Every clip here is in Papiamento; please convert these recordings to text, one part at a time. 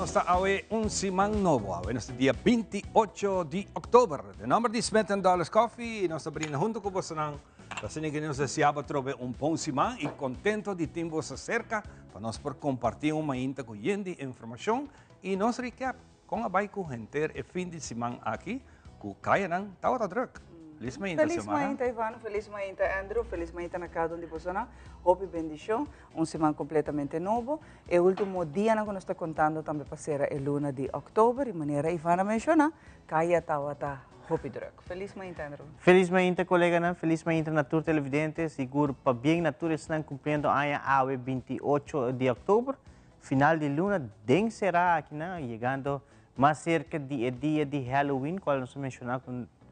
Nos ta awe un siman nobo. Awe nos ta dia 28 di oktober. Den nomber di Smith and Dollars Coffee nos ta brinda hunto ku bosonan. Ta asina ku nos deseá bo trobe un bon siman i kontento di tin boso serka pa nos por kompartí un mainta ku yen di informashon i nos recap kon a bai ku henter e fin di siman aki ku kayanan tabata druk. Felis mainta, Felis Xiomara. mainta Ivano, felis mainta Andrew, felis mainta na kada un di bosonan. Hopi bendishon. Un siman completamente nobo. E ultimo dianan cu nos ta contando tambe pa cera e luna di october y manera Ivan a menciona, caya tawata hopi druk. Feliz mainta Andrew. Feliz mainta coleganan, feliz mainta na tur televidente, sigur pabien na tur esnan cumpliendo aña awe 28 di october, final di luna den cera akinan, yegando mas cerca di e dia di Halloween cual nos a menciona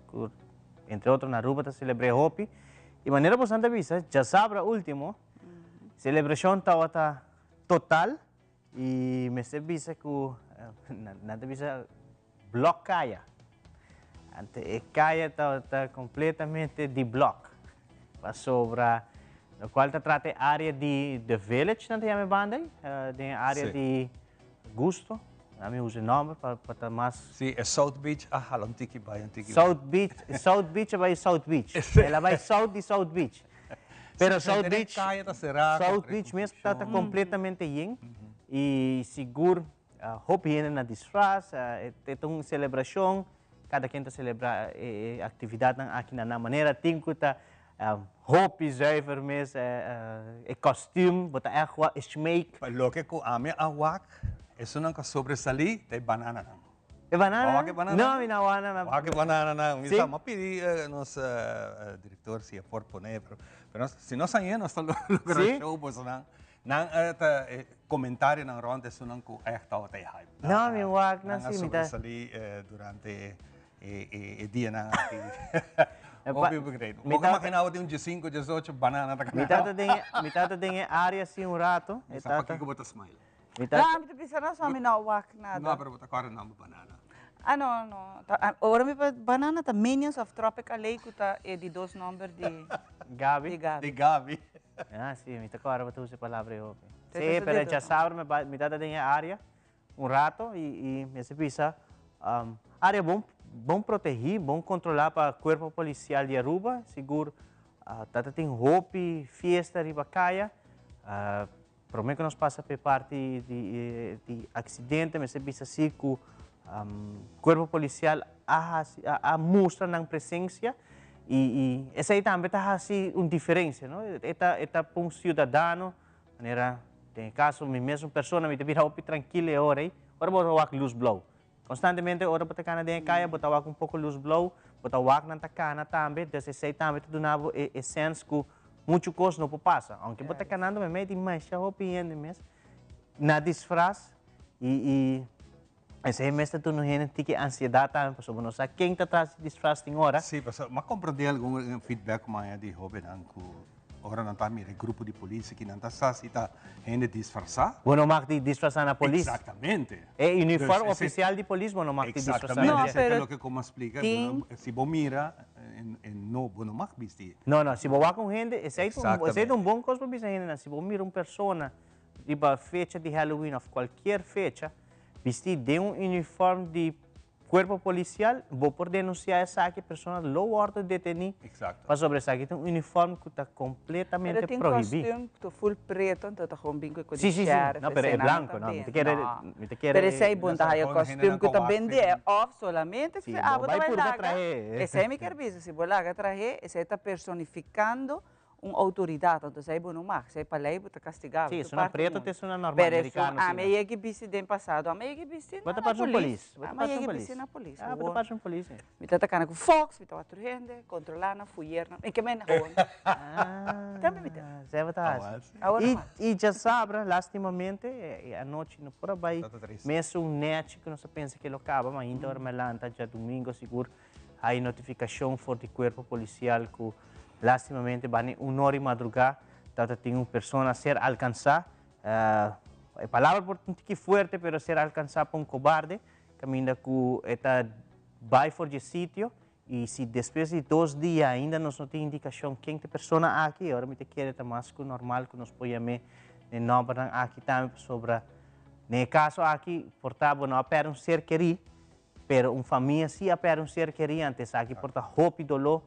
cu entre otro na Aruba ta celebre hopi y manera bosan ta bisa djasabra ultimo Celebracion tabata total y mester bisa cu nan ta bisa blok caya. Ante e caya tabata completamente di blok. Pasobra locual ta trata e area di The Village nan ta yama e banda ey, den e area di Gusto. Ami usa e nomber pa ta mas. Si, e South Beach a hala un tiki bai un tiki bai. South Beach, South Beach a bai South Beach. El a bai South di South Beach. Pero Sí, South henter e Beach, kaya ta será ku South Beach mes ta ta rekonstrukshon. kompletamente yen i sigur hopi hende na disfras, e ta un selebrashon, kada ken ta selebrá e aktividatnan aki na nan manera, tin ku ta hopi zuiver mes, e kòstüm, bo ta ègt wak e schmeek. Pa loke ku ami a wak, esunnan ku a sobresalí ta e banananan. E banana? Wak e banana? No, mi no wak na. Wak e banana na. Mi Sí? sa, m'a pidi nos director si e por pone, pero, pero nos, si nos hañ'é nos ta logra Sí? show boso nan. Nan ta e comentarionan rond esunnan cu echt tabata e hype. No, mi wak na Nan a sí, mi ta. sobresalí durante e dianan aki. E pa- Hopi begreep. mi Bo ka tata- imagina bo tin un diesinco, diesocho banana ta Mi cana. tata den e, mi tata den e area así un rato. Mi E sa tata. pakico bo ta smile. Mi ta. No, mi ta bisa no, so mi no wak nada. No, pero bo ta kòrda nomber banana. Ah, no, no. Ta, ah, ora mi pa banana ta Minions of Tropic Alley ku ta e di dos nomber di Gabi. di Gabi. Di Gabi. Ah, si, mi ta kòrda bo ta usa e palabra ei hopi. Te Sí, ta pero di dos djasabra mi bai, mi tata den e área un rato i i mester bisa área bon bon protegí, bon kontrolá pa Kuerpo Polisial di Aruba. Sigur tata tin hopi fiesta riba kaya. Prome ku nos pasa pa e parti di aksidente mester bisa si ku kuerpo polisial a hasi a mustra nan presensia i esei tambe ta hasi un diferensia no e ta e ta pa un siudadano manera den e kaso mi mesun persona mi ta bira hopi trankil e ora ei ora bo ta wak lus blou konstantemente ora bo ta kana den e kaya bo ta wak un poko lus blou bo ta wak nan ta kana tambe des esei tambe ta duna bo e sens ku Muchu kos no por pasa. Aunke bo ta kanando meimei di masha hopi hende mes na disfras i i esei mes ta duna hende tiki ansiedat tambe pasobra bo no sa ken ta tras di disfras tin ora. Sí, pasobra m'a komprendé algun feedback ku m'a haña di hóbennan ku ora nan ta mira e grupo di polis aki nan ta sa si ta hende disfrasá. Bo no mag di disfrasá na polis. Exactamente. E uniform ofisial di polis bo no mag di disfrasá na dje. Exactamente, esei ta No, loke ku m'a splika. pero tin. Si bo mira e no, bo no mag bisti. No, no, si bo wak un hende, esei ta un, esei ta un bon kos pa bisa hendenan, si bo mira un persona riba fecha di Halloween òf kualkier fecha, bistí den un uniform di kuerpo polisial, bo por denunsiá esaki, e persona lo wòrdu detení. Pasobra esaki ta un uniform ku ta kompletamente Pero tin prohibí. kostuum ku ta ful preto, anto ta gewoon bin ku e ku di Sí, sí, sí. sheriff, No, pero e esei nan blanko, ta no, mi ta bende. kere, No. mi ta kere. Pero esei bon ta haya kostuum ku ta bendé, òf solamente Sí, si bo abo ta bai bai purba laga, trahe. esei mi kier bisa, si bo laga trahe, esei ta personifikando un outoridat, anto esei bo no mag, esei pa lei bo ta kastigá, Sí, bo ta esun nan parti preto mundu. ta esun nan normal, Pero esun amerikano ami a asina. yega bisti den pasado, ami a yega bisti Bo ta na parse un polis, polis, bo ta ami a parse un yega polis. bisti na polis, Ah, bo ta parse un polis, eh. Mi ta ta kana ku fox, mi ta wak tur hende, kontrolá nan, fuyer nan, mi ke mende gewoon. Tambe mi ta. Ah, esei bo ta hasi. Awor I, no mas. i djasabra, lastimamente, e anochi no por a bai Ta ta triste. mesun nechi ku nos a pensa ke lo kaba, ma ainda ora mi a lanta djadumingo sigur hay notifikashon for di kuerpo polisial ku lastimamente bani un ora i madrugá tabata tin un persona ser alkansá, e palabra por ta un tiki fuerte pero ser alkansá pa un kobarde, kaminda ku e ta Bai for dje sitio y si despues di dos dia ainda nos no tin indicacion ken ta e persona aki, e ora mi ta kere ta mas cu normal cu nos por yam'é den nombernan aki tambe pasobra Den e kaso aki por ta bo no a pèrdè un ser kerí, pero un famia sí a pèrdè un ser kerí, anto esaki por ta hopi doló.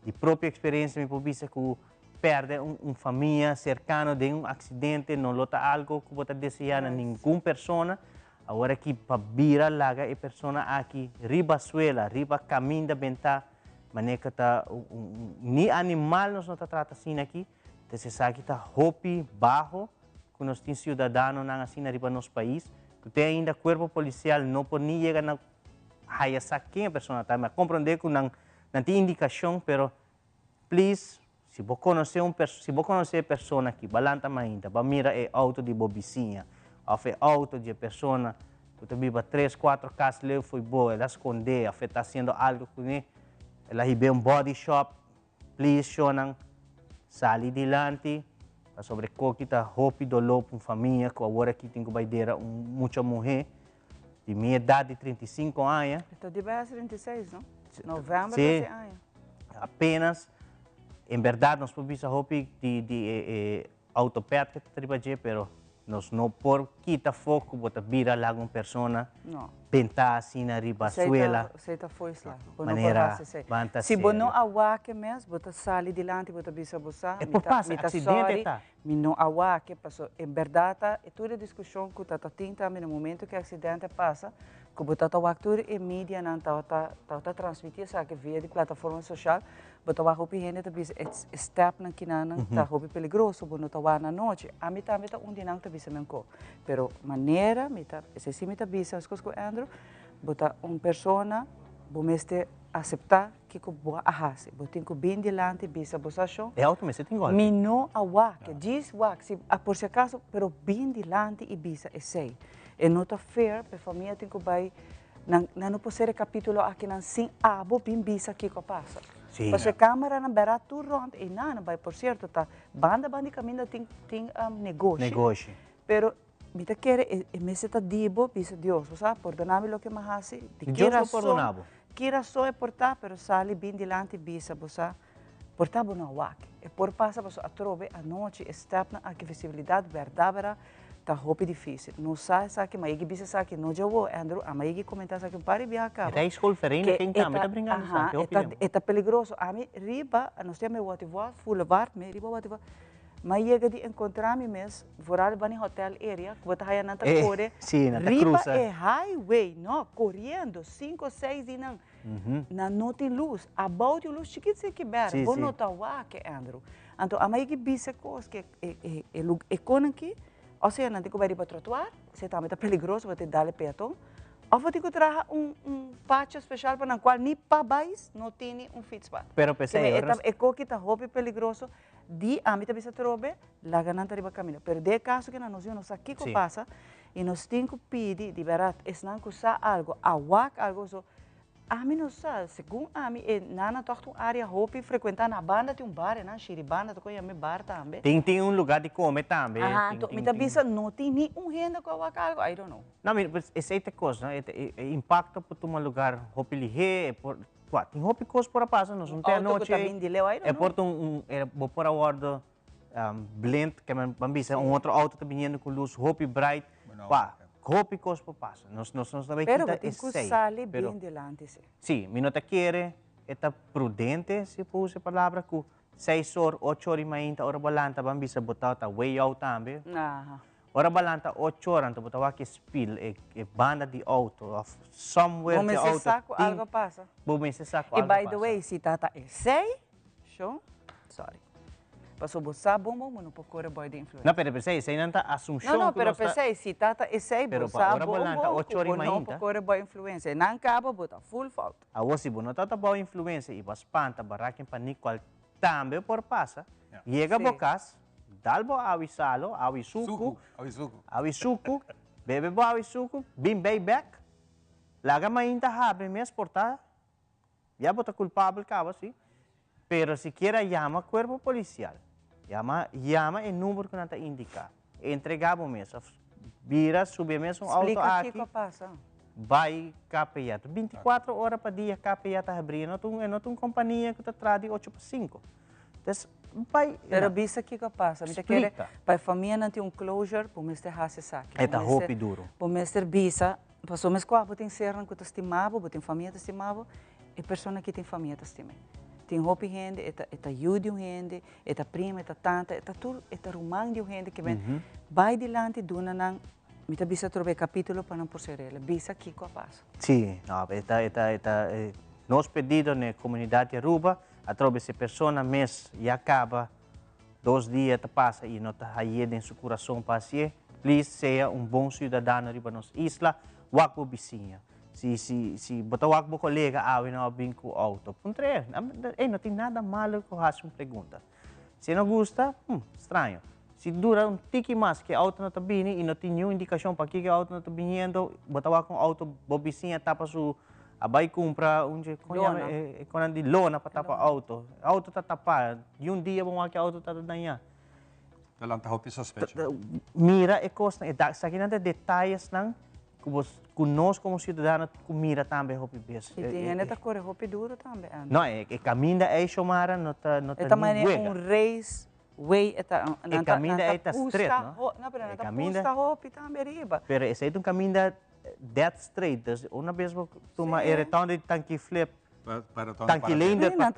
Di propio eksperensia mi por bisa ku pèrdè un famia serkano den un aksidente no lo ta algo ku bo ta deseá na ningun persona. Awor aki pa bira laga e persona aki riba suela, riba kaminda bentá, manera ku ta ni animal nos no ta trata asina aki. Entonces esaki ta hopi baho ku nos tin siudadanonan asina riba nos pais, ku te ainda kuerpo polisial no por ni yega na haya sa ken e persona ta. Mi a komprondé ku nan nan tin indikashon, pero please si bo konosé un pers si bo konosé e persona aki, ba lanta mainta, ba mira e outo di bo bisiña òf e outo di e persona ku ta biba tres, kuatro kas leu fo'i bo, el a skondé òf e ta hasiendo algu kuné, el a hib'é un body shop. Please shownan sali dilanti pasobra e koki ta hopi doló pa un famia ku awor aki tin ku bai dera un mucha muhé di mi edat di 35 aña. E ta di bai hasi 36 no? November ta hasi aña. Apenas, en bèrdat nos por bisa hopi di di e autopet ku ta riba dje pero nos no por kita afó ku bo ta bira laga un persona bentá asina riba suela. Esei ta foisla. Bo no por hasi esei. Si bo no a wak e mes, bo ta sali dilanti, bo ta bisa bo sa, mi ta sòri, mi no a wak e, paso en bèrdat ta tur e diskushon ku ta ta tin tambe na momento ku e aksidente a pasa, ku bo ta ta wak tur e medianan tabata tabata transmití esaki via di plataforma sosial, Bo ta wak hopi hende ta bisa e stepnan kinanan ta hopi peligroso, bo no ta wak na nochi. Ami tambe ta un di nan ta bisa menko. Pero manera mi ta, esei si mi ta bisa meskos ku Andrew, bo ta un persona, bo mester aseptá kiko bo a hasi. Bo tin ku bin dilanti bisa bo sa shon. E auto mester tin golpi. Mi no a wak, djis wak, si por si akaso, pero bin dilanti i bisa esei. E no ta fair pa e famia tin ku bai Nan nan no por sera e capítulo akinan sin abo bin bisa kiko a pasa. Sí. Pasobra e cameranan bera tur rond ei nan bai por cierto ta banda banda di caminda tin tin negoshi. Negoshi. Pero mi ta kere e e mester ta di bo bisa Dios bo sa pordona mi loke mi a hasi di ki Dios lo rason pordona bo. ki rason e por ta pero sali bin dilanti bisa bo sa por ta bo no a wak e por pasa pasobra atrobe anochi e stepnan aki visibilidad berdad bera Ta hopi dificil. No sa esaki, ma yegi bisa esaki no djawo, Andrew, ama yegi comenta esaki un par di biaha caba. E ta schoolvereniging tambe ta bringa esaki hopi tempo. E ta peligroso. Ami riba, nos tin ami Waterval, Boulevard me, riba Waterval, ma yega di encontra mi mes, vooral riba ni hotel area, cu bo ta haya nan ta core riba e highway, no, coriendo, cinco, seis di nan, nan no tin luz, abao tin un luz chikit si kiber, bo no ta wak, Andrew. Anto ama yegi bisa cos ke. E e lug e konan ki, osea nan tin ku bai riba trotuar, esei tambe ta peligroso pasobra tin dal e peaton, òf bo tin ku traha un un pacho speshal pa nan kual ni pa bais no tini un fietspad. Pero p'esei ora nos. E koki ta hopi peligroso, di ami ta bisa atrobe, laga nan ta riba kaminda. Pero den e kaso ku nan nos yu no sa kiko pasa i nos tin ku pidi di bèrdat esnan ku sa algu, a wak algu, so Ami no sa, segun ami e nana tòg ta un área hopi frekuentá. Na banda tin un bar, e nan Shiribanda ta kon yama e bar tambe. Tin tin un lugá di kome tambe. Aha, anto mi ta bisa no tin ni un hende ku a wak algu, I don't know. No, mi, pues esei ta e kos, no? E e impakto por tuma lugar hopi lihé, e por, kua, tin hopi kos por a pasa, nos un te Un outo ku anochi ta bin di leu, I don't e know. por ta un un e bo por a wòrdu blind, ke men ban bisa un otro auto ta biniendo ku lus hopi bright, pa hopi kos por pasa. Nos nos nos ta bai Pero kita bo tin ku esei, sali pero bin dilanti si. Si, mi no ta kere e ta prudente, si por usa e palabra, ku seis or, ocho or i mainta ora bo lanta ban bisa bo ta way out tambe. Ora bo lanta ocho or anto bo ta wak e spil, e e banda di auto of somewhere Bo di mester auto sa ku tin algo a pasa. Bo mester sa ku I algo a by the pasa. way, si ta ta esei, Sho? Sorry. Paso bo sa bon bon bo no por kore boi di influensia. No, pero p'esei, eseinan ta asunshon No, no, ku pero nos ta. p'esei, si ta ta esei, bo Pero pa sa ora bo bon lanta bon ocho ku ora i bo no por mainta. kore boi influensia. Nan kaba bo ta full fout. Awor si bo no ta ta bou influensia i bo a spanta, bo a raak in panik kual tambe por pasa, yega bo Sí. kas, dal bo awi salo, awi suku, Suku, awi suku. awi suku, bebe bo awi suku, bin bei bek, laga mainta habri mes por ta Ya bo ta culpabel caba si, pero sikiera yama cuerpo policial, yama yama e number cu nan ta indica, entrega bo mes of bira subi e mesun auto Splica aki, kico a pasa. bay KPA. Ta binticuatro ora pa dia KPA ta habri, e no ta un e no ta un compania cu ta traha di ocho pa cinco. Entonces. Bai, Pero bisa kiko a pasa. Mi ta kere Splika. pa e famianan tin un closure, bo mester hasi esaki. E ta hopi duro. Bo mester bisa, pasobra mes kua bo tin sernan ku ta stima bo, bo tin famia ta stima bo, e persona aki tin famia ta stim'é. Tin hopi hende, e ta e ta yu di un hende, e ta prima, e ta tanta, e ta tur, e ta ruman di un hende ke ben bai dilanti duna nan, mi ta bisa atrobe e kapitulo pa nan por ser rela. Bisa kiko a pasa. Sí, no, e ta e ta e ta nos pedido na e komunidat di Aruba Atrobe si e persona mes ya caba dos dia ta pasa y no ta haye den su curason pa hacié, please sea un bon ciudadano riba nos isla, wak bo bisiña. Si si si bo ta wak bo colega awe no a bin cu auto, puntr'é, ey no tin nada malo cu haci un pregunta. Si e no gusta, hm, straño. Si dura un tiki mas cu e auto no ta bini y no tin niun indicacion pakico e auto no ta biniendo, bo ta wak un auto bo bisiña tapa su A bai kumpra un dje kon yama Lona. e konan di lona pa tapa auto. Auto ta tapá. Di un dia bo wak e auto ta dañá. Ta lanta hopi sospecho. Mira e kosnan, e da esakinan ta e detayesnan ku bo ku nos komo siudadano tin ku mira tambe hopi bes. I tin hende ta kore hopi duro tambe, Andrew. No, e kaminda ei, Xiomara, no ta no E ta ta ni manera wega. un race way, e ta E nan ta nan kaminda ta ei ta stret, pusta no? ho no, pero E nan ta kaminda pusta hopi tambe riba. Pero esei ta un kaminda Dead straight, dus una bes bo tuma e reton di Tanki Flip, Tanki Leendert pa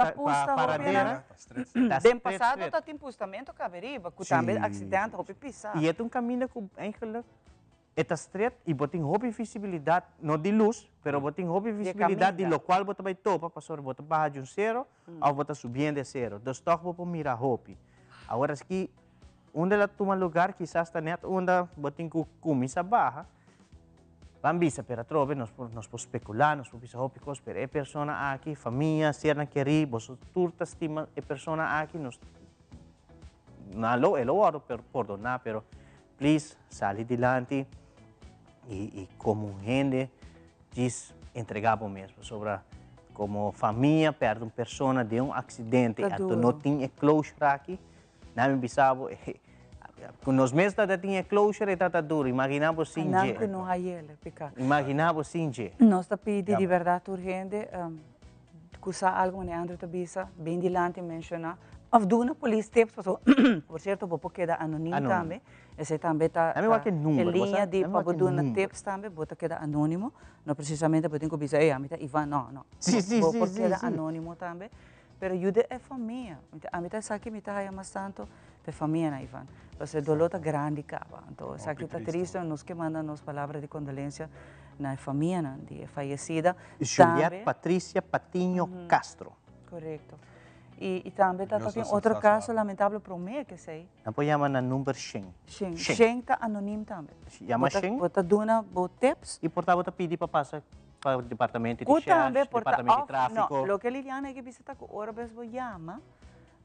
Paradera, ta Den straight pasado straight. ta tin pustamento kabe riba, ku tambe aksidente hopi pisa. I e ta un kaminda ku eigenlijk e ta straight i bo tin hopi visibilidat, no di lus, pero bo tin hopi visibilidat di lokual bo ta bai topa pasobra bo ta baha di un sero òf bo ta subiendo e sero, dus tòg bo por mira hopi. Awor aski unda el a tuma lugar kisas ta nèt unda bo tin ku kuminsá baha. Ban bisa, pero atrobe nos por nos por speculá, nos por bisa hopi cos, pero e persona aki, famia, sernan kerí, boso tur ta stima e persona aki, nos nan lo, e lo wòrdu per pordoná, pero please sali dilanti i i komo un hende djis entregá bo mes, pasobra komo famia pèrdè un persona den un aksidente, Ta anto no duro. tin e closure aki, Nan mi bisa bo, ku nos mes ta tin e closure e ta ta duro, imagina bo sin Nan dje. ku no hayele, pica. Imagina bo sin dje. Nos ta pidi di berdad tur hende ku sa algo manera Andrew ta bisa, bin dilanti menciona of duna polis tips pasobra por cierto bo por keda anonimo tambe, esey tambe ta e liña di pa bo duna tips tambe bo ta keda anonimo, no precisamente bo tin ku bisa ey ami ta Ivan, no no, bo por keda anonimo tambe. Pero yuda e famia. Ami ta esaki mi ta haya mas tanto pa e famianan, Ivan. Pasobra e dolor ta grandi caba. Anto esaki ta triste, nos ke manda nos palabra di condolencia na e famianan di e fayecida. Juliet Patricia Patiño Castro. Correcto. Y tambe ta tin otro caso lamentable prome ke esey. Nan por yama na number shen. Shen. Shen ta anonim tambe. Yama shen. Bo ta duna bo tips. Y por ta bo ta pidi pa pasa Pa departamento di Ku tambe shèrs, por ta departamento di òf tráfiko. no, loke Liliana a bisa ta ku ora bes bo yama,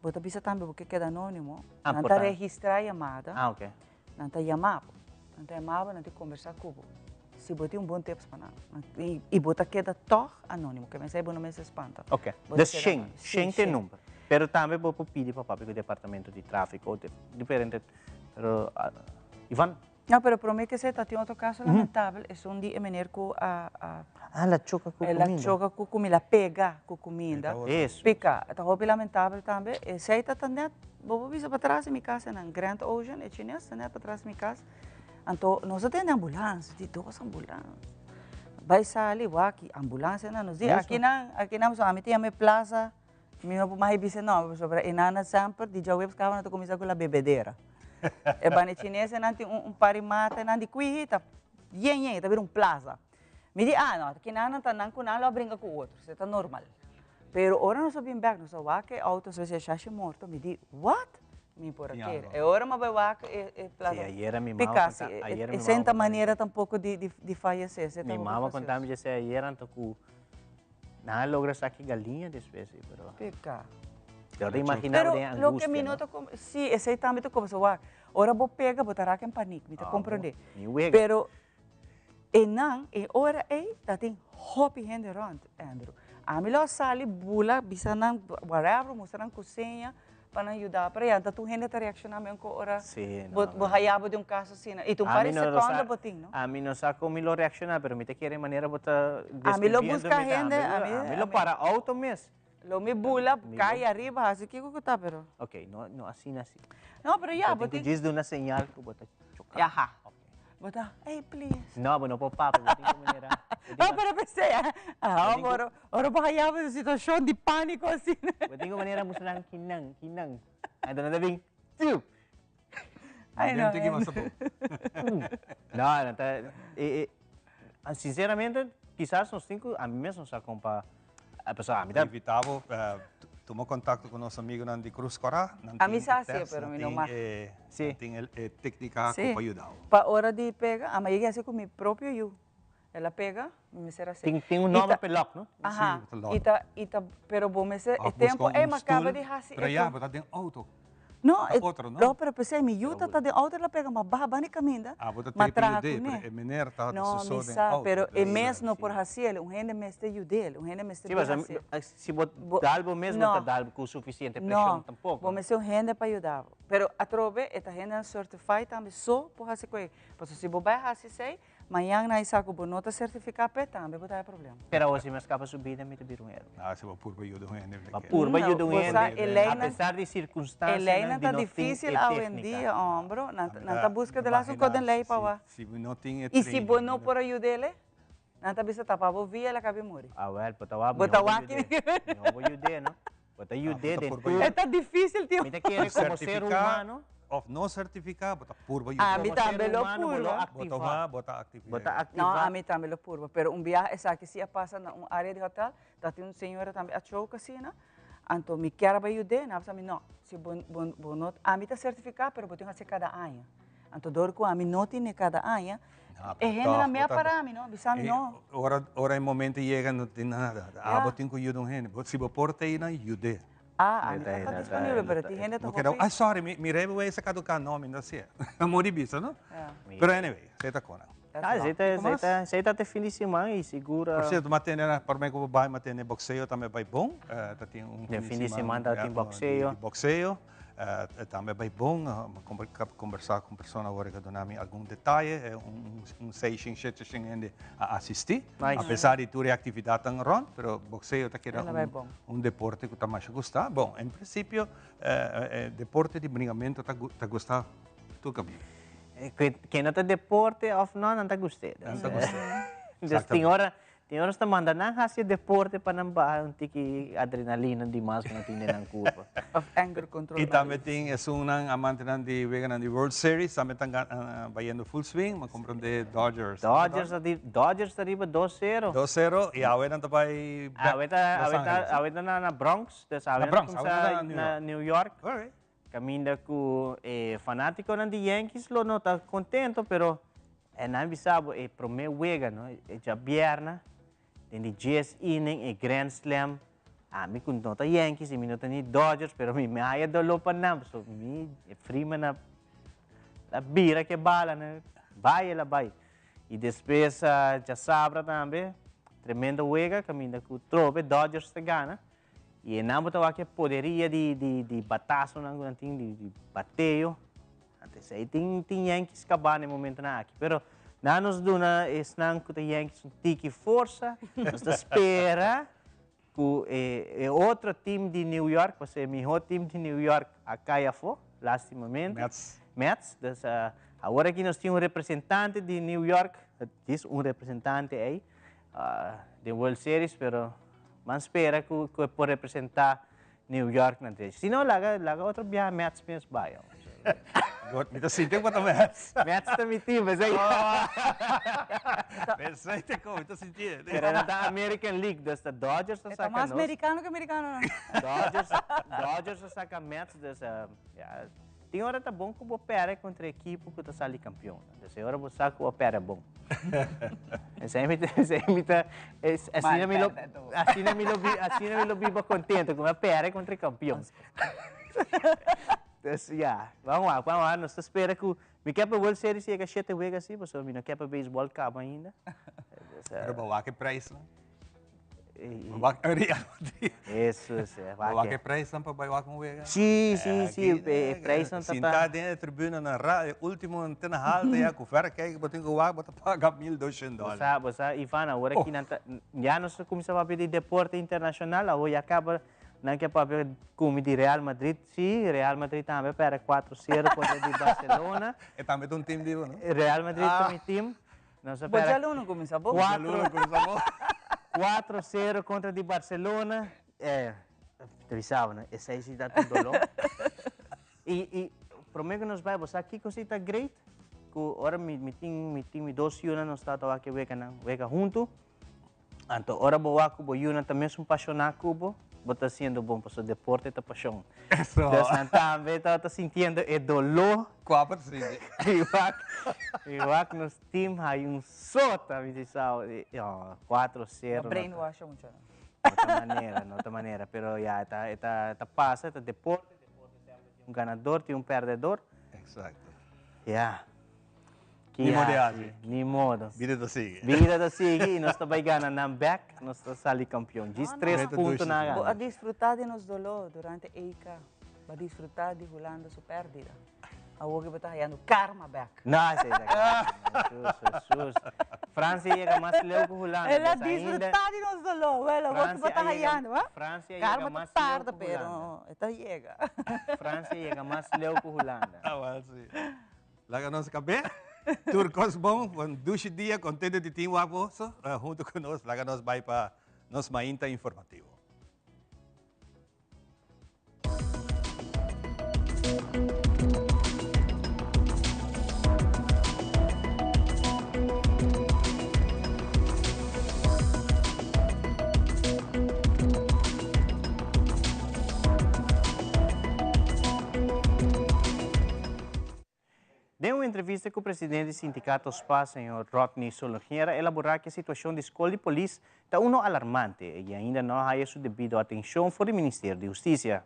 bo ta bisa tambe bo ke keda anónimo, Ah, nan por ta ta. registrá yamada, Ah, oke. nan ta yama bo, nan ta yama bo, nan ta kombersá ku bo. Si bo tin un bon tips pa nan, i i bo ta keda tòg anónimo, ke mester bo no mester spanta. Oke, Bo ta dus keda shen, anónimo. Sí, shen ta e shen. number. Pero tambe bo por pidi pa papia ku departamento di tráfiko, diferente, pero Ivan. No, pero prome ke esei ta tin otro kaso lamentabel, esun di e meneer ku a a. Ah, el a choka ku El a kuminda. choka ku kuminda, el a pega ku kuminda. Eso. Pika, ta hopi lamentabel tambe. Esei ta ta net, bo por bisa patras di mi kas einan, Grand Ocean, e chines ta net patras di mi kas. Anto nos a tende ambulans, di dos ambulans. Bai sali, wak, ambulans einan, nos di akinan, akinan, pasobra ami ta yama e plaza. Mi no por mas bisa no, pasobra e nan semper di djaweps kaba nan ta kuminsá ku la bebedera. E banda chinesenan tin un par di mata nan di kuihita yen yen, e ta bira un plaza. Mi di ah no, kinan nan ta nan ku nan lo a bringa ku otro, esei ta normal. Pero ora nos a bin bèk nos a wak e outo nos a bisa e shashi morto, mi di what? Mi por a kere. E ora mi a bai wak e plaza Sí, ayera mi mama Picasso, konta, ayera mi e senta mama konta mi. manera tampoko di fayesé, esei ta Mi hopi mama konta fasioso. mi djesei ayera anto ku Nan a logra saki galiña despues si, pero. Peka. Yo ta imagina bo den Pero loke angustia, mi no? no ta com, si, esei tambe ta como, so wak, ora bo pega bo ta raka en paniek, mi ta Ah, comprende. bo, mi wega. Pero e nan, e ora ei, ta tin hopi hende rond, Andrew. Ami lo a sali bula, bisa nan whatever, mustra nan kuseña pa nan yuda, pero ya, ta tur hende ta reacciona men ku ora Sí, no, bo, no. bo haya bo den un caso asina. Y ta un A par mi di no lo secondo sa, bo tin, no? a mi no sa con mi lo reacciona, pero mi ta kere manera bo ta A mi lo describiendo busca mi hende, tambe, a mi, a mi a lo mi para auto mes. Lo mi bula kai ariba hasi kiko ku ta pero. Ok, no no asina si. No, pero ya, bo tin ku djis duna señal ku bo ta choká. Yaha. Bo ta, ey please. No, bo no por papia, bo tin ku manera. No, pero p'esei, ah, ora ora bo haya bo den situashon di pániko asina. Bo tin ku manera mustra nan kinan, kinan. Anto nan ta bin, tiu. Ay, no. Dente ki mas ta bon. No, nan ta, e, e, sinceramente, kisas nos tin ku, ami mes no sa kon pa, pasobra ami ta. Invitá bo, tuma kontakto ku nos amigunan di Cruz Cora. Nan Ami tin e sa hasié, tèst, pero nan mi no tin mag. e, Sí. nan tin e téknika ku Sí. pa yuda bo. Pa ora di pega, ami a yega hasi ku mi propio yu. El a pega, mi mester hasi. Tin, tin un nòmber pa e lòk, no? Aha, Sí, ta lòk. i ta, i ta, pero bo mester, e Òf buska tempu un ei mi a kaba stoel, di hasi pero e ya, ku. bo ta den outo. No, Ta e, otro, no? no, pero p'esei mi yu ta ta den outo, el a pega, ma baha banda di kaminda, Ah, bo ta ma tepe traha yud'é, kuné. pero e mener tabata No, su mi so den sa, outo, pero e dus, mes no sí. por hasiel, un hende mester yud'el, un hende mester Sí, bin pasobra hasiel. si bo Bo, dal bo mes, bo ta no. dal ku sufisiente preshon No, tampoko. bo mester un hende pa yuda bo. Pero atrobe e ta hendenan certified tambe so por hasi ku ei. Pasobra si bo bai hasi esei, Mañan nan sa ku bo no ta sertifiká p'e, tambe bo ta haña problema. Pero awor si mi a skapa su bida mi ta bira un héroe. Ah, si bo purba yuda un hende. Bo purba yuda un Bo sa, hende, e leinan, a pesar di e sirkunstansianan leinan di ta no tin e difísil awendia, téknika. hombro. Nan nan ta buska de las un kos den lei pa wak. Si bo no tin e I si bo no training. por a yud'el, nan ta bisa tapa bo via el a kabi muri. Ah, wèl, bo ta wak Bo mihó ta bo wak yud'é. Mihó bo yud'é, no? Bo ta yud'é den tur. E ta difícil, tio. Mi ta kere komo ser humano. Of no certifica, bo ta purba yuda. Ami tambe lo purba. Bo ta wak, bo ta activa. Bo ta activa. No, ami tambe lo purba. Pero un biaha esaki si a pasa na un area di hotel, ta tin un señora tambe a choke asina. Anto mi kier a bai yud'é, nan a bisa mi no, si bo bo no, ami ta certifica pero bo tin haci cada aña. Anto dor cu ami no tine cada aña, e hendenan me a para mi no, bisa mi no. Ora ora e momento yega no tin nada. Abo tin cu yuda un hende. Si bo por ta eynan, yud'é. Ah, ami ta ta disponibel, pero tin hende ta No keda, hopi. ay sorry, mi rijbewijs a caduca. No, mi no hasié. Amor di bisa, no? Pero anyway, esey ta con nan. Ah, esey ta, esey ta, esey ta te fin di siman y sigur. Por cierto, m'a tende na por me cu bo bay, m'a tende boxeo tambe bay bon. Ta tin un fin di siman ta tin boxeo. Di boxeo. Tambe bay bon. Mi a combersa cu un persona awor cu a duna mi algun detaye. Un seishen, shete hende a asisti. Nice. A pesar di tur e actividadnan rond, pero boxeo ta keda Ela bay bon. un deporte cu ta masha gusta. Bon, en principio deporte di bringamento ta gusta tur caminda. Ke no ta deporte of no, nan ta gust'é. Nan ta gust'é. Dus tin ora, tin ora nos ta manda nan hasi e deporte pa nan baha un tiki adrenalina di mas ku nan tin den nan kurpa. Of anger control. I tambe tin esunnan amantenan di weganan di World Series tambe ta bayendo full swing. Mi a komprondé Dodgers. Dodgers ta di, Dodgers ta riba dos sero. Dos sero i awe nan ta bai bek Awe ta, Los awe ta, Angeles. awe ta na Bronx, dus awe Na nan ta Bronx, awe nan ta kumsa na New na York. New York. Alright. Caminda cu e fanaticonan di Yankees lo no ta contento, pero e nan bisa bo e prome wega, no, e djabièrnè, den di dies inning, e grand slam, ami cu no ta Yankees y mi no ta ni Dodgers, pero mi mi haya dolor pa nan, pasobra mi, e Freeman a a bira cu e bala, no, bay el a bay. Y despues djasabra tambe, tremendo wega, caminda cu trobe Dodgers ta gana. I e nan bo ta wak e poderia di di di batasonan ku nan tin di di bateo. Anto esei tin tin Yankees kabá na e momentonan aki. Pero nan nos duna esnan ku ta Yankees un tiki forsa. Nos ta spera ku e e otro team di New York, pasobra e mihó team di New York a kai afó, lastimamente. Mets. Mets. Dus awor aki nos tin un representante di New York, djis un representante ei, den World Series, pero Ban spera cu cu e por representa New York na derecho. Si no, laga laga otro biaha Mets mes bai. Goed, mi ta sinti cu bo ta Mets. Mets ta mi team, esey. Esey ta con, mi ta sinti. Pero nan ta American League, dus ta Dodgers ta E ta saca mas nos. mericano cu americano. Dodgers, Dodgers ta saca Mets, dus ya. Tin ora ta bon ku bo pèrdè kontra ekipo ku ta sali kampion. Dus e ora bo sa ku bo pèrdè bon. Esei mi ta, esei mi ta, asina mi lo, asina mi lo, asina mi lo biba kontento ku mi a pèrdè kontra e kampion. Dus ya, ban wak, ban wak, nos ta spera ku, mi ke pa World Series yega shete wega si, pasobra mi no ke pa beisbòl kaba ainda. Pero bo wak e prijsnan. Wak Real Madrid. Eso sí. Wak e prijsnan pa bai wak un wega. Sí, sí, sí, e prijsnan ta. Sinta den e tribuna na ra, e ultimo te na halte ya ku ver kijk bo tin ku wak bo ta paga 1200 dòler. Bo sa, bo sa Ivan, awor aki nan ta, ya nos a kuminsá papia di deporte internashonal, awor ya kaba. Nan ke papia ku mi di Real Madrid, si, Real Madrid tambe a pèrdè kuatro sero kontra di Barcelona. E tambe ta un team di bo, no? Real Madrid ta mi team. Nos a Bo pèrdè djaluna kuminsá bo. Kuatro, Djaluna kuminsá bo. kuatro sero kontra di Barcelona. Eh, ta bisa bo, no, esei si ta un doló. I, i promé ku nos bai, bo sa kiko si ta great? Ku ora mi, mi tin, mi tin mi dos yunan, nos tabata wak e wekanan, weka huntu. Anto ora bo wak ku bo yunan ta mesun pashoná ku bo, bo ta hasiendo bon pasobra deporte ta pashon. Eso. Dus nan tambe tabata sintiendo e doló. Kua pa ta sinti? I wak, i wak nos team haña un sota, mi di sa, kuatro sero. No brainwash e muchanan. No ta manera, no ta manera, pero ya e ta, e ta, e ta pasa, e ta deporte, deporte semper tin un ganador, tin un pèrdèdor. Exacto. Ya. Ni modo di haci. Ni modo. Bida ta sigui. Bida ta sigui y nos ta bay gana nan bek, nos ta sali campeon. Djis tres punto nan a gana. Bo a disfruta di nos dolor durante EK. Bo a disfruta di Hulanda su perdida. Awor ki bo ta hayando karma bek. No, esey ta karma. Jesus, Jesus. Francia a yega mas leu ku Hulanda. El a disfruta di nos dolor. Wel, awor ki bo ta hayando, ha? Francia a yega mas leu ku Hulanda. Karma ta tarda, pero e ta yega. Francia a yega mas leu ku Hulanda. Awel si. Laga nos kab'é. Tur kos bon, bon dushi dia, kontento di tin wak boso huntu ku nos. Laga nos bai pa nos mainta informativo. Den un entrevista ku presidente di sindikato spa, señor Rodney Solognier a elaborá ku e situashon di skol di polis ta uno alarmante i ainda no a haya su debido atenshon for di Ministerio di Hustisia.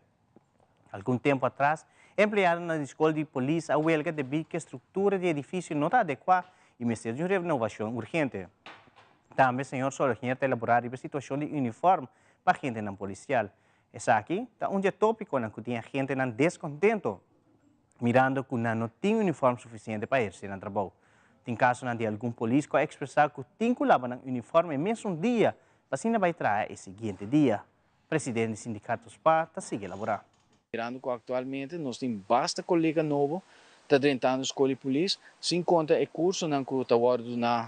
Algun tempu atras, e empleadonan di skol di polis a welga debí ku e struktura di edifisio no ta adekuá i mester di un renovashon urgente. Tambe señor Solognier ta elaborá riba e situashon di unifòrm pa agentenan polisial. Esaki ta un di e tópikonan ku tin agentenan deskontento. mirando ku nan no tin uniform sufisiente pa ehersé nan trabou. Tin kasonan di algun polis ku a ekspresá ku tin ku laba nan uniform e mesun dia pa asina bai traha e siguiente dia. Presidente di sindikato spa ta sigui elaborá. Mirando ku aktualmente nos tin basta kolega nobo ta drentando skol di polis, sin konta e kursonan ku ta wòrdu duná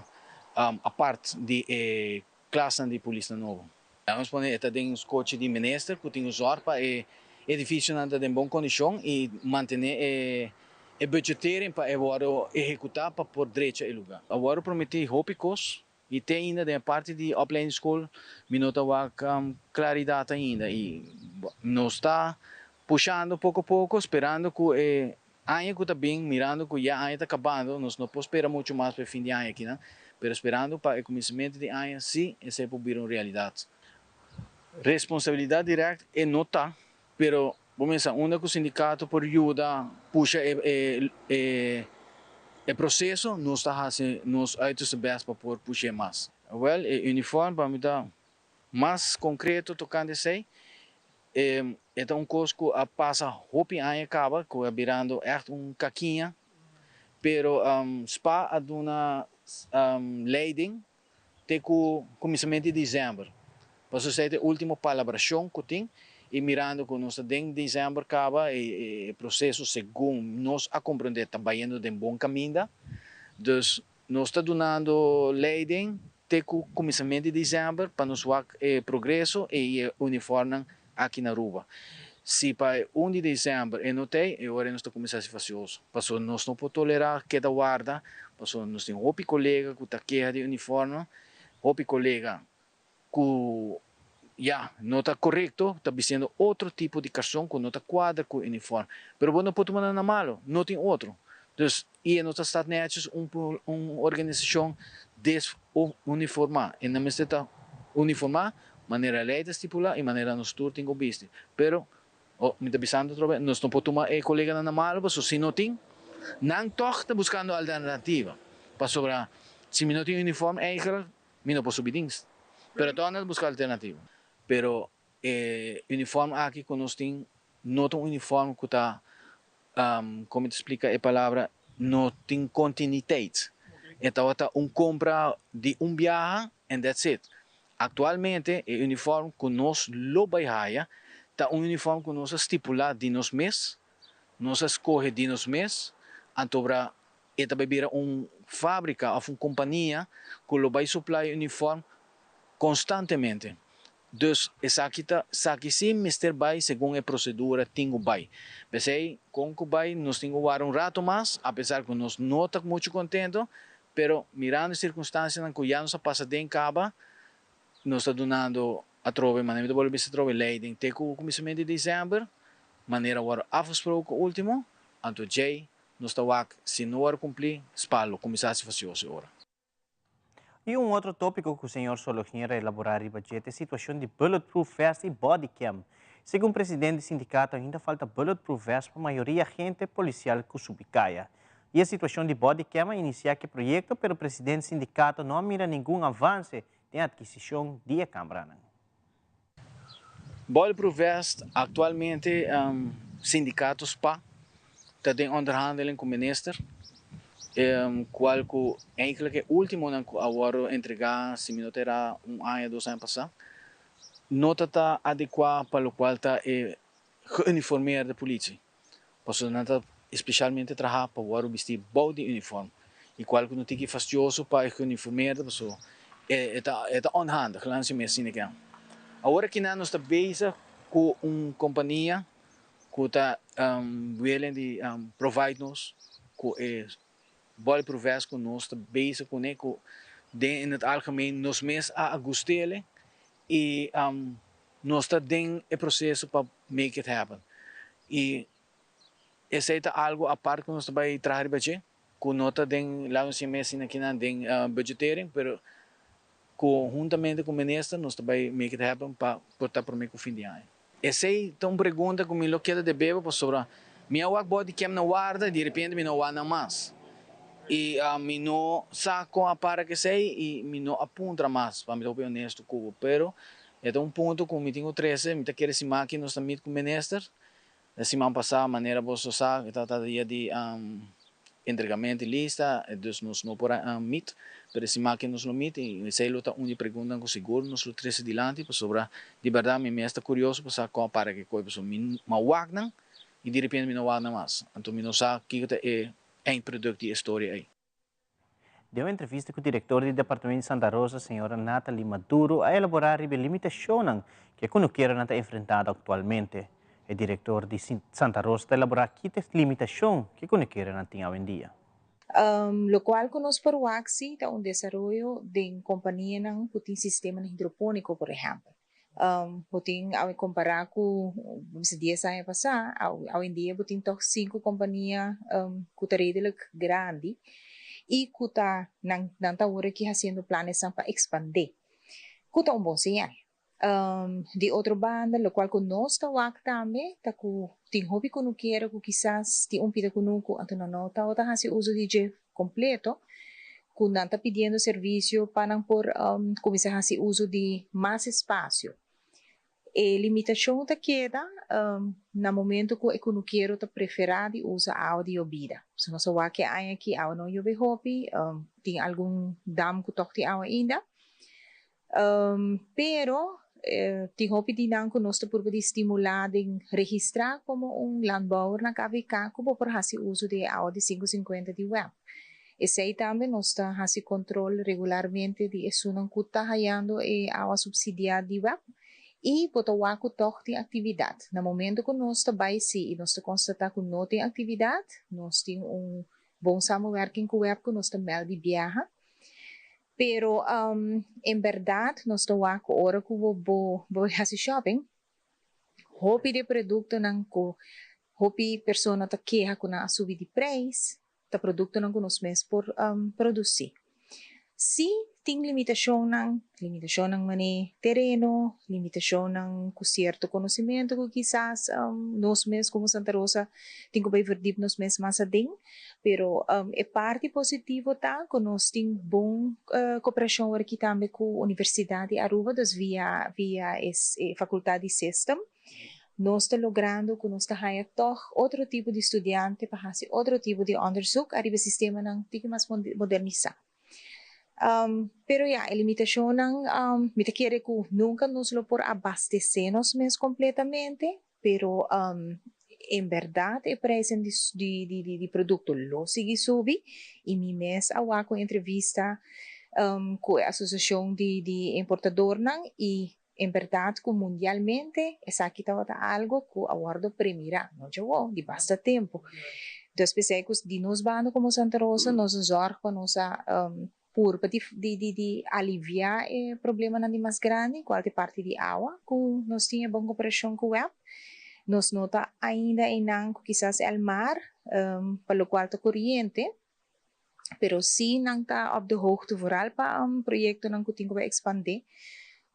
apart di e klasnan di polisnan nobo. Nos pone e ta den skochi di minister ku tin un zòrg pa e edifisionan ta den bon kondishon i mantené e budgetering pa e wòrdu ehekutá pa por drecha e lugá. A wòrdu prometí hopi kos i te ainda den e parti di opleidingsschool mi no ta wak klaridat ainda i nos ta pushando poko poko sperando ku e Aña ku ta bin, mirando ku ya aña ta kabando, nos no por spera muchu mas pa e fin di aña akinan, pero sperando pa e kuminsamentu di aña sí esei por bira un realidat. Responsabilidat dirèkt e no ta, pero bo mester unda ku sindikato por yuda pusha e e e proseso, nos ta hasi nos uiterste bèst pa por push'é mas. Wèl, e uniform pa mi ta mas konkreto tokante esei. E ta un kos ku a pasa hopi aña kaba, ku a birando ègt un kakiña, pero spa a duna leiding te ku kuminsamentu di desèmber. Pasobra esei ta e último palabrashon ku tin i mirando ku nos ta den desèmber kaba e proseso segun nos a komprondé ta bayendo den bon kaminda. Dus nos ta dunando leiding Te ku kuminsamentu di desèmber pa nos wak e progreso i e uniformnan aki na Aruba. Si pa e un di desèmber e no t'ei, e ora nos ta kuminsá hasi fasioso. Pasobra nos no por tolerá keda warda, pasobra nos tin hopi kolega ku ta keha di uniformnan, hopi kolega ku ya no ta korekto, ta bistiendo otro tipo di karson ku no ta kuadra ku e uniform. Pero bo no por tuma nan na malo, no tin otro. Dus I e no ta sta netjes un un organisashon desuniformá. E nan mester ta uniformá manera lei ta stipulá i manera nos tur tin ku bisti. Pero, oh, mi ta bisando otro bes, nos no por tuma e koleganan na malu pasobra si no tin, nan tòg ta buskando alternativa. Pasobra si mi no tin uniform eigenlijk mi no por subi dienst. Pero tòg nan ta buska alternativa. Pero E uniform aki ku nos tin no ta un uniform ku ta, kon mi ta splika e palabra, no tin kontinuitet. E tabata un kompra di un biaha and that's it. Aktualmente e uniform ku nos lo bai haya Ta un uniform ku nos a stipulá di nos mes, nos a skohe di nos mes, antobra e ta bai bira un fábrika òf un kompania ku lo bai suplai uniform konstantemente. Dus esaki ta esaki sí mester bai segun e prosedura tin ku bai. P'esei kon ku bai nos tin ku wara un rato mas, apesar ku nos no ta muchu kontento, pero mirando e sirkunstansianan ku ya nos a pasa den kaba, nos ta dunando atrobe, manera mi ta bolbe bisa atrobe, leiding te ku kuminsamentu di desèmber, manera a wòrdu afgesproken último, anto djei nos ta wak si no wòrdu kumplí, spa lo kuminsá hasi fasioso e ora. Y un otro tópiko ku señor Solognier a elaborá riba dje ta e situashon di bulletproof vest i bodycam. Segun president di sindikato ainda falta bulletproof vest pa mayoria agente polisial ku subi kaya. Y e situashon di bodycam a inisiá ku e proyekto pero president sindikato no a mira ningun avanse den adkisishon di e kameranan. Bulletproof vest aktualmente sindikato spa ta den onderhandeling ku minister kual ku eigenlijk e ultimonan ku a wòrdu entregá si mi no ta erá un aña dos aña pasá no ta ta adekuá pa lokual ta e geuniformeerde politie. Pasobra nan ta especialmente traha pa wòrdu bistí bou di uniform i kual ku no tiki fastioso pa e geuniformeerde pasobra e ta e ta onhandig, laat nos asina ke. Awor akinan nos ta bezig ku un kompania ku ta willing di provide nos ku e bulletproof vest ku nos ta bezig kuné ku den in het algemeen nos mes a gust'ele i Nos ta den e proceso pa make it happen y esey ta algo apart cu nos ta bay traha riba dje cu no ta den laat nos yama asina kinan den budgetering pero cu huntamente cu minister nos ta bay make it happen pa por ta prome cu fin di aña. Esey ta un pregunta cu mi lo keda debe bo pasobra mi a wak body cam na warda y direpente mi no wak nan mas y mi no sa con a para cu esey y mi no a puntra mas pa mi ta hopi honesto cu bo pero E ta un punto ku mi tin ku trese, mi ta kere siman aki nos ta meet ku minister. E siman pasá manera boso sa e tabata dia di entregamento di lista, dus nos no por a meet, pero e siman aki nos lo meet i esei lo ta un di e preguntanan ku sigur nos lo trese dilanti pasobra di bèrdat mi mes ta kurioso pa sa kon a para ke koi pasobra mi a wak nan i direpente mi no wak nan mas, anto mi no sa kiko ta e eindproduct di e storia ei. Den un entrevista ku direktor di Departamento di Santa Rosa, señora Nathalie Maduro, a elaborá riba e limitashonnan ku e kunukeronan ta enfrentando aktualmente. E direktor di Santa Rosa ta elaborá ki ta e limitashon ku e kunukeronan tin awendia. Lokual ku nos por wak si ta un desaroyo den kompanianan ku tin sistemanan hidropóniko, por ehèmpel. Bo tin awe kompará ku bisa dies aña pasá, awendia bo tin tòg sinku kompania ku ta redelik grandi i ku ta nan nan ta awor aki hasiendo planesnan pa ekspandé, ku ta un bon señal. Di otro banda lokual ku nos ta wak tambe ta ku tin hopi kunukero ku kisas tin un pida kunuku anto nan no tabata hasi uso di dje kompleto ku nan ta pidiendo servisio pa nan por kuminsá hasi uso di mas espasio. E limitashon ta keda na momento ku e kunukero ta preferá di usa awa di yobida. So nos a wak e aña aki awa no yobe hopi, tin algun dam ku tòg tin awa ainda. Pero tin hopi di nan ku nos ta purba di stimulá den registrá komo un landbouwer na KVK ku bo por hasi uso di e awa di sinku sinkuenta di web. Esei tambe nos ta hasi kontrol regularmente di esunnan ku ta hayando e awa supsidiá di web i bo ta wak ku tòg tin aktividat. Na momento ku nos ta bai si i nos ta konstatá ku no tin aktividat, nos tin un bon samenwerking ku web ku nos ta mèld di biaha. Pero en berdad nos ta wak cu ora cu bo bo bo haci shopping, hopi di e productonan cu hopi persona ta keha cu nan a subi di prijs, ta productonan cu nos mes por produci. Si tin limitacionnan, limitacionnan mane tereno, limitacionnan cu cierto conocimento cu kisas nos mes como Santa Rosa tin cu bay verdiep nos mes mas aden, Pero e parti positivo ta ku nos tin bon koperashon awor aki tambe ku Universidat di Aruba, dus via via e fakultat di System nos ta logrando ku nos ta haña tòg otro tipo di studiante pa hasi otro tipo di òndersuk ariba e sistemanan tiki mas modernisá. Pero ya, e limitacionnan, mi ta kere cu nunca nos lo por abastece nos mes completamente, pero en berdad e prijzen di producto lo sigui subi y mi mes a wak un entrevista cu e asociacion di importadornan y en berdad cu mundialmente esaki tabata algo cu a wordo premira, no djawo, di basta tempo. Dus p'esey cu di nos banda como Santa Rosa nos a zorg pa nos a purba di alivia e problemanan di mas grandi, cual ta e parti di awa cu nos tin e bon cooperacion cu web. Nos no ta ainda eynan cu kisas el mar, pa locual ta coriente, pero si nan ta op de hoogte vooral pa proyectonan cu tin cu bay expande,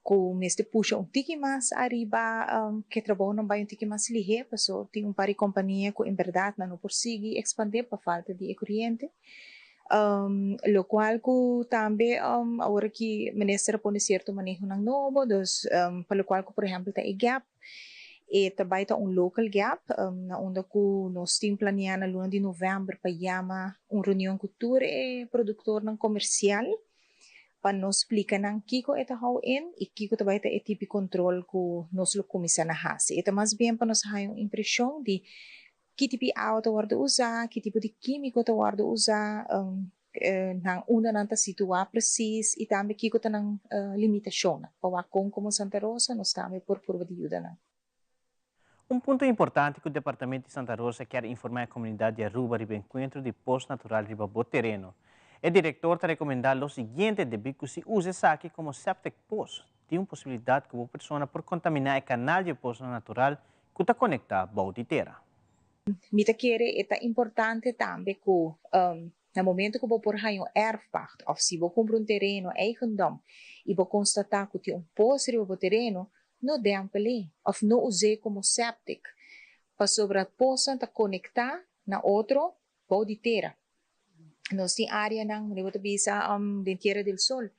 cu mester pusha un tiki mas ariba cu e trabounan bay un tiki mas lihe, paso tin un par di compania cu en berdad nan no por sigui expande pa falta di e coriente. Locual cu tambe awor aki minister a pone cierto manehonan nobo, dus pa locual cu por ehempel ta e gap, e ta bay ta un local gap na unda cu nos tin planea na luna di november pa yama un reunion cu tur e productornan comercial pa nos splica nan kico e ta hou in y kico ta bay ta e tipi control cu nos lo cuminsa na haci. E ta mas bien pa nos haya un impresion di ki tipi awa ta wordo usa, ki tipo di quimico ta wordo usa, nan unda nan ta situa precies y tambe kico ta nan limitacionnan pa wak con como Santa Rosa nos tambe por purba di yuda nan. Un punto importante cu Departamento di Santa Rosa kier informa e comunidad di Aruba riba encuentro di pos natural riba bo tereno. E director ta recomenda lo siguiente debi cu si usa esaki como septic pos, tin un posibilidad cu bo persona por contamina e canal di e posnan natural cu ta conecta bou di tera. Mi ta kere e ta importante tambe cu na momento cu bo por haña un erfpacht of si bo cumpra un tereno, eigendom, y bo constata cu tin un pos riba bo tereno, no dempel'e of no us'e como septic, pasobra posnan ta conecta na otro bou di tera. Nos tin areanan, manera bo ta bisa den Tierra del Sol,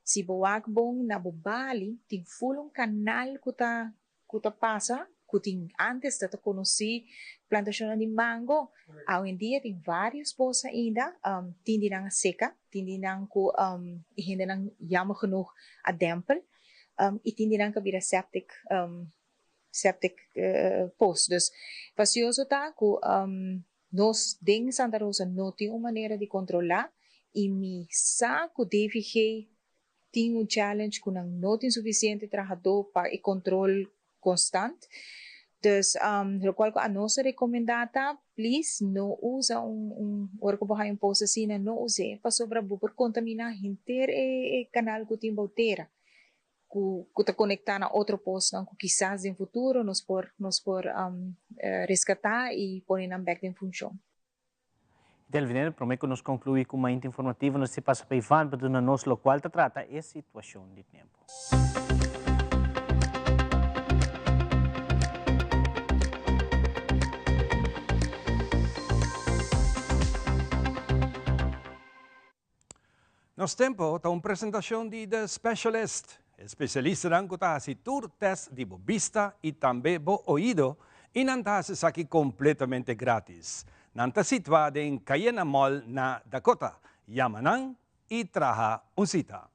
si bo wak bon na bo bali tin ful un canal cu ta cu ta pasa cu tin antes ta ta conoci plantacionnan di mango, awendia tin varios pos ainda, tin di nan a seca, tin di nan cu e hendenan jammer genoeg a dempel y tin di nan cu a bira septic septic pos. Dus fastioso ta cu nos den Santa Rosa no tin un manera di controla y mi sa cu DVG tin un challenge cu nan no tin suficiente trahador pa e control constant. Dus locual cu anos ta recomenda ta please no usa un un ora cu bo haya un post asina no us'e pasobra bo por contamina henter e canal cu tin bou tera cu cu ta conecta na otro postnan cu kisas den futuro nos por nos por rescata y pone nan bek den funcion. Delvinero, prome cu nos conclui cu Mainta Informativo, nos ta pasa pa Ivan pa duna nos locual ta trata e situacion di tempo. Nos Tempo ta un presentacion di The Specialist, e specialistanan cu ta haci tur test di bo bista y tambe bo oido y nan ta haci esaki completamente gratis. Nan ta situa den Cayena Mall na Dakota. Yama nan y traha un cita.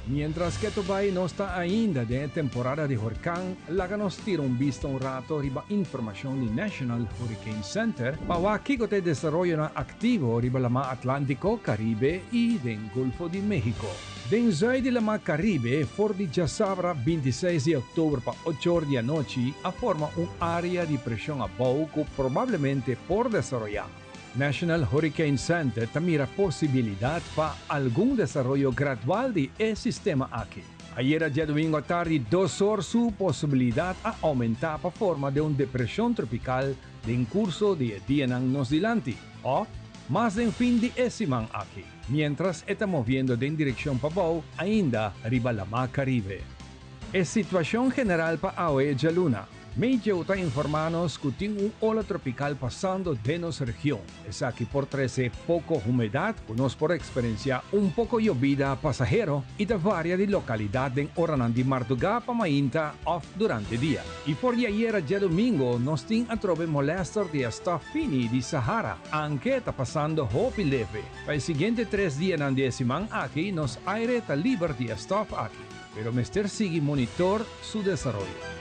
Mientras keto bai nos ta ainda den e temporada di horkan, laga nos tira un bista un rato riba informashon di National Hurricane Center pa wak kiko ta e desaroyonan aktivo riba Lamá Atlantiko, Karibe i den Golfo di Mexico. Den zùit di Lamá Karibe, for di djasabra 26 di òktober pa ocho or di anochi a forma un área di preshon abou ku probablemente por desaroyá. National Hurricane Center ta mira posibilidat pa algun desaroyo gradual di e sistema aki. Ayera djadumingu atardi dos or su posibilidat a oumentá pa forma den un depreshon tropikal den kurso di e dianan nos dilanti, òf mas den fin di e siman aki, miéntras e ta moviendo den direkshon pabou ainda riba Lamá Karibe. E situashon general pa awe djaluna. Meteo ta informá nos ku tin un ola tropikal pasando den nos region. Esaki por trese poko humedat ku nos por eksperensiá un poko yobida pasahero i ta varia di lokalidat den oranan di mardugá pa mainta òf durante dia. I for di ayera djadumingo nos tin atrobe molèster di e stòf fini di Sahara, anke ta pasando hopi leve. Pa e siguiente tres dianan di e siman aki nos aire ta liber di e stòf aki, pero mester sigui monitor su desaroyo.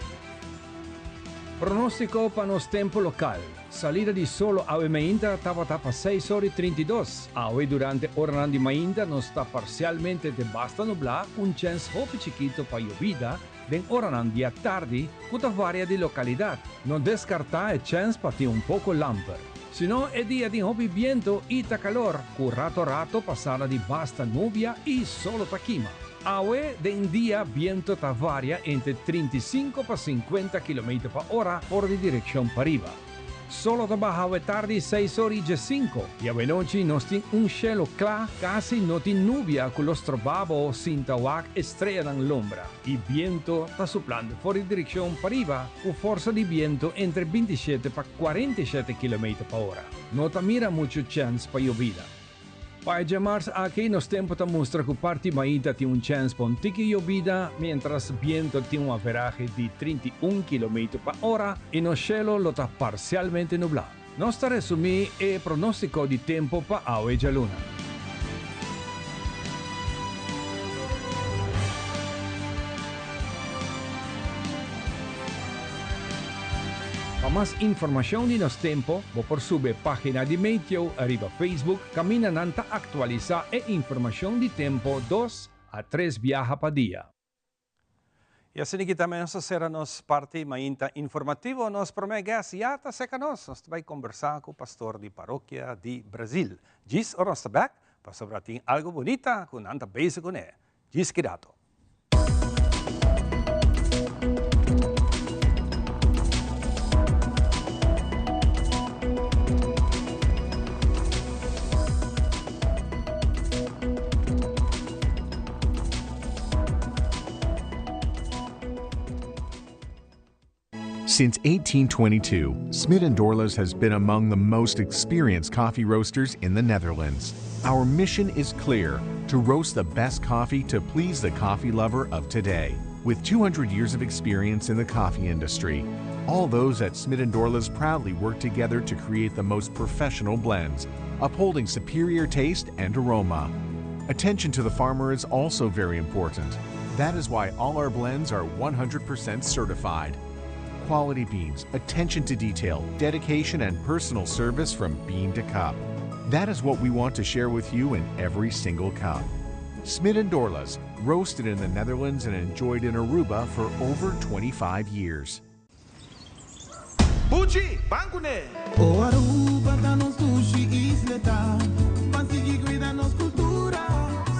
Pronóstiko pa nos tempu lokal. Salida di solo awe mainta tabata pa seis ora i 32. Awe durante oranan di mainta nos ta parsialmente te basta nublá ku un chèns hopi chikito pa yobida den oranan di atardi ku ta varia di lokalidat. No deskartá e chèns pa tin un poko lamper. Si no, e dia tin hopi biento i ta kalor ku rato rato pasada di basta nubia i solo ta kima. Awe den dia biento ta varia entre 35 pa 50 kilometer pa ora for di direkshon pariba. Solo ta baha awe tardi 6 or i 15 i awe nochi nos tin un shelo kla, kasi no tin nubia ku lo stroba bo sinta wak e streanan lombra i biento ta suplando for di direkshon pariba ku forsa di biento entre 27 pa 47 kilometer pa ora. No ta mira muchu chèns pa yobida. Pa e djamars aki nos tempu ta mustra ku parti mainta tin un chèns pa un tiki yobida, miéntras biento tin un averahe di 31 kilometer pa ora i nos shelo lo ta parsialmente nublá. Nos ta resumí e pronóstiko di tempu pa awe djaluna. Pa mas informashon di nos tempu, bo por subi e página di Meteo riba Facebook kaminda nan ta aktualisá e informashon di tempu dos a tres biaha pa dia. I asina ki tambe nos ta sera nos parti mainta informativo. Nos promé guest ya ta serka nos. Nos ta bai kombersá ku pastor di parokia di Brazil. Djis ora nos ta bèk, pasobra tin algu bunita ku nan ta bezig kuné. Djis ki rato. Since 1822, Smit & Dorlas has been among the most experienced coffee roasters in the Netherlands. Our mission is clear: to roast the best coffee to please the coffee lover of today. With 200 years of experience in the coffee industry, all those at Smit & Dorlas proudly work together to create the most professional blends, upholding superior taste and aroma. Attention to the farmer is also very important. That is why all our blends are 100% certified. Quality beans, attention to detail, dedication, and personal service from bean to cup. That is what we want to share with you in every single cup. Smit & Dorlas, roasted in the Netherlands and enjoyed in Aruba for over 25 years. Buchi, ban kuné! O Aruba ta nos dushi isla ta Pa sigui cuida nos cultura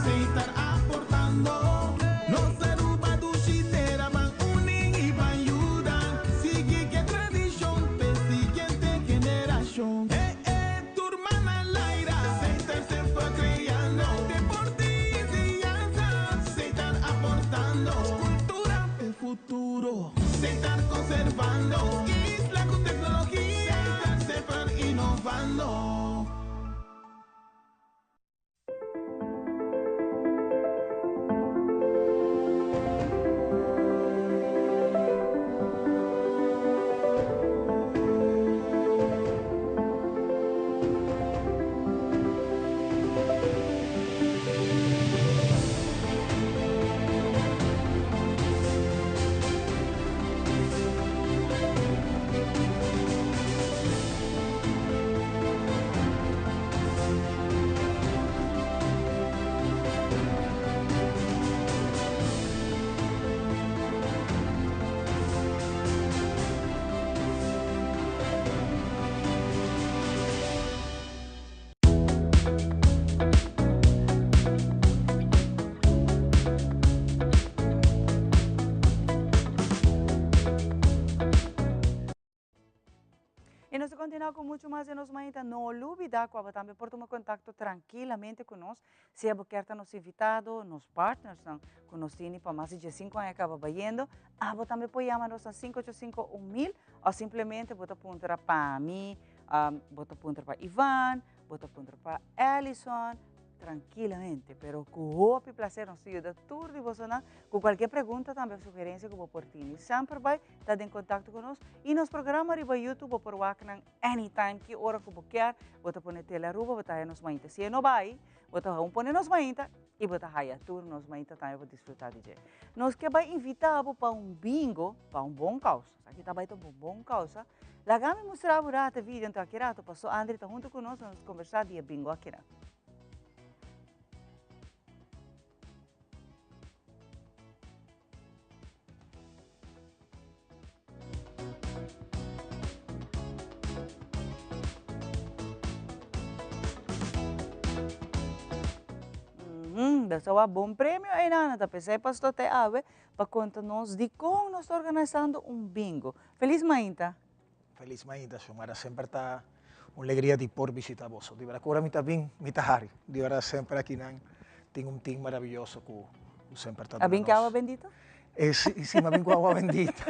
Setar aportando Nos Aruba dushi tera Ban uni y ban yuda Sigui cu e tradicion P'e siguiente generacion Eh eh tur man al aire Setar semper creando Deporte y enseñanza Setar aportando Cultura p'e futuro Setar conservando Isla cu tecnologia Setar semper innovando. ta continua cu mucho mas den nos mainta. No lubida cu abo tambe por tuma contacto trankilamente cu nos. Si abo kier ta nos invitado, nos partnersnan cu nos tini pa mas di diescinco aña caba bayendo, abo tambe por yama nos na cinco ocho cinco un mil of simplemente bo ta puntra pa mi, bo ta puntra pa Ivan, bo ta puntra pa Ellison, trankilamente, pero cu hopi placer nos ta yuda tur di bosonan cu cualkier pregunta tambe of sugerencia cu bo por tini. Semper bay ta den contacto cu nos y nos programa riba YouTube bo por wak nan anytime, ki ora cu bo kier, bo ta pone Tele Aruba, bo ta haya nos mainta. Si e no bay, bo ta gewoon pone nos mainta y bo ta haya tur nos mainta tambe bo disfruta di dje. Nos ke bay invita bo pa un bingo pa un bon causa. Esaki ta bay ta un bon causa. Laga mi mustra bo rato e video anto aki rato Pastor Andry ta hunto cu nos pa nos conversa di e bingo akinan. Besa wak bon premio einan, ta pesey pastor te awe pa konta nos dikon nos ta organisando un bingo. Felis mainta. Felis mainta, Xiomara. Semper ta un legria di por bishita boso. Di berdad ku ora mi ta bin, mi ta hari. Di berdad semper akinan tin un tin maraviyoso ku semper ta duna nos. A bin ku awa bendita? Si, si, mi a bin ku awa bendita.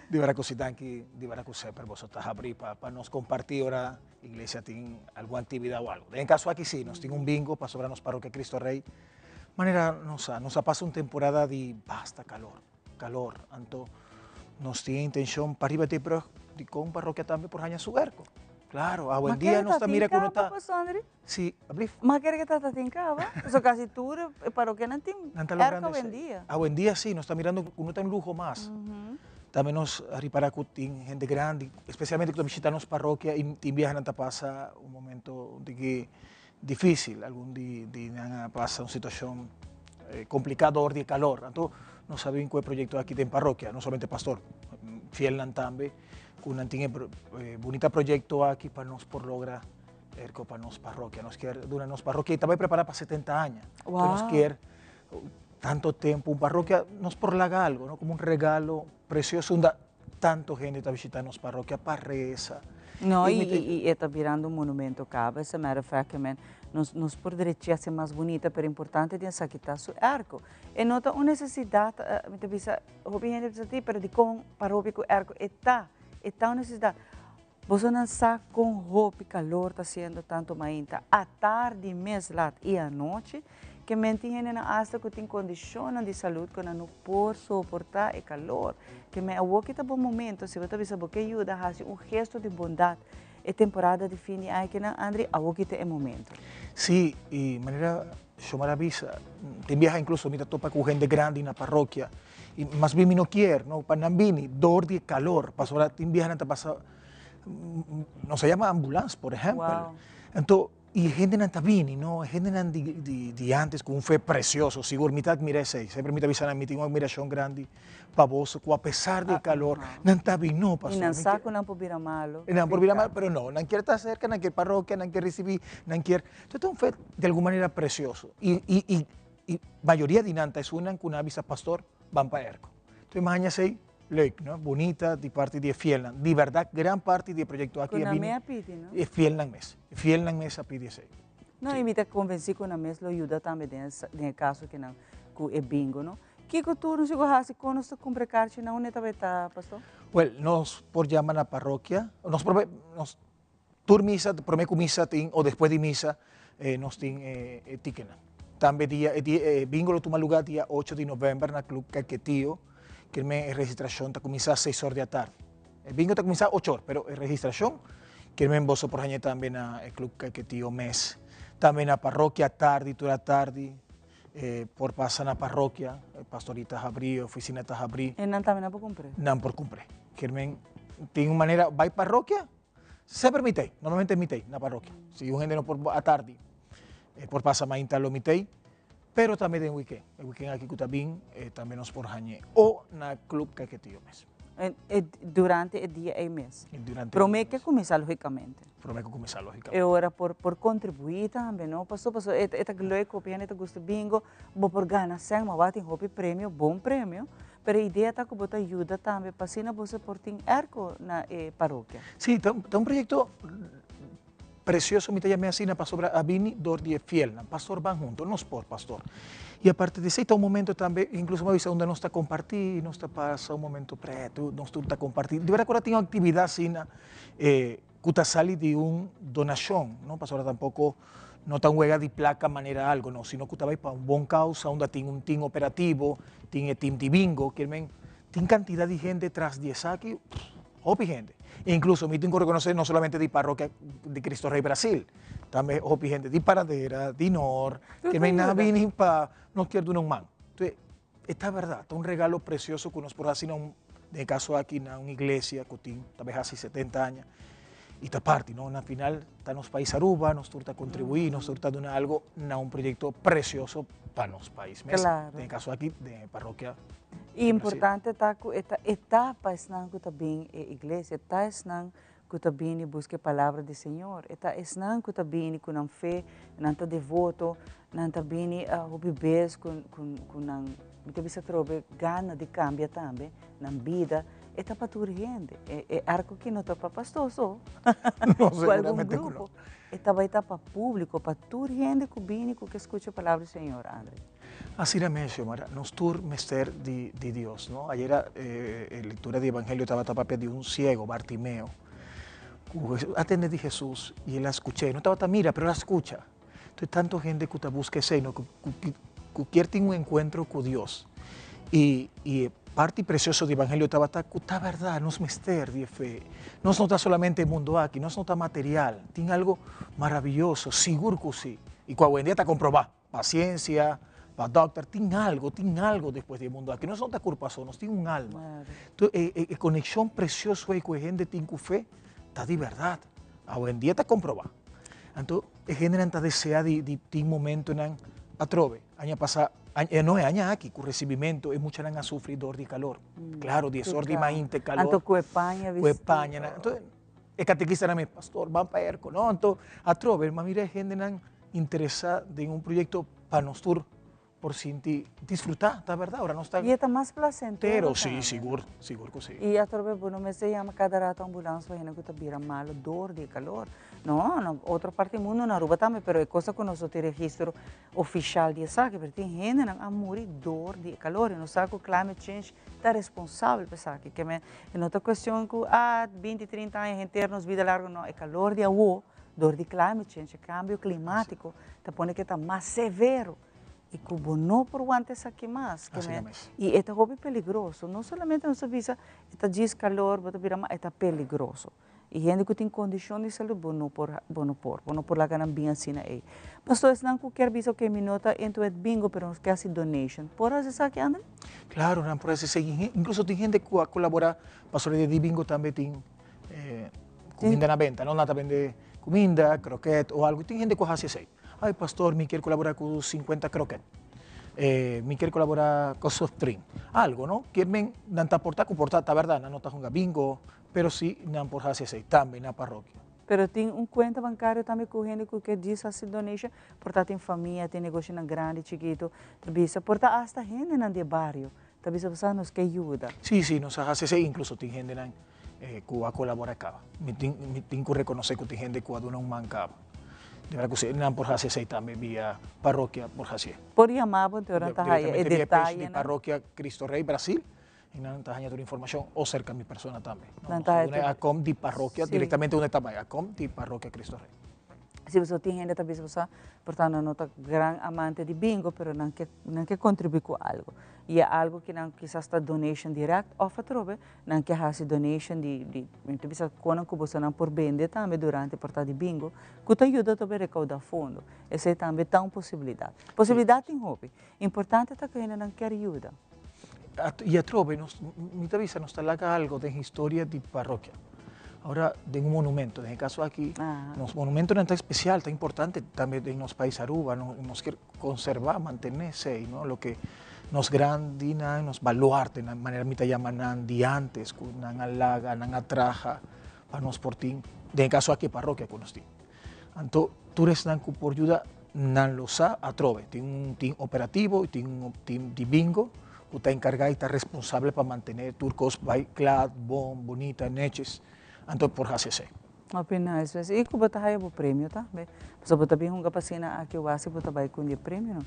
Di berdad ku si, danki. Di berdad ku semper boso ta habri pa nos komparti ora iglesia tin algun aktividat o algo. Den e kaso aki si, nos tin un bingo pasobra nos Parokia Cristo Rey manera nos a nos a pasa un temporada di basta kalor. Calor. Anto nos tin e intencion pa riba di brug di con parroquia tambe por haña su airco. Claro, awendia nos ta mira cu no ta. Si, ablief? Ma kere ke tata tin caba? Pasobra casi tur e parroquianan tin airco awendia. Awendia si, nos ta mirando cu no ta un luho mas. Tambe nos a ripara cu tin hende grandi, especialmente cu ta bishita nos parroquia y tin biaha nan ta pasa un momento un tiki Difícil, algun di nan a pasa un situacion complicado dor di e calor. Anto nos a bin cu e proyecto aki den parroquia, no solamente pastor, fielnan tambe, cu nan tin e bunita proyecto aki pa nos por logra airco pa nos parroquia. Nos kier duna nos parroquia y ta bay prepara pa 70 aña. Entonces nos kier tanto tempo un parroquia nos por laga algo, no? Como un regalo precioso unda Tanto hende ta bishita nos parrokia pa resa. No, y y e ta birando un monumento caba. As a matter of fact, men, nos, nos por drechi haci mas bunita, pero importante den esaki ta su airco. E no ta un necesidad, mi ta bisa, hopi hende ta bisa ti, pero dicon parrokia cu airco? E ta, e ta un necesidad. Bosonan sa kon hopi kalor ta siendo tantu mainta, atardi mes lat i anochi, ke men tin hendenan asta ku tin kondishonnan di salud ku nan no por soportá e kalor. Ke men awoki ta bon momento, si bo ta bisa bo ke yuda hasi un gesto di bondat e temporada di fin di aña kinan, Andry, awoki ta e momento. Sí, i manera Xiomara a bisa, tin biaha inkluso mi ta topa ku hende grandi na parokia i mas bien mi no kier no pa nan bini dor di e kalor pasobra tin biaha nan ta pasa nos a yama ambulans por ehèmpel. Anto i hendenan ta bini no, hendenan di di antes ku un fe presioso sigur mi ta admira esei, semper mi ta bisa nan mi tin un admirashon grandi pa boso ku apesar di e kalor nan ta bin no pastor. I nan sa ku nan por bira malo. I nan por bira malo pero no nan kier ta serka nan kier parokia nan kier risibi nan kier Entonces ta un fe di algun manera precioso y y y y mayoria di nan ta esunnan cu nan a bisa pastor ban pa airco. Entonces mi haña esey leuk no, bunita di parti di e fielnan. Di berdad gran parti di e proyecto aki a bini. Cu nan mes a pidi no? E fielnan mes, e fielnan mes a pidi esey. No y mi ta convenci cu nan mes lo yuda tambe den e caso kinan cu e bingo no. Kico tur nos sigur haci con nos ta cumpra e carchi nan? Unda e ta bay ta pastor? Well nos por yama na parroquia, nos por bay nos. Tur misa, prome ku misa tin o despues di misa nos tin e tikennan. Tambe dia e dia e bingo lo tuma luga dia ocho di november na Club Caiquetio, kirmen e registrashon ta kuminsá seis or di atardi. E bingo ta kuminsá ocho or, pero e registrashon kirmen boso por haña tambe na e Club Caiquetio mes. Tambe na parrokia atardi, tur atardi por pasa na parrokia, e pastorita ta habrí, e ofisina ta habrí. E nan tambe nan por kumpr'é? Nan por kumpr'é. Kirmen tin un manera bai parrokia. Semper mi t'ei, normalmente mi t'ei na parrokia. Si un hende no por atardi, e por pasa mainta lo mi t'ei, pero tambe den weekend. E weekend aki ku ta bin, tambe nos por hañ'é o na Club Caiquetio mes. Durante e dia ei mes? Durante e dia mes. Promé ke kuminsá logikamente. Promé ku kuminsá logikamente. E ora por por kontribuí tambe, no? Paso paso e ta leuk, hopi hende ta gusta bingo, bo por gana sèn, ma wak tin hopi premio, bon premio. Pero e idea ta ku bo ta yuda tambe pa asina boso por tin airco na e parokia. Sí, ta un proyecto precioso, mi ta yam'é asina pasobra a bini dor di e fielnan. Pastor ban hunto, nos por, pastor. Y aparte di esei ta un momento tambe, incluso mi a bisa unda nos ta comparti, nos ta pasa un momento preto, nos tur ta comparti. Di berdad cu ora tin un actividad asina cu ta sali di un donacion, no, pasobra tampoco no ta un wega di placa manera algo, no, sino cu ta bay pa un bon causa unda tin un team operativo, tin e team di bingo, kier men tin cantidad di hende tras di esaki, Hopi hende. Incluso mi tin cu reconoce no solamente di parroquia di Cristo Rey Brasil, tambe hopi hende di Paradera, di Noord, que men a bini pa nos kier duna un man. Entonces, e ta berdad, ta un regalo precioso cu nos por haci na un, den e caso aki, na un iglesia cu tin ta bay haci 70 aña y ta parti, no? Na final ta nos pais Aruba, nos tur ta contribui, nos tur ta duna algo na un proyecto precioso pa nos pais mes. Den e caso aki, den e parroquia. I importante ta ku e ta etapa esnan ku ta bin e iglesia, e ta esnan ku ta bini buska e palabra di Señor, e ta esnan ku ta bini ku nan fe, nan ta devoto, nan ta bini hopi bes ku ku nan, mi ta bisa atrobe, gana di kambia tambe nan bida, e ta pa tur hende. E e arko aki no ta pa pastor so, No, ku algun seguramente ku no. grupo, e ta bai ta pa públiko, pa tur hende ku bini ku ke skucha e palabra di Señor, Andre. Asina mes, Xiomara, nos tur mester di di Dios, no? Ayera e lectura di Evangelio tabata papia di un ciego, Bartimeo, cu a tende di Jesús y el a scuch'é. No tabata mira, pero el a scucha. Entonces, tanto hende cu ta busca esey, no? Cu cu cu kier tin un encuentro cu Dios. Y y e parti precioso di Evangelio tabata cu ta berdad, nos mester di e fe. Nos no ta solamente e mundo aki, nos no ta material. Tin algo maraviyoso, sigur cu si, y cu awendia ta comproba. Paciencia, pa dokter, tin algo, tin algo despues di e mundo aki. Nos no ta curpa so, nos tin un alma. Entonces, e, e, e conexion precioso ei cu e hende tin cu fe, ta di berdad. Awendia ta comproba. Anto, e hendenan ta desea di, di tin momentonan atrobe. Aña pasa, aña, no, e aña aki, cu recibimento, e muchanan a sufri dor di calor. Claro, dies or di mainte, calor. Anto cu e paña Cu e pañanan. Anto, e catequista nan mi, pastor, ban pa airco. No, anto, atrobe, ma mira e hendenan Interesa den un proyecto pa nos tur por sinti disfruta, ta berdad, ora nos ta. Y e ta mas placentero Pero si, sigur, sigur cu si. Y atrobe bo no mester yama cada rato ambulans pa hende cu ta bira malo door di e calor. No, na otro parti di mundo, na Aruba tambe, pero e cosa cu nos no tin registro oficial di esaki, pero tin hendenan a muri door di e calor y nos sa cu climate change ta responsabel pa esaki. Ke men, e no ta cuestion cu, ah, binti, trinta aña henter nos bida largo, no, e calor di awo Dor di climate change, e cambio climatico, ta pone cu e ta mas severo y cu bo no por wanta esaki mas. Asina mes. Y e ta hopi peligroso. No solamente nos ta bisa e ta djis calor, bo ta bira mal, e ta peligroso. Y hende cu tin condicion di salud, bo no por, bo no por, bo no por laga nan bin asina ey. Pasto esnan cu kier bisa, ok, mi no ta into het bingo, pero nos kier haci donation. Por haci esaki, André? Claro, nan por haci esaki. Incluso tin hende cu a colabora, pasobra di bingo tambe tin. Cuminda na benta, no? Nan ta bende cuminda, croquet o algo. Tin hende cu haci esey. Ay, pastor, mi kier colabora cu 50 croquet. Mi kier colabora cu soft drink. Algo, no? Kier men, nan ta porta cu porta, ta berdad, nan no ta hunga bingo, pero si nan por haci esey tambe na parroquia. Pero tin un cuenta bancario tambe cu hende cu kier djis haci donation, por ta tin famia, tin negoshonan grandi, chikito, ta bisa, por ta hasta hendenan di e bario ta bisa, sa nos ke yuda. Si, si, nos a haci esey, incluso tin hendenan ku a kolabora kaba. Mi tin mi tin ku rekonosé ku tin hende ku a duna un man kaba. Di manera ku si nan por hasi esei tambe via parokia por hasié. Por yama bo anto nan ta haya e Direktamente via page di detayenan. Parokia Cristo Rey Brasil i nan ta haña tur informashon o serka mi persona tambe. Nan Nos ta ta haya duna e tur. akom di parokia Sí. direktamente unda e ta bai, akom di Parokia Cristo Rey. Si boso tin hende ta bisa bo sa, por ta nan no ta gran amante di bingo, pero nan ke nan ke kontribuí ku algu. I e algu ki nan kisas ta donation dirèkt òf atrobe Nan ke hasi donation di di mi ta bisa konan ku bosonan por bende tambe durante por ta di bingo ku ta yuda tambe rekouda fondo. Esei tambe ta un posibilidat. Posibilidat tin hopi. Importante ta ku hendenan kier yuda. I atrobe nos mi ta bisa nos ta laga algo den historia di parokia. Ahora den un monumento, den e kaso aki nos monumentonan ta espesial, ta importante tambe den nos pais Aruba, nos kier Conserva, mantene esey, no? Loke nos grandinan, nos baluartenan, manera mi ta yama nan di antes, cu nan a laga, nan a traha pa nos por tin, den e caso aki e parrokia cu nos tin. Anto, tur esnan cu por yuda, nan lo sa atrobe. Tin un team operativo y tin un team di bingo. ku ta enkargá i ta responsabel pa mantené tur kos bai kla, bon, bunita, neches, anto por hasi esei. Hopi nice mes. I ku bo ta haya bo premio tambe. Pasobra bo ta bin hunga pa asina aki wasi bo ta bai ku e premionan.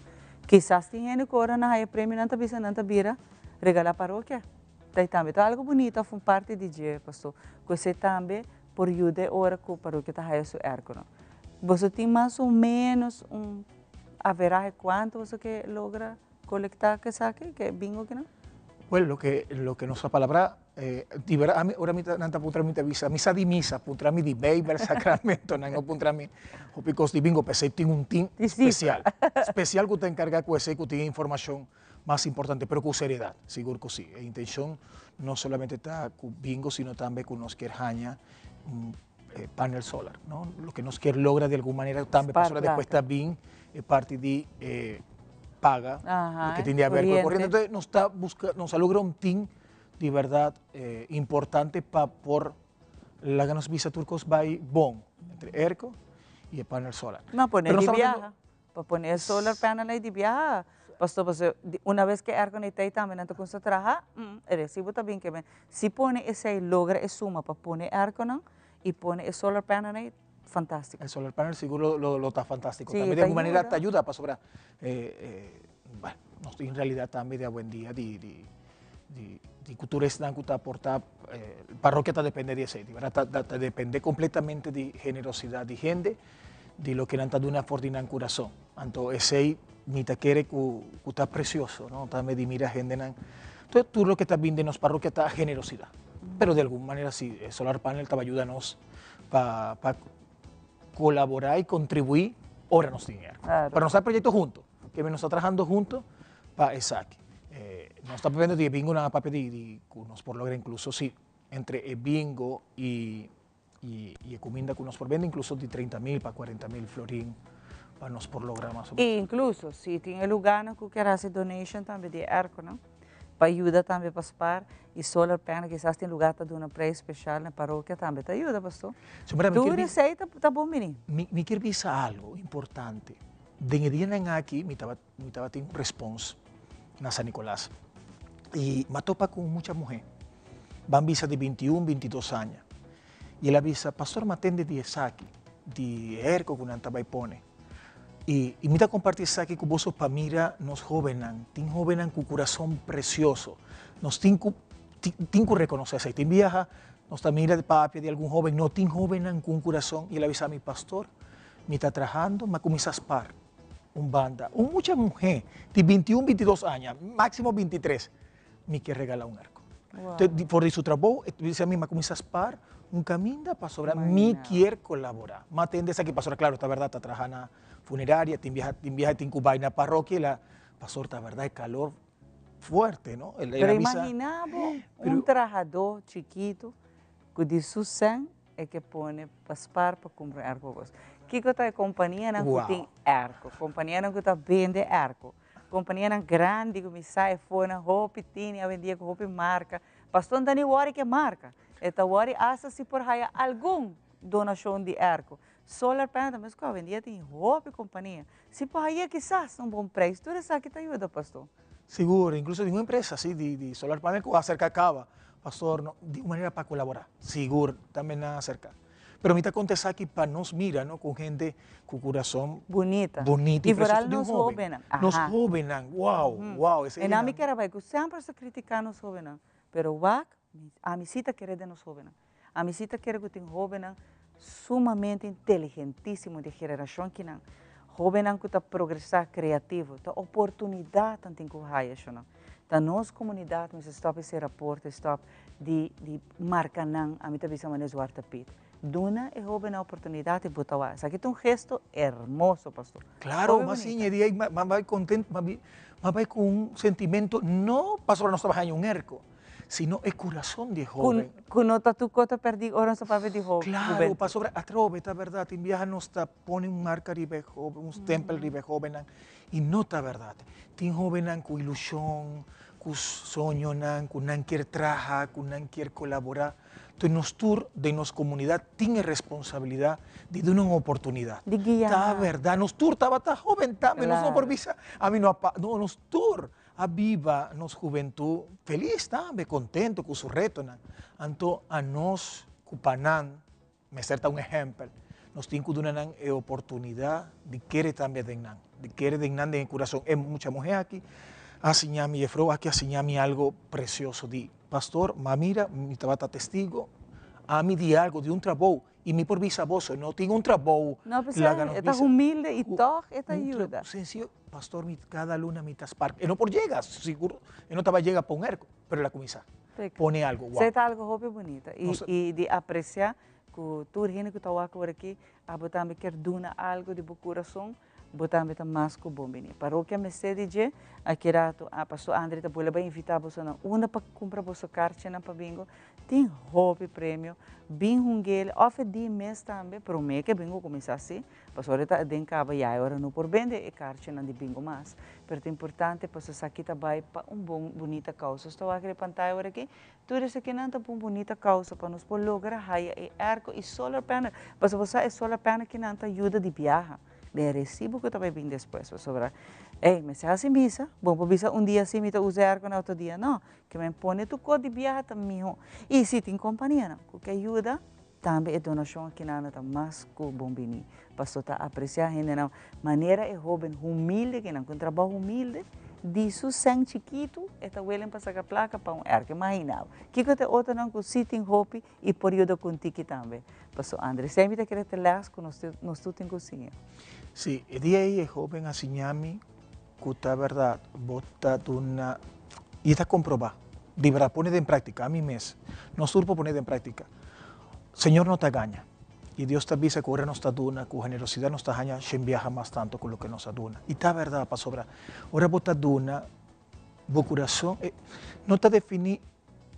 Kisas tin hende ku ora nan haya premio nan ta bisa nan ta bira regalá parokia. Ta i tambe ta algo bunita of un parti di dje paso ku esei tambe por yuda e ora ku parokia ta haya su erkonan. Boso tin mas o menos un averahe kuantu boso ke logra kolektá ku esaki, ku e bingo kinan? Well, loke loke nos a palabrá di berdad ami ora mi ta nan ta puntra mi ta bisa mi sa di misa puntra mi di beibel sacramentonan no puntra mi hopi kos di bingo p'esei tin un tin spesial spesial ku ta enkargá ku esei ku tin e informashon mas importante pero ku seriedad sigur ku si e intenshon no solamente ta ku bingo sino tambe ku nos kier haña un panel solar no loke nos kier logra di algun manera tambe pasobra despues ta bin e parti di paga loke tin di haber ku e koriente entonces nos ta buska nos a logra un tin di berdad importante pa por laga nos bisa tur kos bai bon entre airco y e panel solar. No pone di biaha, pa pone e solar panel ei di biaha, pasto pasobra una bes ke airco no ta tambe nan ta kumsa traha, e resibo ta bin keme. Si pone esei logra e suma pa pone airconan y pone e solar panel ei, fantastico. E solar panel sigur lo ta fantastico tambe, di algun manera ta yuda pasobra bueno nos tin realidad tambe di awendia di di cu tur esnan cu ta aporta parroquia ta depende di esey, di berdad ta depende completamente di generosidad di hende, di loke nan ta duna for di nan curason, anto esey mi ta kere cu ta precioso no, tambe di mira hendenan, entonces tur loke ta bin den nos parroquia ta generosidad, pero di algun manera si e solar panel taba yuda nos pa pa colabora y contribui ora nos tin airco. Claro. Pero nos ta proyecto hunto, ke nos ta trahando hunto pa esaki. Nos ta papiando di e bingo, nan a papia di di ku nos por logra incluso si entre e bingo y y y e cuminda ku nos por bende incluso di 30 mil pa 40 mil florin pa nos por logra mas o menos. Y incluso si tin e lugarnan ku kier hasi donation tambe di e airco nan. Pa yuda tambe pa spar y solar panel kisas tin lugar ta duna prijs special na parokia tambe ta yuda pastor. Señora, mi Tur kier esey ta bon bini. Mi kier bisa algo importante. Den e dianan aki mi taba mi tabatin un respons na San Nicolas y m'a topa cu un mucha muhe ban bisa di 21, 22 aña y el a bisa pastor m'a tende di esaki di e airco cu nan ta bay pone. I mi ta kompartí esaki ku boso pa mira nos hóbennan. Tin hóbennan ku kurason presioso. Nos tin ku tin ku rekonosé esei. Tin biaha nos ta mira di papia di algun hóben, no tin hóbennan ku un kurason. I el a bisa mi, Pastor, mi ta trahando, mi a kuminsá spar un banda. Un mucha muhé di bintiun, bintidos aña, máksimo bintitres, mi ke regalá un arko. Entonces, for di su trabou, e bisa mi, mi a kuminsá spar un kaminda pasobra mi kier kolaborá. Mi a tende esaki, pasobra klaro, ta bèrdat, ta traha na funeraria, tin biaha, tin biaha tin ku bai na parokia, el a, pastor, ta bèrdat e kalor fuerte, no? El Pero a bisa, imaginá bo un trahadó chikitu ku di su sèn e ke pone pa spar pa kumpra un airco pa bos. Kiko ta e kompanianan ku tin airco? Kompanianan ku ta bende airco? Kompanianan grandi ku mi sa e fonan hopi tini awendia ku hopi marka. Pastor no ta ni wòri ke marka. E ta wòri asta si por haya algun donashon di airco. Solar panel ta meskos awendia tin hopi kompania. Si por haya kisas un bon preis tur esaki ta yuda pastor. Sigur, inkluso tin un empresa si di solar panel ku a aserka kaba pastor no di un manera pa kolaborá. Sigur tambe nan a aserka. Pero mi ta konta esaki pa nos mira no ku hende ku kurason Bunita. bunita I y precioso vooral di un nos hoben. hobennan. Nos Aha. hobennan, wow, wow, esei E nan mi nan. kier a bai ku semper sa kritiká nos hobennan, pero wak, ami si ta kere den nos hobennan. Ami si ta kere ku tin hobennan sumamente inteligentísimo di generashon kinan, hobennan ku ta progresá, kreativo, ta oportunidatnan tin ku haya eshonan. Ta nos komunidat mester stòp e sera porta i stòp di di marka nan, ami ta bisa manera Zwarte Piet. Duna e hóbennan oportunidat i bo ta wak. Esaki ta un gesto hermoso, pastor. Claro, Hopi mas bunita. siña di ei ma bai kontent, ma bi ma bai ku un sentimento no pasobra nos ta baha un erko, sino e kurason di e Ku hóben. ku no ta tur kos ta pèrdí ora nos ta papia di ho Claro, hubentud. pasobra atrobe ta bèrdat, tin biaha nos ta pone un marka riba e hóben, un stèmpel riba e hóbennan I no ta bèrdat. Tin hóbennan ku ilushon, ku soñonan, ku nan kier traha, ku nan kier kolaborá. Enton nos tur den nos komunidat tin e responsabilidat di duna un oportunidat. Di guia Ta nan. bèrdat, nos tur tabata hóben tambe, nos no por bisa, ami no a pa, no, nos tur. a biba nos hubentud feliz tambe, contento cu su retonan. Anto anos cu pa nan mester ta un ehempel. Nos tin cu duna nan e oportunidad di kere tambe den nan, di kere den nan den e curason. E mucha muhe aki a siña mi, jefrouw aki a siña mi algo precioso di, Pastor, ma mira, mi tabata testigo, ami di algo, di un trabou, y mi por bisa boso, no tin un trabou, No, pues laga nos e ta bisa. humilde y Cu toch e ta un trabou yuda. sencillo, Pastor, mi cada luna mi ta spar. E no por yega, sigur, e no taba yega pa un airco, pero el a cuminsa pone algo, Esey wow. ta algo hopi bunita y Nos y di aprecia cu tur hende cu ta wak awor aki, abo tambe kier duna algo di bo curason, Bo tambe ta mas ku bon bini. Parokia mester di dje. Aki rato a Pastor Andre ta bole bai invita bosonan unda pa kumpra boso karchinan pa bingo. Tin hopi premio. Bin hungele of e di mes tambe prome ke bingo kuminsa si. Pasobra e ta aden kaba ya e ora no por bende e karchinan di bingo mas. Pero ta importante pasobra esaki ta bai pa un bon bunita kousa. Sto wak riba pantaya ora aki. Tur esakinan ta pa un bunita causa pa nos por logra haya e airco y solar panel. Pasobra bo sa e solar panel kinan ta yuda di biaha den e recibo cu ta bay bin despues. Pasobra, ey, mester haci misa, bo por bisa un dia si mi ta usa e airco na otro dia no. Ke men pone tu cos di biaha ta miho. Y si tin companianan cu ke yuda, tambe e donacion akinan ta mas cu bon bini. Pasobra ta aprecia hendenan manera e hoben humilde kinan cu un trabao humilde di su sèn chikitu e ta welen pa saka plaka pa un erke. Imagina bo kiko ta e otronan ku si tin hopi i por yuda ku un tiki tambe. Paso Andre, esei mi ta kere ta lès ku nos nos tur tin ku siña. Si, e dia ei e hoben a siña mi ku ta bèrdat bo ta duna i ta komprobá di bèrdat pone den práktika ami mes nos tur por pone den práktika. Señor no ta gaña. I Dios ta bisa ku ora nos ta duna ku generosidat nos ta haña shen biaha mas tantu ku loke nos a duna. I ta bèrdat pasobra ora bo ta duna bo kurason e no ta definí,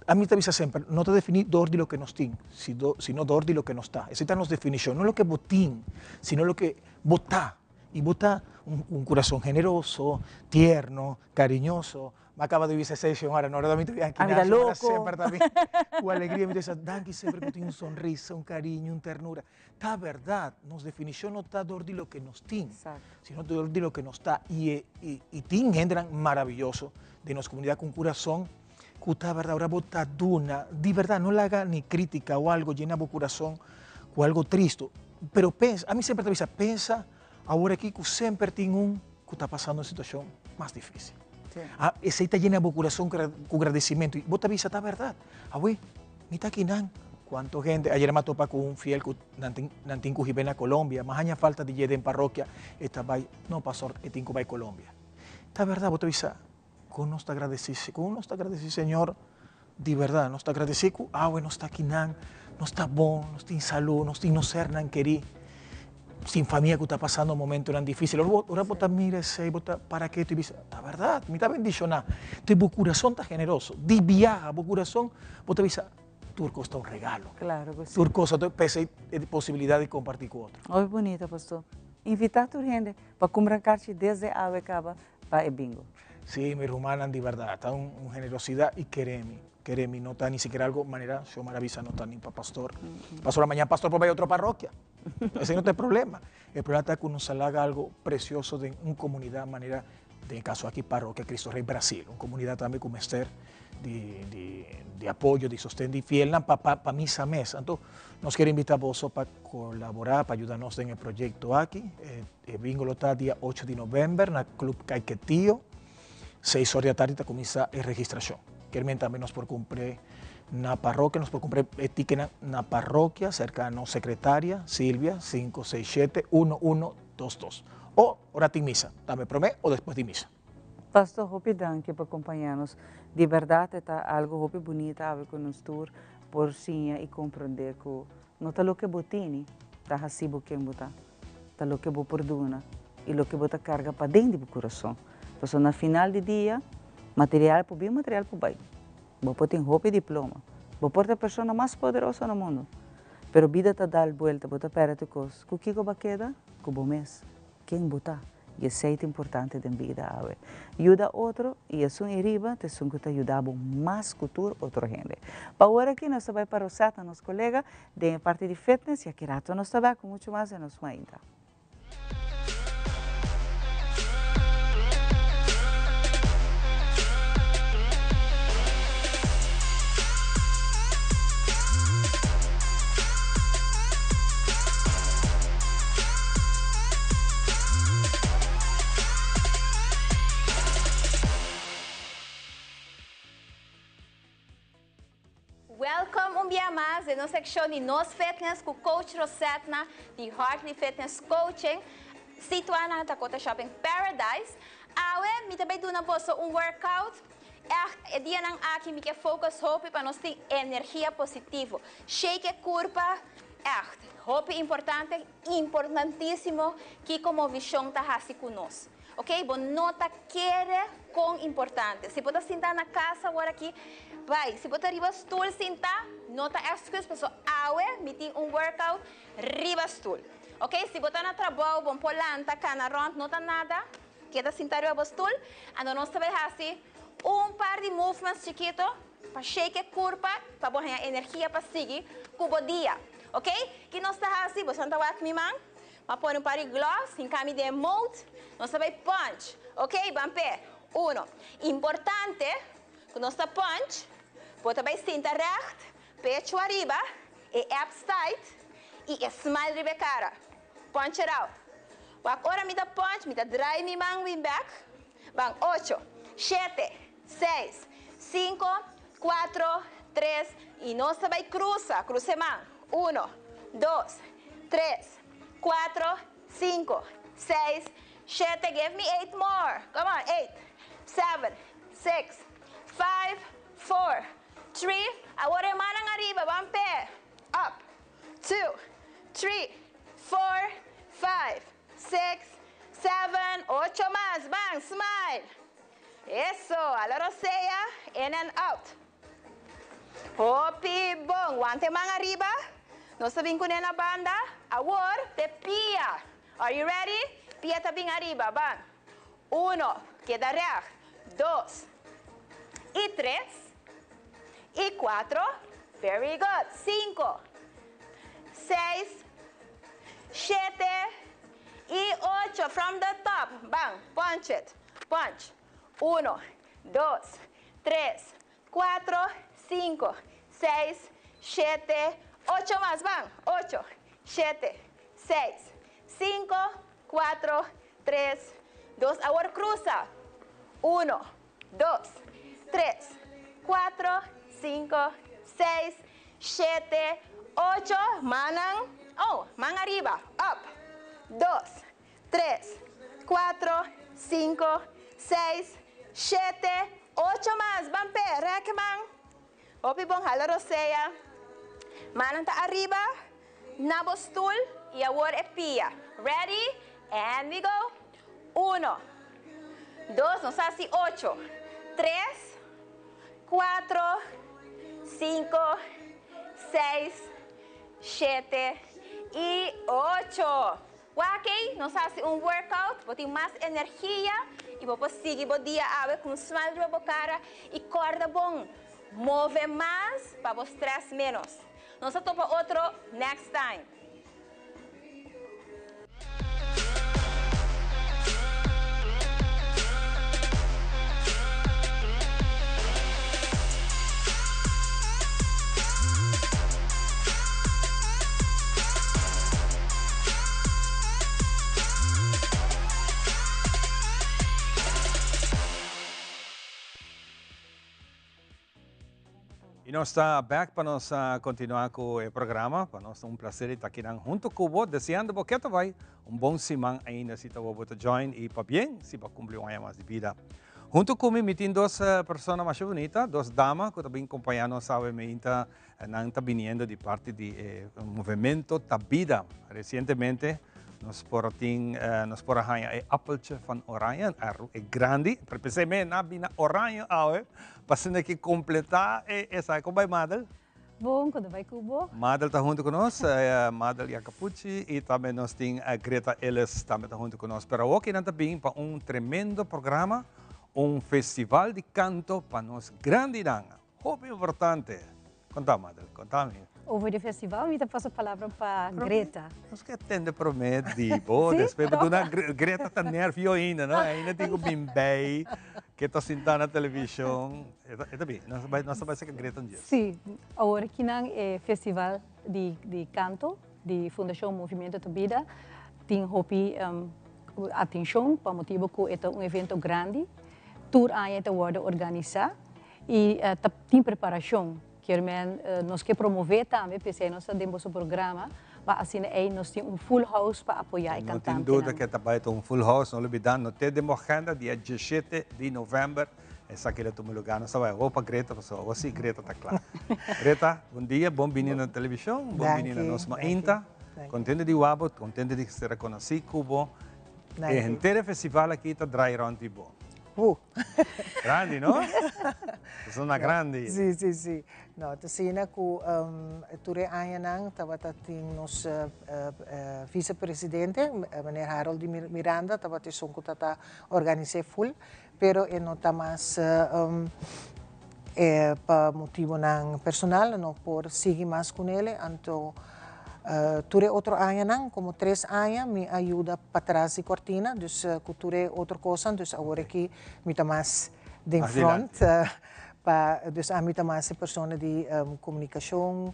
ami ta bisa semper, no ta definí dor di loke nos tin, sino dor di loke nos ta. Esei ta nos definishon, no loke bo tin, sino loke bo ta. I bo ta un kurason generoso, tierno, kariñoso. Mi a kaba di bisa esei señora, no ora mi ta biaha Ami ta kina, señora loko. semper ta bin ku alegria, mi ta bisa danki semper ku tin un sonrisa, un kariño, un ternura. Ta bèrdat, nos definishon no ta dor di loke nos tin, sino dor di loke nos ta. I e i tin hendenan maraviyoso den nos komunidat ku un kurason ku ta bèrdat, ora bo ta duna, di bèrdat no laga ni kritika o algo yena bo kurason ku algo tristu, pero pensa, ami semper ta bisa, pensa awor aki ku semper tin un ku ta pasando un situashon mas difísil. Ah, esei ta yena bo kurason ku gradesimentu i bo ta bisa ta bèrdat. Awe, mi ta akinan. Kuantu hende, ayer mi a topa ku un fiel ku nan tin nan tin ku hib'é na Colombia, ma haña falta di dje den parokia, e ta bai, no pastor, e tin ku bai Colombia. Ta bèrdat, bo ta bisa, kon nos ta gradesí, kon nos ta gradesí Señor, di bèrdat, nos ta gradesí ku awe nos ta akinan, nos ta bon, nos tin salú, nos tin nos sernan kerí. Sin famia ku ta pasando momentonan difísil. Ora bo, ora bo ta mira esei, bo ta para ketu i bisa, ta bèrdat, mi ta bendishoná. Te bo kurason ta generoso. Di biaha bo kurason, bo ta bisa, tur kos ta un regalo. Klaro ku si. Tur kos ta, p'esei e posibilidat di kompartí ku otro. Hopi bunita, pastor. Invitá tur hende pa kumpra karchi desde awe kaba pa e bingo. Sí, mi rumannan, di bèrdat, ta un un generosidat i kere mi. Kere mi no ta ni sikiera algo manera Xiomara bisa, no ta ni pa pastor. Pasobra mañana pastor por bai otro parrokia. Esei no ta e problema. E problema ta ku nos a laga algo presioso den un komunidat manera, den e kaso aki, Parokia Cristo Rey Brasil. Un komunidat tambe ku mester di di di apoyo, di sosten di fielnan pa pa pa misa mes. Anto nos kier invita boso pa kolaborá, pa yuda nos den e proyekto aki. E e bingo lo ta dia ocho di novèmber na Club Caiquetio. Seis or di atardi ta kuminsá e registrashon. Kier men tambe nos por kumpr'é na parrokia, nos por kumpr'é e tikenan na parrokia serka nos sekretaria Silvia, sinku seis shete uno uno dos dos. O ora tin misa, tambe promé o despues di misa. Pastor hopi danki pa kompañá nos. Di bèrdat e ta algu hopi bunita awe ku nos tur por siña i komprondé ku no ta loke bo tini ta hasi bo ken bo ta. Ta loke bo por duna i loke bo ta karga paden di bo kurason. Pasobra na final di dia, material por bin, material por bai. Bo por tin hopi diploma, bo por ta e persona mas poderoso na mundu, pero bida ta dal buelta, bo ta pèrdè tur kos. Ku kiko bo a keda? Ku bo mes. Ken bo ta? I esei ta importante den bida awe. Yuda otro i esun ei riba ta esun ku ta yuda bo mas ku tur otro hende. Pa ora aki nos ta bai pa Rosetta, nos kolega, den e parti di fitness i aki rato nos ta bek ku muchu mas den nos mainta. mas den nos seccion di Nos Fitness cu Coach Rosetna di Hartley Fitness Coaching, situa na Dakota Shopping Paradise. Awe mi ta bay duna boso un workout. Echt, e dianan aki mi ke focus hopi pa nos tin energia positivo. Shake e curpa, echt, hopi importante, importantisimo kico movicion ta haci cu nos. Ok, bo no ta kere kon importante. Si bo ta sinta na kas awor aki, bai. Si bo ta riba stul sinta, no ta excuse paso awe mi tin un workout riba stul. Ok, si bo ta na trabou, bo por lanta, kana rond, no ta nada. Keda sinta riba bo stul. Anto nos ta bai hasi un par di movements chikito pa shake e kurpa pa bo haña energia pa sigui ku bo dia. Ok, ki nos ta hasi? Bo ta wak mi man. M'a pone un par di gloves, hinká mi den e mold. Nos ta bai punch. Ok, ban p'e. Uno. Importante, ku nos ta punch, bo ta bai sinta recht, pechu ariba, e abs tight i e smile riba e kara. Punch it out. Wak ora mi ta punch, mi ta draai mi man win bek. Ban, ocho, shete, seis, sinku, kuatro, tres, i nos ta bai krusa, krusa e man. Uno, dos, tres, kuatro, sinku, seis, shete, give me eight more, come on, eight, seven, six, five, four, three, awor e mannan ariba, ban p'e, up, two, three, four, five, six, seven, ocho mas, ban, smile, eso, hala rosea, in and out. Hopi bon, wanta e man ariba, nos ta bin kuné na banda, awor te pia, are you ready? Pia ta bin ariba, ban, uno, keda règt, dos, i tres, i kuatro, very good, sinku, seis, shete, i ocho, from the top, ban, punch it, punch, uno, dos, tres, Cuatro, cinco, seis, shete, ocho mas, ban, ocho, shete, seis, cinco, cuatro, tres, dos, awor cruza, uno, dos, tres, cuatro, cinco, seis, shete, ocho, mannan, oh, man ariba, up, dos, tres, cuatro, cinco, seis, shete, ocho mas, ban p'e, rek man. Hopi bon, hala rosea. Mannan ta ariba na bo stul y awor e pia. Ready? And we go. Uno, dos, nos haci ocho, tres, cuatro, cinco, seis, shete y ocho. Wak ei, nos hasi un workout, bo tin mas energia y bo por sigui bo dia awe cu un smile riba bo cara y corda bon, move mas pa bo stress menos. Nos ta topa otro next time. Y nos ta back pa nos continua cu e programa. Pa nos ta un placer di ta akinan hunto cu bo, deseando bo keto bay un bon siman ainda si ta bo bo ta join y pabien si bo a cumpli un aña mas di bida. Hunto cu mi, mi tin dos persona masha bunita, dos dama cu ta bin compaña nos awe meinta. Nan ta biniendo di parti di e movemento Ta Bida. Recientemente nos por tin, nos por a haña e appeltje van Oranje, e grandi, pero pensé me na bina oranje awe, pa asina ki completa e esaki. Con bai Madel? Bon, con ta bai cu bo? Madel ta hunto cu nos, Madel Jacopucci, y tambe nos tin Greta Ellis tambe ta hunto cu nos. Pero awoki nan ta bin pa un tremendo programa, un festival di canto pa nos grandinan. Hopi importante. Konta Madel, konta mi. Over di festival mi ta pasa palabra pa Greta. Nos ke tende prome di bo, despues bo duna Greta ta nervio ainda, no? Ainda tin ku bin bei, ke ta sinta na televishon. E ta bin, nos bai nos ta bai seka Greta un dies. Si, awor kinan e festival di di kanto di Fundashon Movimiento Ta Bida tin hopi atenshon pa motibu ku e ta un evento grandi. Tur aña e ta wòrdu organisá. I ta tin preparashon. Kiermen nos ke promové tambe, p'esei nos ta den boso programa, pa asina ei nos tin un full house pa apoyá e No tin duda kantantenan. ke ta bai ta un full house, no lubidá, no te den bo agenda dia diesshete di novèmber esaki lo tuma lugá. Nos ta bai awor pa Greta pasobra awor sí Greta ta kla. Greta, bon dia, bon bini na televishon, bon bini na Danki, nos danki, mainta. danki. Kontento di wak bo, kontento di ser konosí ku bo. E Danki. henter e festival aki ta drai rònt di bo. Hu. Grandi, no? Persona grandi. Sí, sí, sí. No, ta asina ku tur e añanan tabata tin nos vicepresidente, meneer Harold di Miranda, tabata esun ku tabata organis'é ful, pero e no ta mas pa motibonan personal no por sigui mas kunele, anto tur e otro añanan, komo tres aña, mi a yuda patras di kortina, dus ku tur e otro kosnan, dus awor aki mi ta mas den front, pa, dus ami ta mas e persona di komunikashon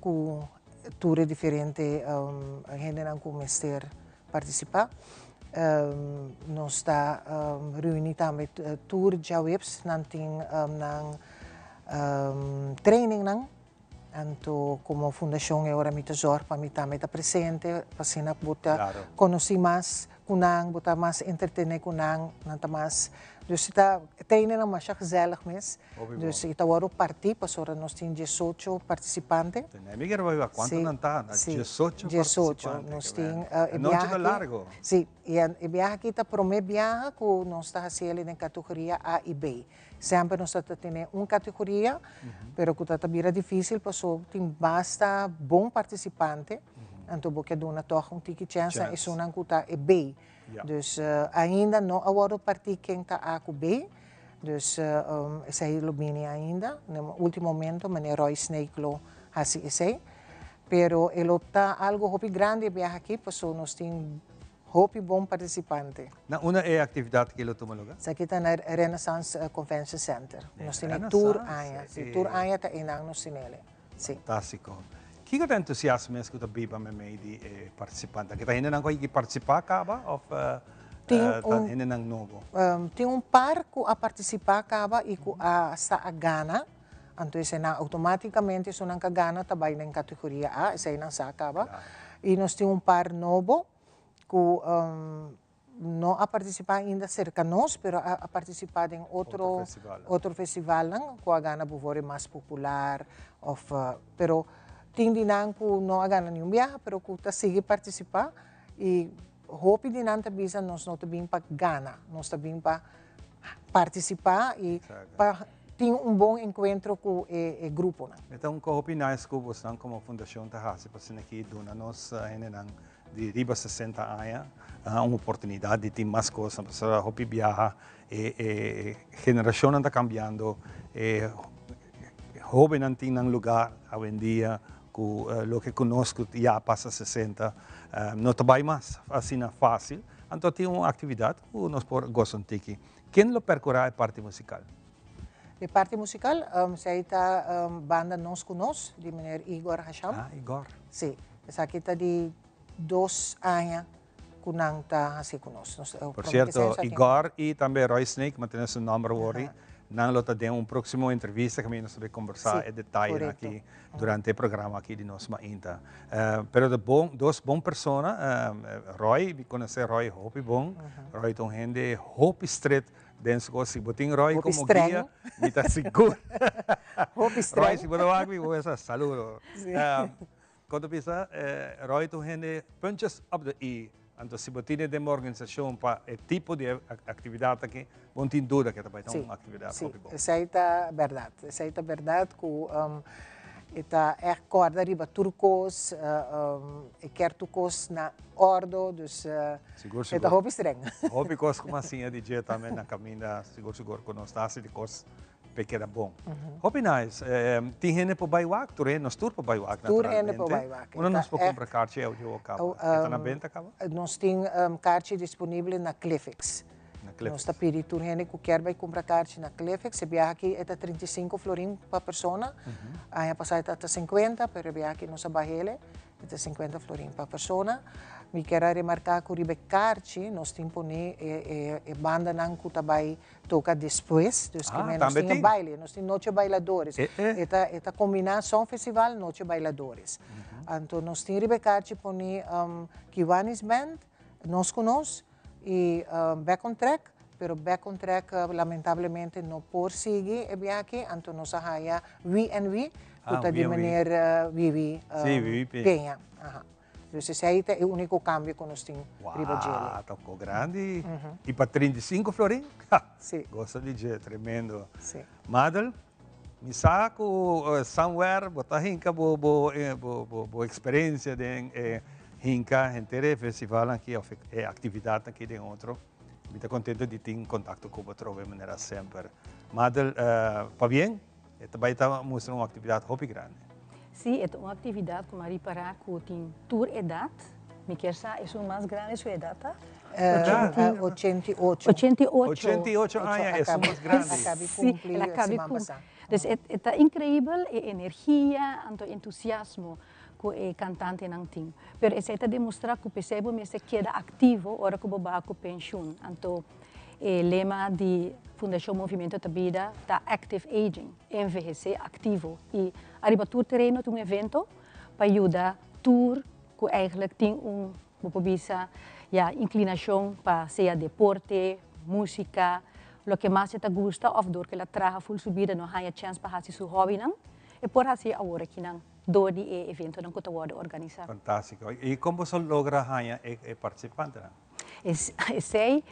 ku tur e diferente hendenan ku mester partisipá. Nos ta reuni tambe tur djaweps, nan tin nan trainingnan. Anto komo fundashon e ora mi ta zòrg pa mi tambe ta presente, pa asina bo ta konosí mas ku nan, bo ta mas entretené ku nan, nan ta mas, dus ta trainingnan masha gezellig mes. Dus e ta wòrdu partí pasobra nos tin diesocho partisipante. Mi kier wak kuantu nan ta, diesocho partisipante. Nos tin e nochi ta largo. Sí, i e biaha aki ta promé biaha ku nos ta hasi el den kategoria A i B. Semper nos ta tene un kategoria, pero ku ta ta bira difísil paso tin basta bon partisipante, anto bo ke duna tòg un tiki chèns na esunnan ku ta e B. Dus ainda no a wòrdu partí ken ta A ku B, dus esei lo bini ainda. Na último momento meneer Roy Sneek lo hasi esei. Pero e lo ta algu hopi grandi e biaha aki paso nos tin hopi bon partisipante. Na unda e aktividat aki lo tuma lugá? Esaki ta na Renaissance Convention Center. Nos tene tur aña. Si, tur aña ta einan nos tinele. Si. Fantástiko. Kiko ta entusiasmo mes ku ta biba meimei di e partisipantenan? Ke ta hendenan ku a yigi partisipá kaba òf ta hendenan nobo? Tin un par ku a partisipá kaba i ku a sa a gana. Anto eseinan outomátikamente esunnan ku a gana ta bai den kategoria A, eseinan sa kaba. I nos tin un par nobo ku no a partisipá ainda serka nos, pero a partisipá den otro otro festivalnan ku a gana buvor e mas popular òf pero tin di nan ku no a gana niun biaha pero ku ta sigui partisipá i hopi di nan ta bisa nos no ta bin pa gana, nos ta bin pa partisipá i pa tin un bon enkuentro ku e gruponan. E ta un kos hopi nice ku bosnan komo fundashon ta hasi pa asina aki duna nos hendenan di riba sesenta aña un oportunidad di tin mas cosnan pasobra hopi biaha e e generacionnan ta cambiando e hobennan tin nan lugar awendia cu loke cu nos cu ya a pasa sesenta no ta bay mas asina facil anto tin un actividad cu nos por goza un tiki. Ken lo percura e parti musical? E parti musical esei ta banda Nos Ku Nos di meneer Igor Hasham. Ah, Igor. Sí, esaki ta di dos aña ku nan ta hasi ku nos. Nos Por cierto, Igor y tambe Roy Snake, mantene su nomber wori, nan lo ta den un proximo entrevista kaminda nos ta bay conversa e detayenan aki durante e programa aki di Nos Mainta. Pero ta bon, dos bon persona, Roy, mi conoce Roy hopi bon, Roy ta un hende hopi stret Den su kos, si bo tin Roy Hopi komo streng. guia, mi ta sigur. Hopi streng. Roy, si bo ta wak mi, bo bisa saludo. Sí. Kon ta bisa, Roy ta un hende punches op de i. Anto si bo tine den bo organisashon pa e tipo di aktividat aki, bo no tin duda ke ta bai ta un aktividat hopi bon. Sí, esei ta bèrdat. Esei ta bèrdat ku E ta ègt kòrda riba tur kos, e kier tur kos na òrdo, dus e ta hopi streng. Hopi kos ku mi a siña di dje tambe na kaminda, sigur sigur ku nos ta hasi di kos p'e keda bon. Hopi nice. Tin hende por bai wak? Tur hende, nos tur por bai wak Tur hende por bai wak. Unda nos por kumpra karchi audio kaba? E ta na benta kaba? Nos tin karchi disponibel na Cliffix. Nos ta pidi tur hende ku kier bai kumpra karchi na Clifix. E biaha aki e ta 35 florin pa persona. Aña pasá e tabata 50, pero e biaha aki nos a bah'ele. E ta 50 florin pa persona. Mi kier a remarca cu riba e carchi nos tin pone e bandanan cu ta bay toca despues, dus Ah, nos tambe tin e tin. baile, nos tin Noche Bailadores. Eh, eh. E ta combina Song Festival, Noche Bailadores. Anto nos tin riba e carchi pone Kiwanis Band, Nos Cu Nos y Back on Track, pero Back on Track lamentablemente no por sigui e biaha, anto nos a haya We and We, Ah, cu ta di We and We. meneer Vivi Vivi Peña. Peña. Aha. Dus esey ta e unico cambio cu nos tin riba djele. Wow, toco grandi. Y pa 35 florin? Ha! Si. Gosta di dje, tremendo. Si. Madel, mi sa cu somewhere bo ta hinca bo experiencia den hinca henter e festival aki of e actividad aki den otro. Mi ta contento di tin contacto cu bo trobe manera semper. Madel, pabien, e ta bay ta mustra un actividad hopi grandi. Si, e un actividad cu m'a ripara cu tin tur edad. Mi kier sa, e un mas grandi su edad, ta? 88. 88. 88 aña, e mas grandi. A caba di Si, cumpli el a caba di siman cumpli. pasa. Dus ta increibel e energia, anto entusiasmo cu e cantantenan tin. Pero esey ta demostra cu pesey bo mester keda activo ora cu bo bay cu pensioen. Anto e lema di Fundacion Movimento ta Bida ta Active Aging, envehece activo. Y ariba tur tereno tin un evento pa yuda tur cu eigenlijk tin un, bo por bisa, ja, inclinacion pa sea deporte, musica, loke mas e ta gusta of door cu el a traha full su bida no haya chance pa haci su hobbynan, e por haci awor akinan door di e eventonan cu ta wordo organisa. Fantastico. Y con bo logra haya e participantenan? Esey,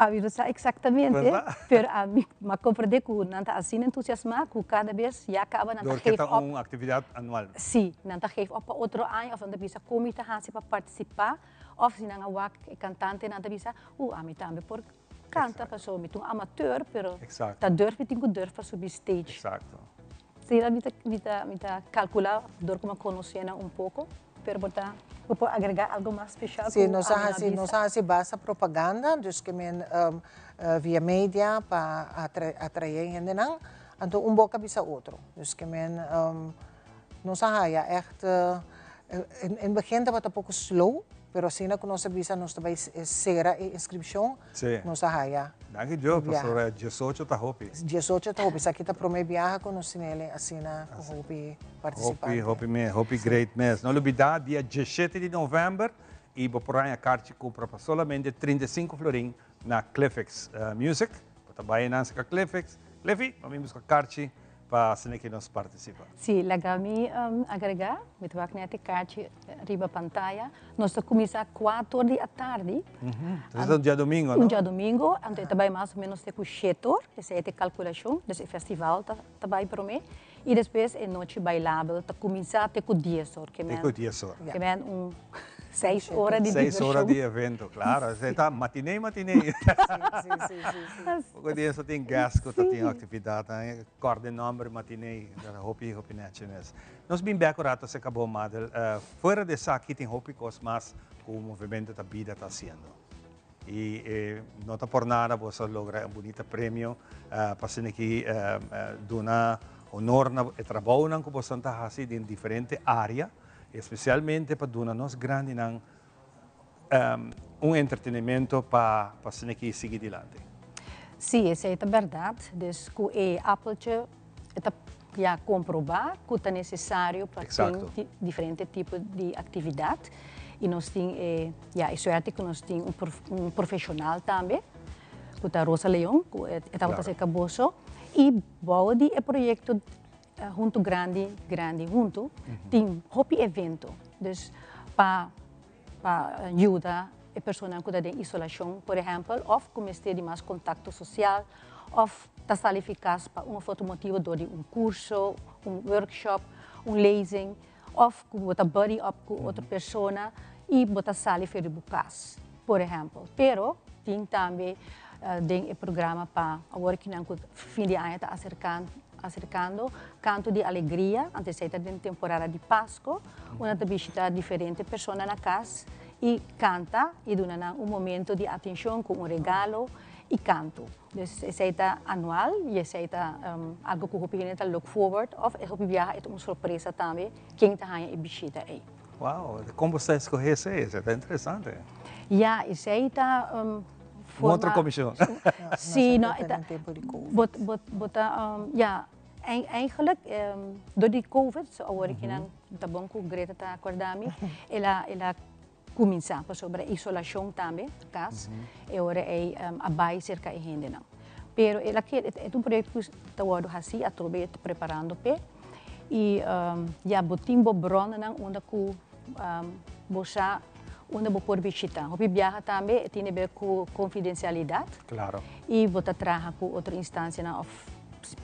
ami no sa exactamente, Berdad? Pero ami m'a comprende cu nan ta asina entusiasma cu cada bes ya caba nan ta Door cu geef ta op. Un actividad anual. Si, nan ta geef op pa otro aña of nan ta bisa con mi ta haci pa participa of si nan a wak e cantante nan ta bisa, ami tambe por canta, paso mi ta un amateur, pero ta durf mi tin cu durf pa subi stage. Si, mi ta calcula door cu mi conoce nan un poco, pero bo por agrega algo mas special Si, cu nos ami na haci, bisa. nos haci basta propaganda, dus cu men via media pa atrae hendenan, anto un boca bisa otro. Dus cu men nos haya echt in het begin tabata poco slow, pero asina cu nos a bisa nos tambe cera e inscripcion, nos haya. Danki Dios, Biaha. Pastor, 18 ta hopi. 18 ta hopi, esaki ta prome biaha cu nos tin asina cu hopi participante. Hopi, hopi mes, hopi great mes. No lubida, dia 17 di november, y bo por haya carchi cumpra pa solamente 35 florin na Cliffix Music. Bo ta bay na Cliffix. Cliffy, ban busca carchi pa asina cu nos participa. Si, laga mi agrega, mi ta wak net e carchi riba pantaya. Nos ta cuminsa 4 di atardi. Anto, ta un diadomingo, no? Un diadomingo, anto tambe mas o menos te cu 7 or, esey ta e calculacion, dus e festival ta bay prome. Y despues e noche bailabel, ta cuminsa te cu 10 or. Cu Te cu 10 or. Cu un 6 ora di 6 ora diversion. di evento, claro. Esey ta matiné, matiné. Si. Poco dia so tin gas cu tin actividad, eh? Corda nomber matiné, hopi hopi netjes mes. Nos bin back rato se caba, Madel. Fuera di esaki tin hopi cos mas cu e Movimento ta Bida ta haciendo. Y no ta por nada bo a logra un bunita premio pa asina aki duna honor na e trabou cu bo ta haci den diferente area, especialmente pa duna nos grandinan un entretenimento pa asina aki sigui dilanti. Si, esey ta berdad. Dus cu e appeltje ta ya comproba cu ta necesario pa tin diferente tipo di actividad. Y nos tin, ja, e suerte cu nos tin un profesional tambe, cu ta Rosa Leon, cu ta claro. Caboso. Y bou di e proyecto Hunto Grandi, Grandi Hunto, tin hopi evento. Dus pa yuda e persona cu ta den isolacion, por ehempel, of cuminsa di mas contacto social, of ta sali eficaz pa un otro motibo di un curso, un workshop, un lezing, of cu bo ta buddy up cu otro persona y bo ta sali for di cas, por ehempel. Pero tin tambe den e programa pa awor cu nan fin di aña ta acercando, acercando, Canto di Alegria, antes ta den temporada di Pasco, unda ta bishita diferente persona na cas y canta y duna un momento di atencion cu un regalo y canto. Dus esey ta anual y esey ta algo cu hopi ta look forward of e hopi biaha ta un sorpresa tambe ken ta haya e bishita ey. Wow, kon bo ta eskohé esei? Esei ta interesante. Ya, esei ta forma. Un otro komishon. Si, no, e ta, bo, bo, bo ta, ya, eigenlijk dor di covid, so awor aki nan ta bon ku Greta ta akorda mi, el a, el a kuminsá pasobra isolashon tambe na kas, e ora ei a bai serka e hendenan. Pero el a keda, e ta un proyekto ku ta wòrdu hasí, atrobe e ta preparando p'e. I ya bo tin bo bronnan unda ku bo sa unda bo por bishitá. Hopi biaha tambe e tin di ber ku konfidensialidat. I bo ta traha ku otro instansianan òf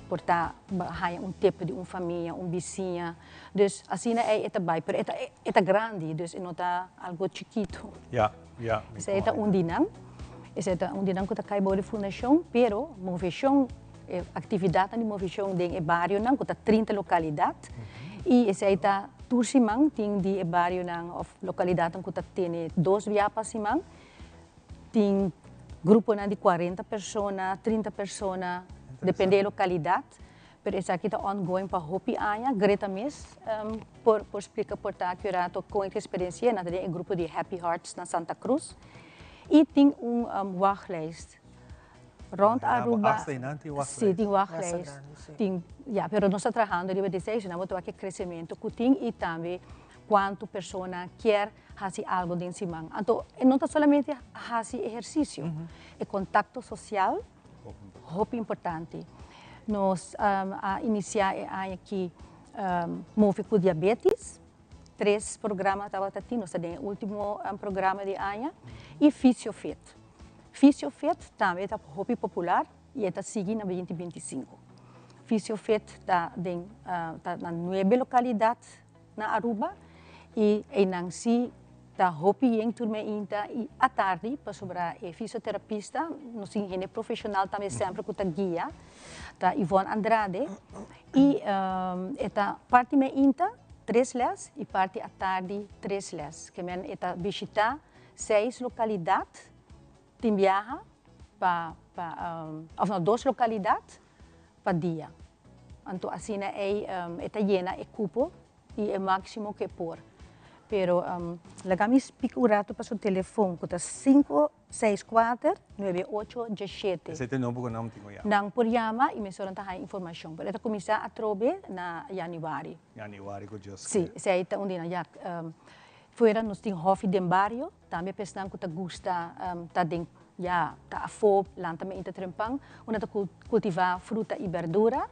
por ta haña un tip di un famia, un bisiña. Dus asina ei e ta bai, pero e ta e ta grandi, dus e no ta algo chikitu. Ya, ya. Esei ta un di nan. Esei ta un di nan ku ta kai bou di fundashon, pero Moveshon, e aktividatnan di Moveshon den e barionan ku ta 30 lokalidat i esei ta tur siman tin di e barionan òf lokalidatnan ku ta tene dos bia pa siman. Tin gruponan di 40 persona, 30 persona, depende e lokalidat. Pero esaki ta ongoing pa hopi aña. Greta mes por por splica por ta aki un rato con e experiencia. Nan ta den e grupo di Happy Hearts na Santa Cruz. Y tin un wachtlijst rond Aruba. Hasta einan tin wachtlijst? Si, tin wachtlijst. Tin, ya, pero nos ta trahando riba di esei, nan bo ta wak e crecemento cu tin y tambe cuanto persona kier haci algo den siman. Anto e no ta solamente haci ehercicio, e contacto social. Hopi importante. Nos a inicia e aña aki Move cu Diabetes. Tres programa tabata tin, nos ta den e ultimo programa di aña. Y Fysiofit. Fysiofit tambe ta hopi popular y e ta sigui na binti 25. Fysiofit ta den ta na nuebe localidad na Aruba y eynan si ta hopi yen tur meinta y atardi pasobra e fisioterapista nos tin hende profesional tambe semper cu ta guia ta Yvonne Andrade y e ta parti meinta tres les y parti atardi tres les ke men e ta bishita seis localidad tin biaha pa pa of no dos localidad pa dia. Anto asina ei e ta yena e cupo y e maximo cu e por. Pero laga mi speak un rato pa su telefon cu ta 564 9817. Esey ta e nomber cu nan tin cu yama. Nan por yama y mesora nan ta haya informacion. Pero e ta cuminsa atrobe na januari. Januari cu Dios kier. Si, esey ta un di nan. Ya, fuera nos tin hofi den bario. Tambe pesnan ku ta gusta ta den ya ta afó lanta meinta trempan unda ta kultivá fruta i bèrdura.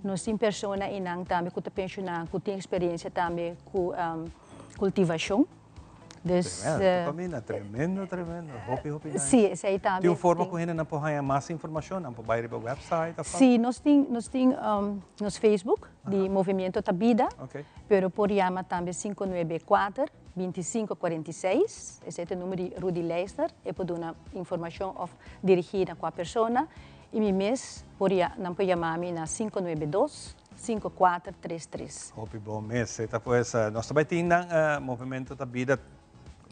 Nos tin persona einan tambe ku ta penshoná ku tin eksperensia tambe ku kultivashon. Dus Tremendo, Pamina, tremendo, tremendo. Hopi, hopi nice. Sí, esei tambe. Tin un forma ku hendenan por haña mas informashon? Nan por bai riba website of? Sí, nos tin nos tin nos Facebook di Movimiento Ta Bida, pero por yama tambe 594 25 46, esei ta e number di Rudy Leisner, e por duna informashon òf dirigí na kua persona, i mi mes por ya, nan por yama mi na 592 5433. Hopi bon mes, e ta pues, nos ta bai tin nan Movimento ta Bida,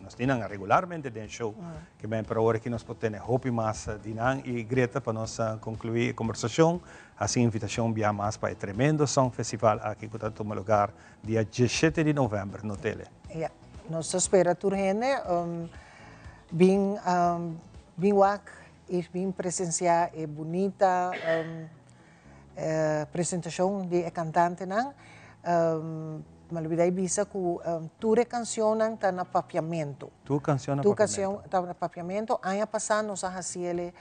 nos tin nan regularmente den show, ke men pero awor aki nos por tene hopi mas di nan i Greta pa nos konkluí e kombersashon, hasi invitashon bia mas pa e tremendo Song Festival aki ku ta tuma lugar Dia 17 di november no tele. Ja, nos ta spera tur hende bin bin wak y bin presencia e bunita presentacion di e cantantenan. Mi a lubida di bisa cu tur e cancionnan ta na papiamento. Tur cancion na papiamento. Tur cancion ta na papiamento. Aña pasa nos a haci ele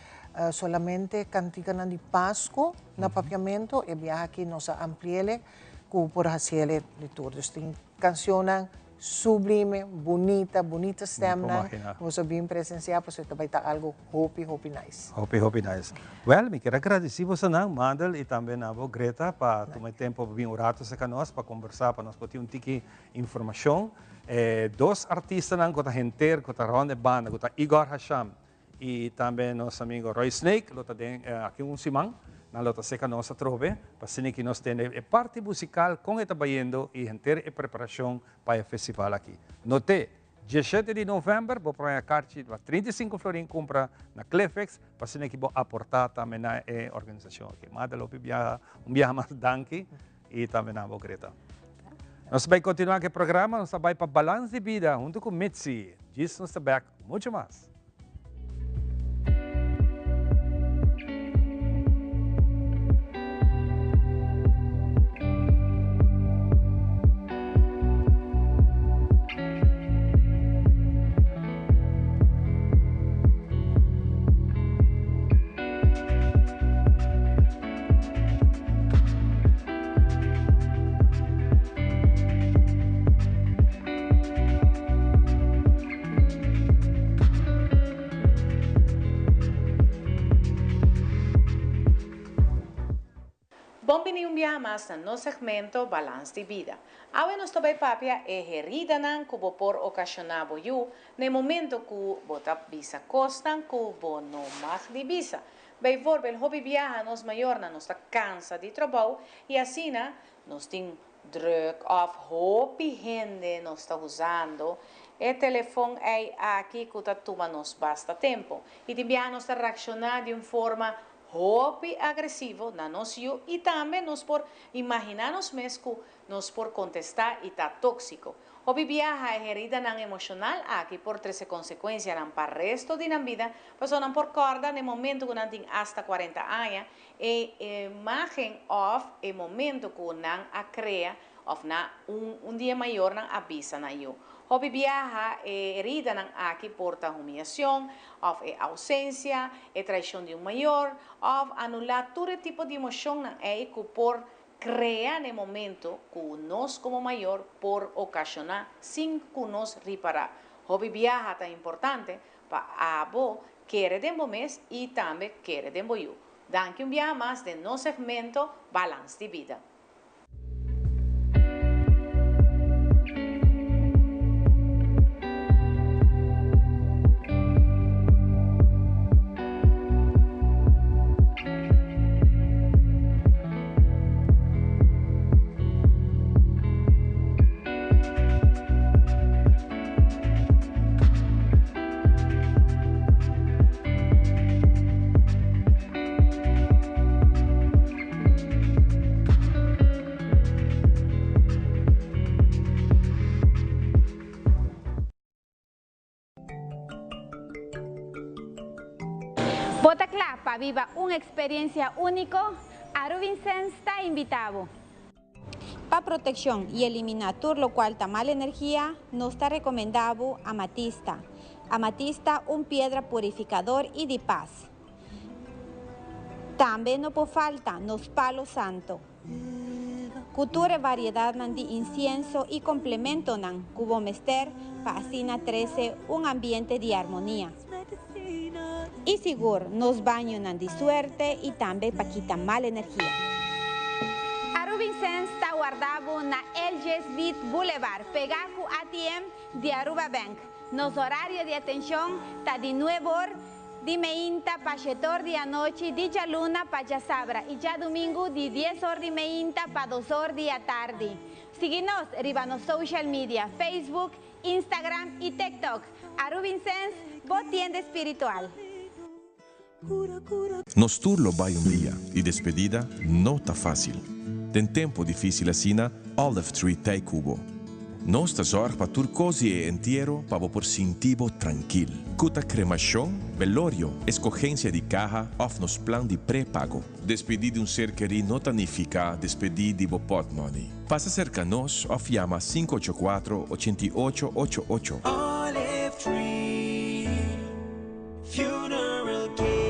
solamente canticanan di Pasco na papiamento. E biaha aki nos a ampliele. Ku por hasiel di tur. Dus tin kanshonnan sublime, bunita, bunita stemnan ku boso bin presensiá pasobra ta bai ta algu hopi, hopi nice. Hopi, hopi nice. Wèl, mi kier a gradisí bosonan, Mandel i tambe na bo, Greta, pa tuma e tempu pa bin un ratu serka nos pa kombersá, pa nos por tin un tiki informashon. E dos artistanan ku ta henter, ku ta rònt e banda, ku ta Igor Hasham I tambe nos amigo Roy Snake lo ta den aki un siman. Nan lo ta seca nos atrobe pa asina ki nos tende e parti musical con e ta bayendo y henter e preparacion pa e festival aki. Note, 17 di november bo por haña karchi pa 35 florin cumpra na Cliffix pa asina ki bo aporta tambe na e organisacion aki. Mada Lopi biaha un biaha mas danki y tambe na bo Greta. Nos ta bai kontinuá ku e programa, nos ta bai pa Balans di Bida huntu ku Mitzi. Djis nos ta bèk ku muchu mas. Bon bini un biaha mas na nos segmento Balans di Bida. Awe nos ta bai papia e heridanan ku bo por okashoná bo yu na e momento ku bo ta bisa kosnan ku bo no mag di bisa. Bijvoorbeeld, hopi biaha nos mayornan nos ta cansa di trabou y asina nos tin druk of hopi hende nos ta usando e telefon ey aki cu ta tuma nos basta tempo. Y tin biaha nos ta reacciona di un forma hopi agresivo na nos yu y tambe nos por imagina nos mes cu nos por contesta y ta toxico. Hopi biaha e heridanan emocional aki por trece consecuencianan pa resto di nan bida, pasobra nan por corda n'e momento cu nan tin hasta cuarenta aña e imagen of e momento cu nan a crea of na un un di e mayornan a bisa nan yu. Hopi biaha e heridanan aki por ta humiyacion of e ausencia, e traicion di un mayor of anula tur e tipo di emocionnan ey cu por Krea n'e momento ku nos komo mayor por okashoná sin ku nos ripará. Hopi biaha ta importante pa abo kere den bo mes i tambe kere den bo yu. Danki un biaha mas den nos segmento Balans di Bida. Bo ta kla pa biba un eksperensia úniko? Aruvincens ta invitá bo! Pa protekshon i eliminá tur lokual ta mal energia, nos ta rekomendá bo amatista. Amatista un piedra purifikador i di pas. Tambe no por falta nos palo santo. Ku tur e variedadnan di insienso i komplementonan ku bo mester pa asina trese un ambiente di armonia. I sigur nos bañonan di suerte i tambe pa kita mal energia. Arubincens ta warda bo na LG Smith Boulevard, pegá ku ATM di Aruba Bank. Nos horario di atenshon ta di nuebe or Di meinta pa shetor di anochi, di djaluna pa djasabra i djadumingu di dies or di meinta pa dos or di atardi. Sigui nos riba nos social media, Facebook, Instagram i TikTok. Arubinsens, bo tienda espiritual. Nos tur lo bai un dia y despedida no ta facil. Den tempo dificil asina, Olive Tree t'ei cu bo. Nos ta zorg pa tur cos di e entiero pa bo por sinti bo trankil. Cu ta cremacion, velorio, escogencia di caha of nos plan di pre-pago. Despedi di un ser keri no ta nifica despedi di bo potmoney. Pasa cerca nos of yama 584 88 88. Olive Tree Funeral Care.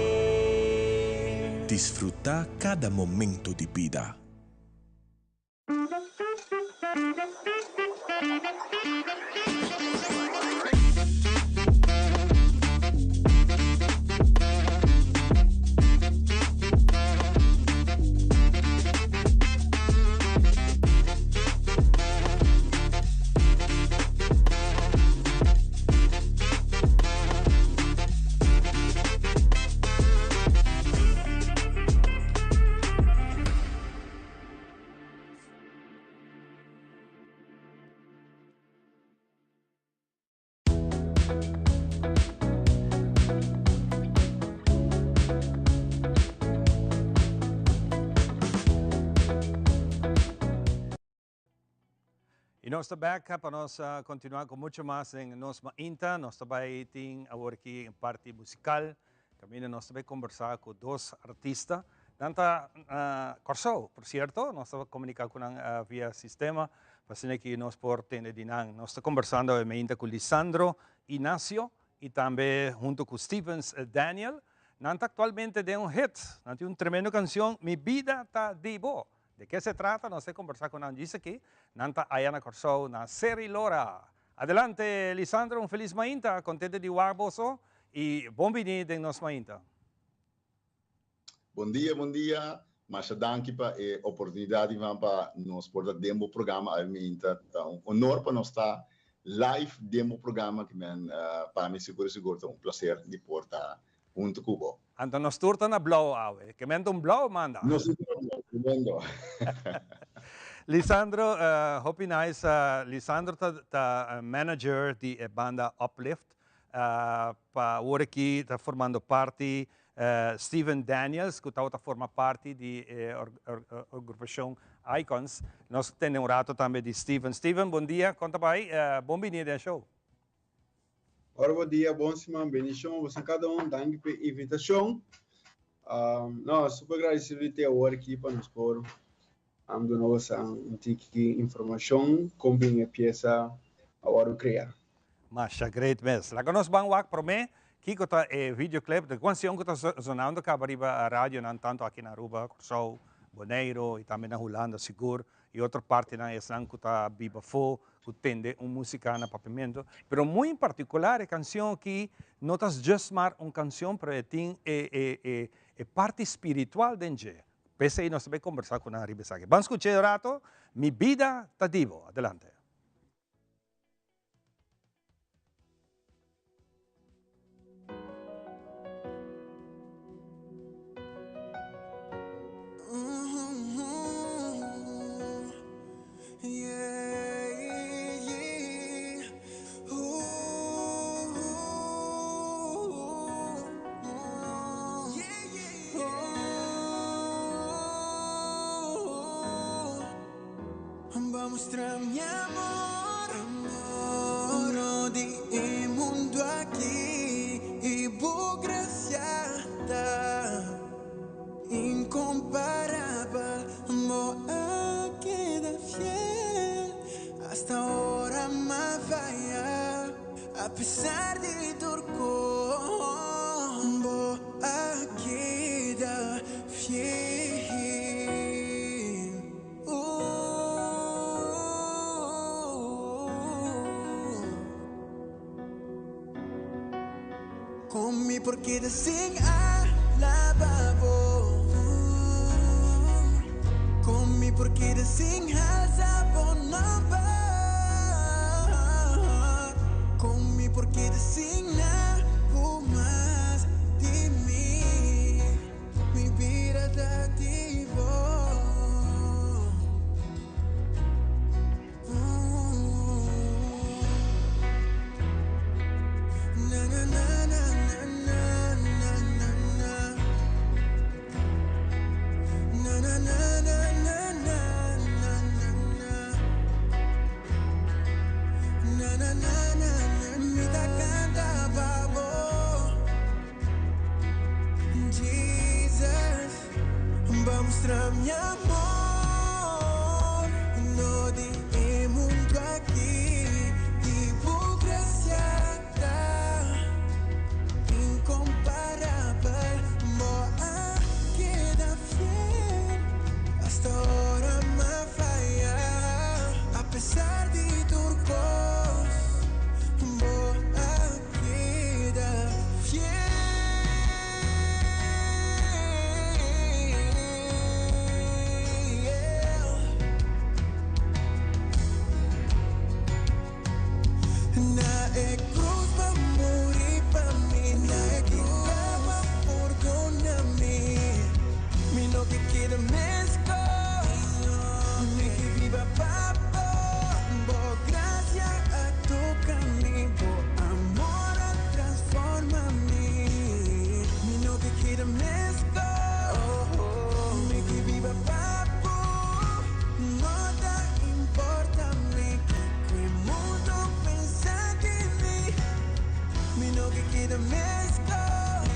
Disfruta cada momento di bida. nos ta bek pa nos continua cu mucho mas den nos mainta. Nos ta bay tin awor aki un parti musical. Caminda nos ta bay conversa cu dos artista. Nan ta Corsou, por cierto. Nos ta comunica cu nan via sistema pa asina ki nos por tende di nan. Nos ta conversando awe mainta cu Lisandro Inacio y tambe hunto cu Stevens Daniel. Nan ta actualmente den un hit. Nan tin un tremendo cancion, Mi Bida Ta Di Bo. De ke se trata nos ta kombersá ku nan djis aki. Nan ta aya na Kòrsou na Seri Lora. Adelante Lisandro un felis mainta, kontente di wak boso i bon bini den nos mainta. Bon dia bon dia, masha danki pa e oportunidat Ivan pa nos por ta den bo programa awe mainta. Ta un honor pa nos ta live den bo programa ki men pa mi sigur sigur ta un placer di por ta hunto cu bo. Anto nos tur ta na blauw awe. Ke men ta un blauw manda. Nos tur ta na blauw, tremendo. Lisandro, hopi nice. Lisandro ta ta manager di e banda Uplift. Pa awor aki ta formando parti Steven Daniels cu tabata forma parti di e agrupacion Icons. Nos tende un rato tambe di Steven. Steven, bon dia, con ta bay? Bon bini den show. Ora bo dia, bon siman, bendishon boso kada un, danki pa e invitashon. No, super gradisido di te awor aki pa nos por duna boso un tiki informashon kon bin e piesa a wòrdu krea. Masha great mes. Laga nos ban wak prome kiko ta e videoclip di kansion ku ta zonando kaba riba radionan tantu aki na Aruba, Kòrsou, Boneiru i tambe na Hulanda sigur. Y otro partinan esnan cu ta biba afo, cu tende un musica na Papiamento. Pero muy en particular e cancion aki no ta just maar un cancion, pero e tin e, e, e, e parti spiritual den dje. P'esey nos ta bay combersa cu nan riba esaki. Ban scucha e rato, Mi bida ta di bo. Adelante. Bo mustra mi amor, no di e mundo aki y bo gracia ta incomparabel. Bo a keda fiel hasta ora m'a faya, a pesar di tur cos bo a keda fiel. Con mi por keda sin alaba bo? Con mi por keda sin halsa bo nomber? Con mi por keda sin na mas di mi? Mi bida ta di bo. Na na na na na na na na. Na na na na na na na na na. Na na na na na. Mi ta canta pa bo. Jesus, bo mustra mi amor, no di e mundo aki, di bo gracia ta incomparabel. Bo a keda fiel hasta ora m'a faya, a pesar di tur cos, bo a Keda fiel. Na e cruz pa muri pa mi, na e cruz pa pordona mi. Mi no ke keda mescos, mi ke biba pa bo. Bo gracia a toca mi, bo amor a transforma mi. Mi no ke keda mescos, mi ke biba pa bo. No ta importa mi. no ke keda meskos.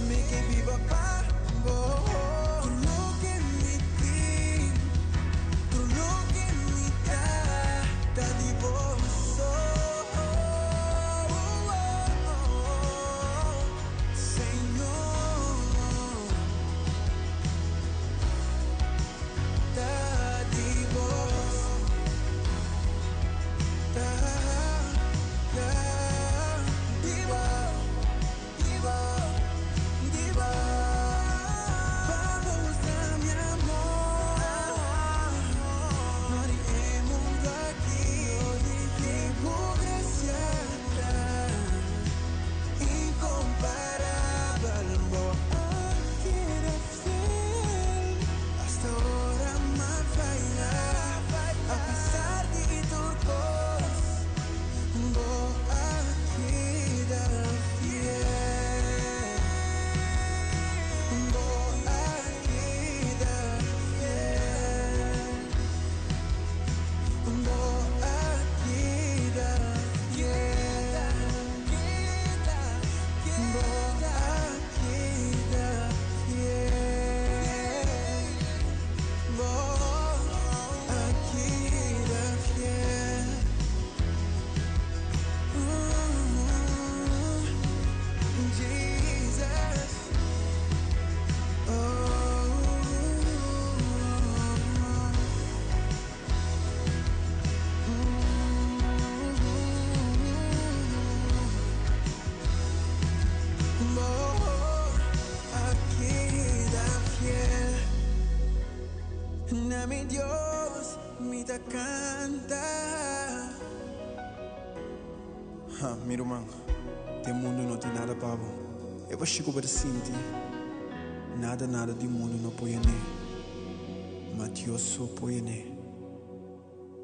Mi ke biba pa bo. Tur loke mi tin, tur loke mi ta, ta di bo so. Señor, ta di bo. Ta, ta di bo, di bo, di bo. Pa mustra mi amor, no di e mundo aki, di bo gracia ta incomparabel. Bo a keda fiel hasta ora m'a faya, a pesar di tur cos, bo a keda fiel. Bo a keda fiel. Bo a keda fiel. Bo a keda fiel. Bo a keda fiel. Ooh, Jesus. Oh. Bo a keda fiel na mi Dios, mi ta canta. Ha, mi ruman, den mundu no tin nada pa bo. E bashí ku bo ta sinti, nada nada di mundu no por yen'é, ma Dios so por yen'é.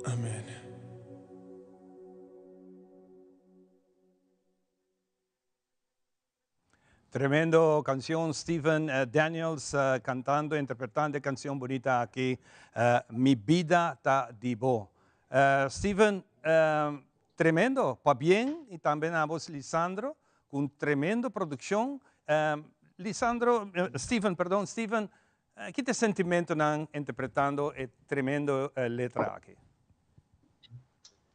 Amen. Tremendo cancion Steven Daniels cantando interpretando e cancion bunita aki Mi bida ta di bo. Steven tremendo pabien y tambe na bo Lisandro cu un tremendo produccion. Lisandro Steven perdon Steven ki ta e sentimentonan interpretando e tremendo letra aki?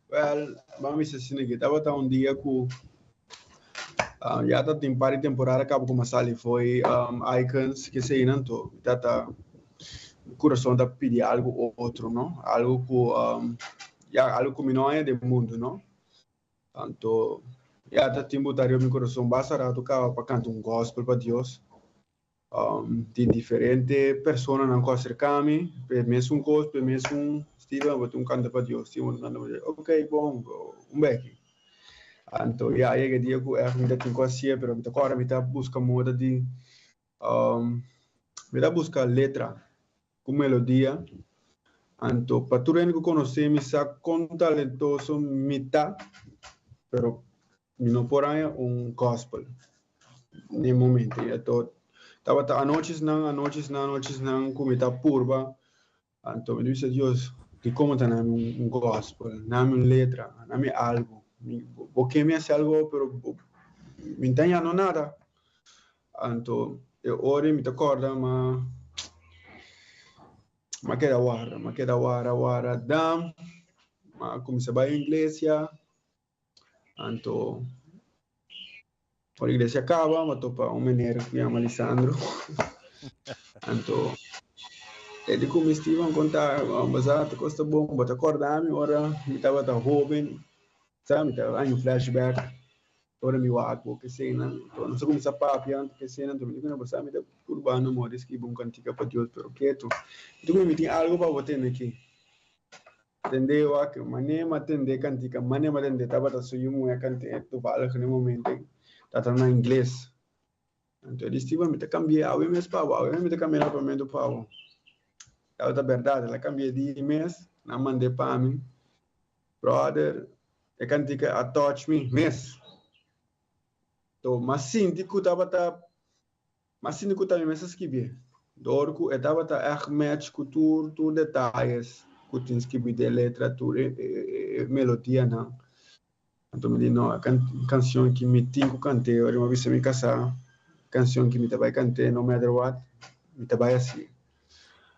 Wel, ban bisa asina ke tabata un dia ku ya ta tin par di temporada kaba ku mi a sali fo'i Icons keseinan anto mi tata mi kurason ta pidi algu otro no, algu ku ya algu ku mi no haña den mundu no. Anto ya ta tin buta riba mi kurason basta ratu kaba pa kanta un gospel pa Dios. Tin diferente personanan ku a aserká mi p'e mesun kos, p'e mesun Steven, bo tin un kanta pa Dios, Steven bo tin un kanta pa Dios. Ok, bon, un beki. Anto ya a yega e dia ku ègt mi ta tin ku hasié, pero mi ta kòrda mi ta buska moda di, mi ta buska letra ku melodia. Anto pa tur hende ku konosé mi sa kon talentoso mi ta, pero Mi no por haña un gospel n'e momento ei. Anto tabata anochisnan, anochisnan, anochisnan ku mi ta purba. Anto mi ta bisa Dios, dikon bo ta nami un gospel? Nami un letra, nami algu. Mi, bo ke mi hasi algu pero bo, mi no ta hañando nada. Anto e ora ei mi ta kòrda ma, m'a keda wara, m'a keda wara, wara dam. M'a kuminsá bai iglesia. Anto, ora iglesia caba, mi a topa un meneer cu yama Lisandro. Anto, e di cu mi, Steven, conta, basa ta cos ta bon, bo ta corda mi ora mi tabata hoben, sa, mi ta haña un flashback ora mi wak bo kesenan. Anto, nos a cuminsa papia anto kesenan, anto mi di cu nan, basa mi ta purba no mor di scribi un cantica pa Dios, pero ketu. Mi di cu mi, mi tin algo pa bo tende aki. Tende wak, mane m'a tende kantika, mane m'a tende tabata su yu muhé kant'é toevallig n'e momento ei tata na ingles. Anto e di Steven mi ta kambi'é awe mes pa bo, awe mes mi ta kambi'é na papiamentu pa bo. Tabata bèrdat, el a kambi'é di mes, nan mand'é pa mi. Bròder, e kantika a touch mi mes. To m'a sinti ku tabata M'a sinti ku ta mi mes a skibié, dor ku e tabata ègt match ku tur tur detayes ku tin skibí den letra, tur e e melodianan. Anto mi di no, e kanshon ki mi tin ku kant'é, ora mi a bisa mi kasá, kanshon ki mi ta bai kant'é no matter what, mi ta bai hasié.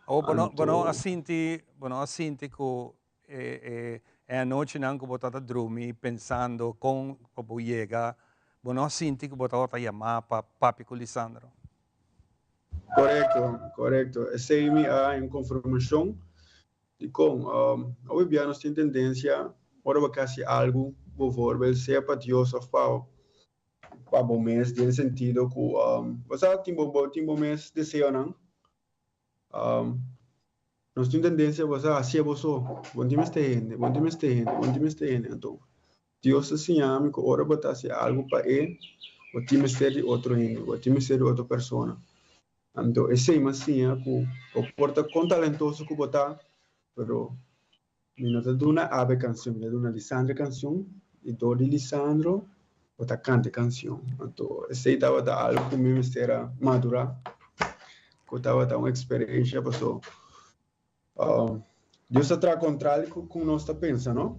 Awor bo no, bo no a sinti, bo no a sinti ku e e e anochinan ku bo tabata drumi pensando kon pa bo yega, bo no a sinti ku bo tabata yamá pa papia ku Lisandro? Korekto, korekto. Esei mi a haña un konfirmashon Dikon? Hopi bia nos tin tendensia ora bo ke hasi algu, bovorbel sea pa Dios òf pa pa bo mes den sentido ku bo sa tin bo bo tin bo mes deseonan. Nos tin tendensia bo sa hasié bo so, bo no tin mester hende, bo no tin mester hende, bo no tin mester hende. Anto Dios ta siña mi ku ora bo ta hasi algu pa E, bo tin mester di otro hende, bo tin mester di otro persona. Anto esei m'a siña ku bo por ta kon talentoso ku bo ta, pero mi no ta duna Abe kansion, mi ta duna Lisandro e kansion i dor di Lisandro bo ta kanta e kansion. Anto esei tabata algu ku mi mester a madurá, ku tabata un eksperensia paso Dios ta traha kontrali ku nos ta pensa, no?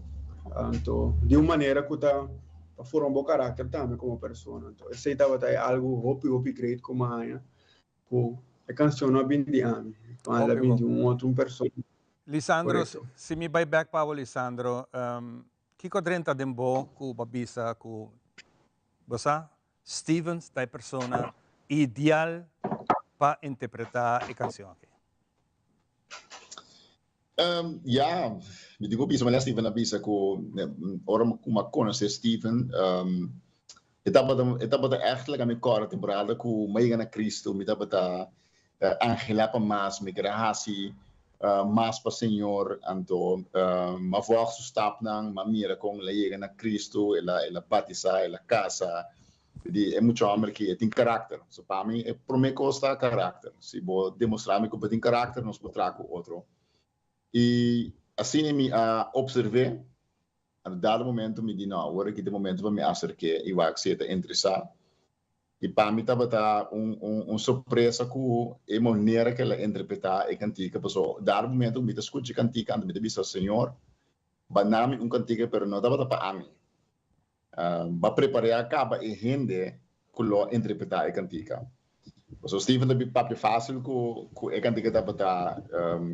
Anto di un manera ku ta ta forma bo karakter tambe komo persona. Anto esei tabata e algu hopi hopi great ku mi a haña ku e kanshon no a bini di ami, el a bini di un otro un persona. Lisandro, si mi bai bek pa bo Lisandro, kiko a drenta den bo ku bo a bisa ku bo sa Stevens ta e persona ideal pa interpreta e kanshon aki? Ya, mi tin ku bisa manera Steven a bisa ku ora ku mi a konosé Steven, e tabata e tabata ègtlik ami kòrda temporada ku mi a yega na Kristu, mi tabata anhelá pa mas, mi kere hasi mas pa Señor, anto mi a vòg su stapnan, mi a mira kon el a yega na Kristu, el a el a batisá, el a kasa, Di e mucha homber ki e tin karakter. So pa mi e prome kos ta karakter. Si bo demostra mi ku bo tin karakter nos por traha ku otro. I asina mi a observ'é, a dado momento mi di no, awor aki ta e momento pa mi aserk'é i wak si e ta interesá. I pa mi tabata un un sorpresa ku e manera ku el a interpretá e kantika, pasobra dado momento ku mi ta skucha e kantika anto mi ta bisa, Señor, banda mi un kantika pero no tabata pa ami. Ba prepar'é kaba e hende ku lo interpretá e kantika. Pasobra Steven ta papia fásil ku ku e kantika tabata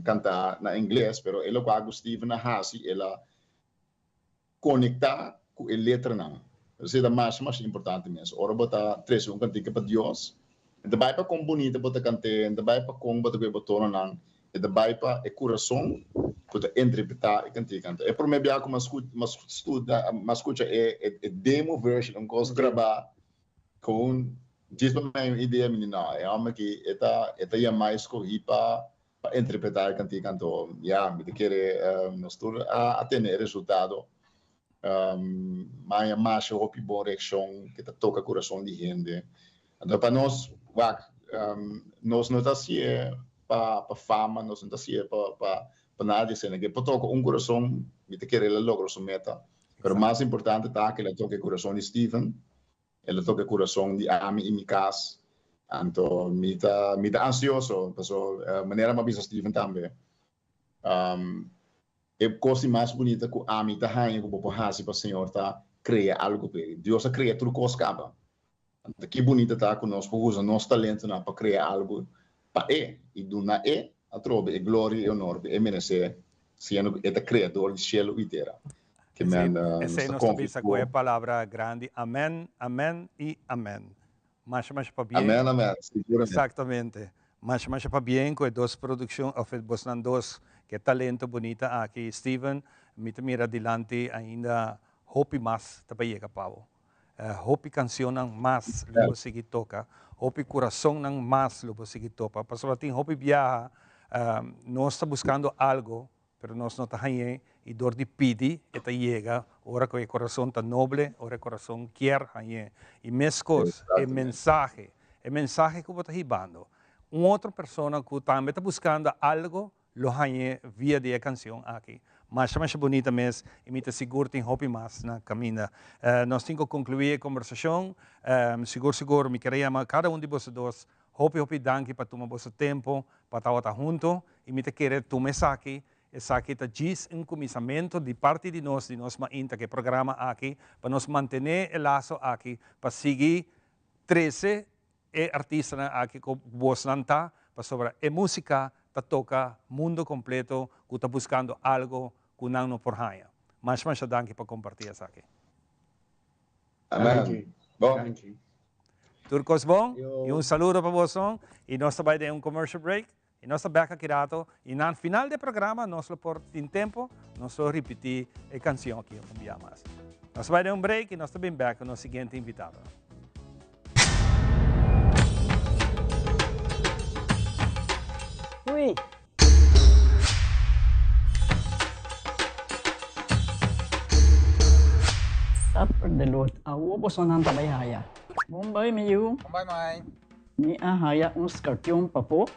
kantá na ingles, pero e lokual ku Steven a hasi, el a konektá ku e letranan. Esei ta masha masha importante mes. Ora bo ta trese un kantika pa Dios, E ta bai pa kon bunita bo ta kant'é, e ta bai pa kon bo ta kohe bo tononan, e ta bai pa e kurason ku ta interpretá e kantika. Anto e promé bia ku mi a studa, mi a skucha e e demo version, un kos grabá kon djis pa mi un idea, mi di no, e hòmber aki e ta e ta yamá i skohí pa pa interpretá e kantika. Anto ya, mi ta kere nos tur a tene e resultado. Maya masha hopi bon reakshon ke ta toka kurason di hende. Anto pa nos, wak, nos no ta hasié pa pa fama, nos no ta hasié pa pa pa nada di esei. Ke por toka un kurason, mi ta kere el a logra su meta. Pero mas importante ta ke el a toka e kurason di Steven, el a toka e kurason di ami i mi kas. Anto mi ta mi ta ansioso, paso manera mi a bisa Steven tambe, E kos di mas bunita ku ami ta haña ku bo por hasi pa Señor ta krea algu p'e. Dios a krea tur kos kaba. Anto ki bunita ta ku nos por usa nos talentonan pa krea algu pa E i duna E atrobe e gloria i onor ku E meresé, siendo ku E ta Kreador di shelu i tera. Ke men nos Esei ta nos ta konfia bisa ku. ku e palabra grandi, Amen, amen i amen. Masha masha pabien. Amen amen, siguramente. Exactamente. Masha masha pabien cu e dos produccion of e bosnan dos cu e talento bunita aki. Steven, mi ta mira dilanti ainda hopi mas ta bay yega pa bo. Hopi cancionnan mas lo bo sigui toca, hopi curasonnan mas lo bo sigui topa. Pasobra tin hopi biaha nos ta buscando algo Pero nos no ta hañ'é, i dor di pidi e ta yega ora ku e kurason ta noble, ora e kurason kier hañ'é. I meskos e mensahe, e mensahe ku bo ta hibando, un otro persona ku tambe ta buskando algo lo hañ'é via di e kansion aki. Masha masha bunita mes, i mi ta sigur tin hopi mas na kaminda. Nos tin ku konkluí e kombersashon. Sigur sigur mi kier a yama kada un di boso dos Hopi hopi danki pa tuma boso tempo pa tabata hunto y mi ta kere tuma esaki. Esaki ta djis un kuminsamentu di parti di nos, di nos mainta ku e programa aki, pa nos mantené e laso aki, pa sigui trese e artistanan aki ku bosnan ta, pasobra e músika ta toka mundu kompleto ku ta buskando algu ku nan no por haña. Masha masha danki pa kompartí esaki. Amen. Bon. Tur kos bon i un saludo pa boso i nos ta bai den un commercial break i nos ta bek aki rato i na final di e programa nos lo por tin tempo nos lo ripiti e cancion aki un bia mas. Nos ta bai den un break i nos ta bin bek ku nos siguiente invitadonan. Ui. Supper de lot awo bosonan ta bai haya. Bon bai mi yu. Bon bai mai. Mi a haya un skarpion pafó.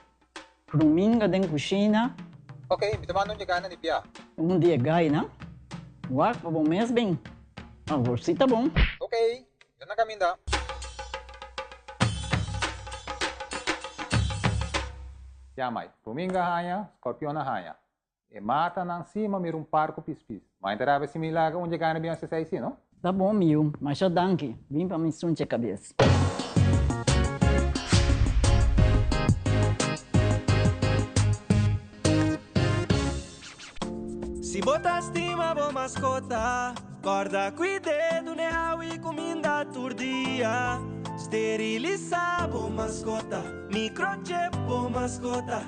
Ruminga den kushina. Ok, mi ta manda un di gainan di bia. Un di e gainan? Wak pa bo mes bin. Awor si ta bon. Ok, mi ta na kaminda. Ya mai, ruminga haña, scorpion a haña. E matanan si ma mira un par ku pispis. Mai ta rabia si mi laga un dje gana bin hasi esei si, no? Ta bon mi yu, masha danki. Bin pa mi sunche kabes. Si bo ta stima bo maskota, kòrda kuid'é, dun'é awa i kuminda tur dia. Sterilisá bo maskota, microchip bo maskota.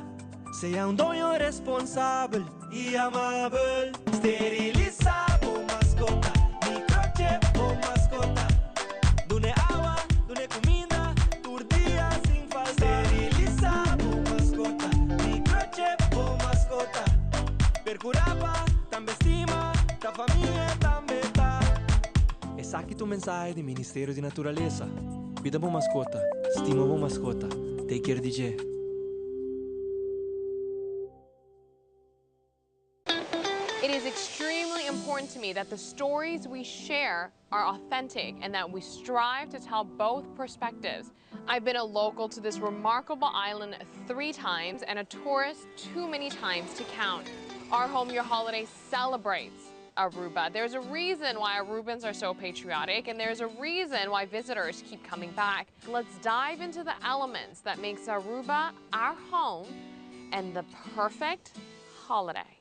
Sea un doño responsabel i amabel. Sterilisá bo maskota, microchip bo maskota. Dun'é awa, dun'é kuminda tur dia sin falta. Sterilisá bo maskota, microchip bo maskota. Percurá pa tambe stima, ta famia tambe ta. Esaki ta un mensahe di Ministerio di Naturalesa. Cuida bo mascota, stima bo mascota, take care di dje. It is extremely important to me that the stories we share are authentic and that we strive to tell both perspectives. I've been a local to this remarkable island three times and a tourist too many times to count. Our Home Your Holiday celebrates Aruba. There's a reason why Arubans are so patriotic and there's a reason why visitors keep coming back. Let's dive into the elements that makes Aruba our home and the perfect holiday.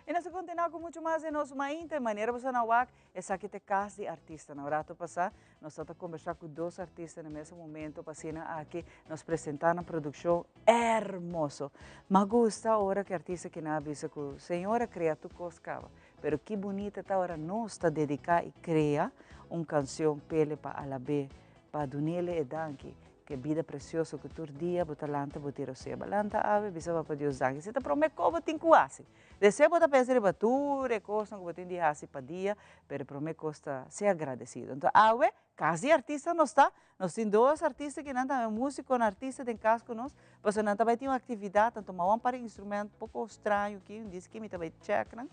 Y nos ta continua cu mucho mas den nos mainta. E manera boso na wak, esaki ta e cas di artistanan. Un rato pasa nos ta ta conversa cu dos artista na mesun momento pa asina aki nos presenta nan produccion hermoso. Ma gusta ora cu e artista kinan a bisa cu Señor a crea tur cos caba, pero ki bunita ta ora nos ta dedica y crea un cancion p'ele pa alab'e, pa dun'ele e danki. Ke bida precioso cu tur dia bo ta lanta bo tira osea. Bo lanta awe bisa Papa Dios danki. Si ta prome co bo tin cu haci. Deseo bo ta pensa riba tur e cosnan cu bo tin di haci pa dia, pero e prome cos ta ser agradecido. Enton awe cas di artista nos ta. Nos tin dos artista ki nan tambe musiconan artista den cas cu nos, pasobra nan ta bay tin un actividad, anto mawan par di instrument poco straño ki, un dici ki mi ta bay check nan,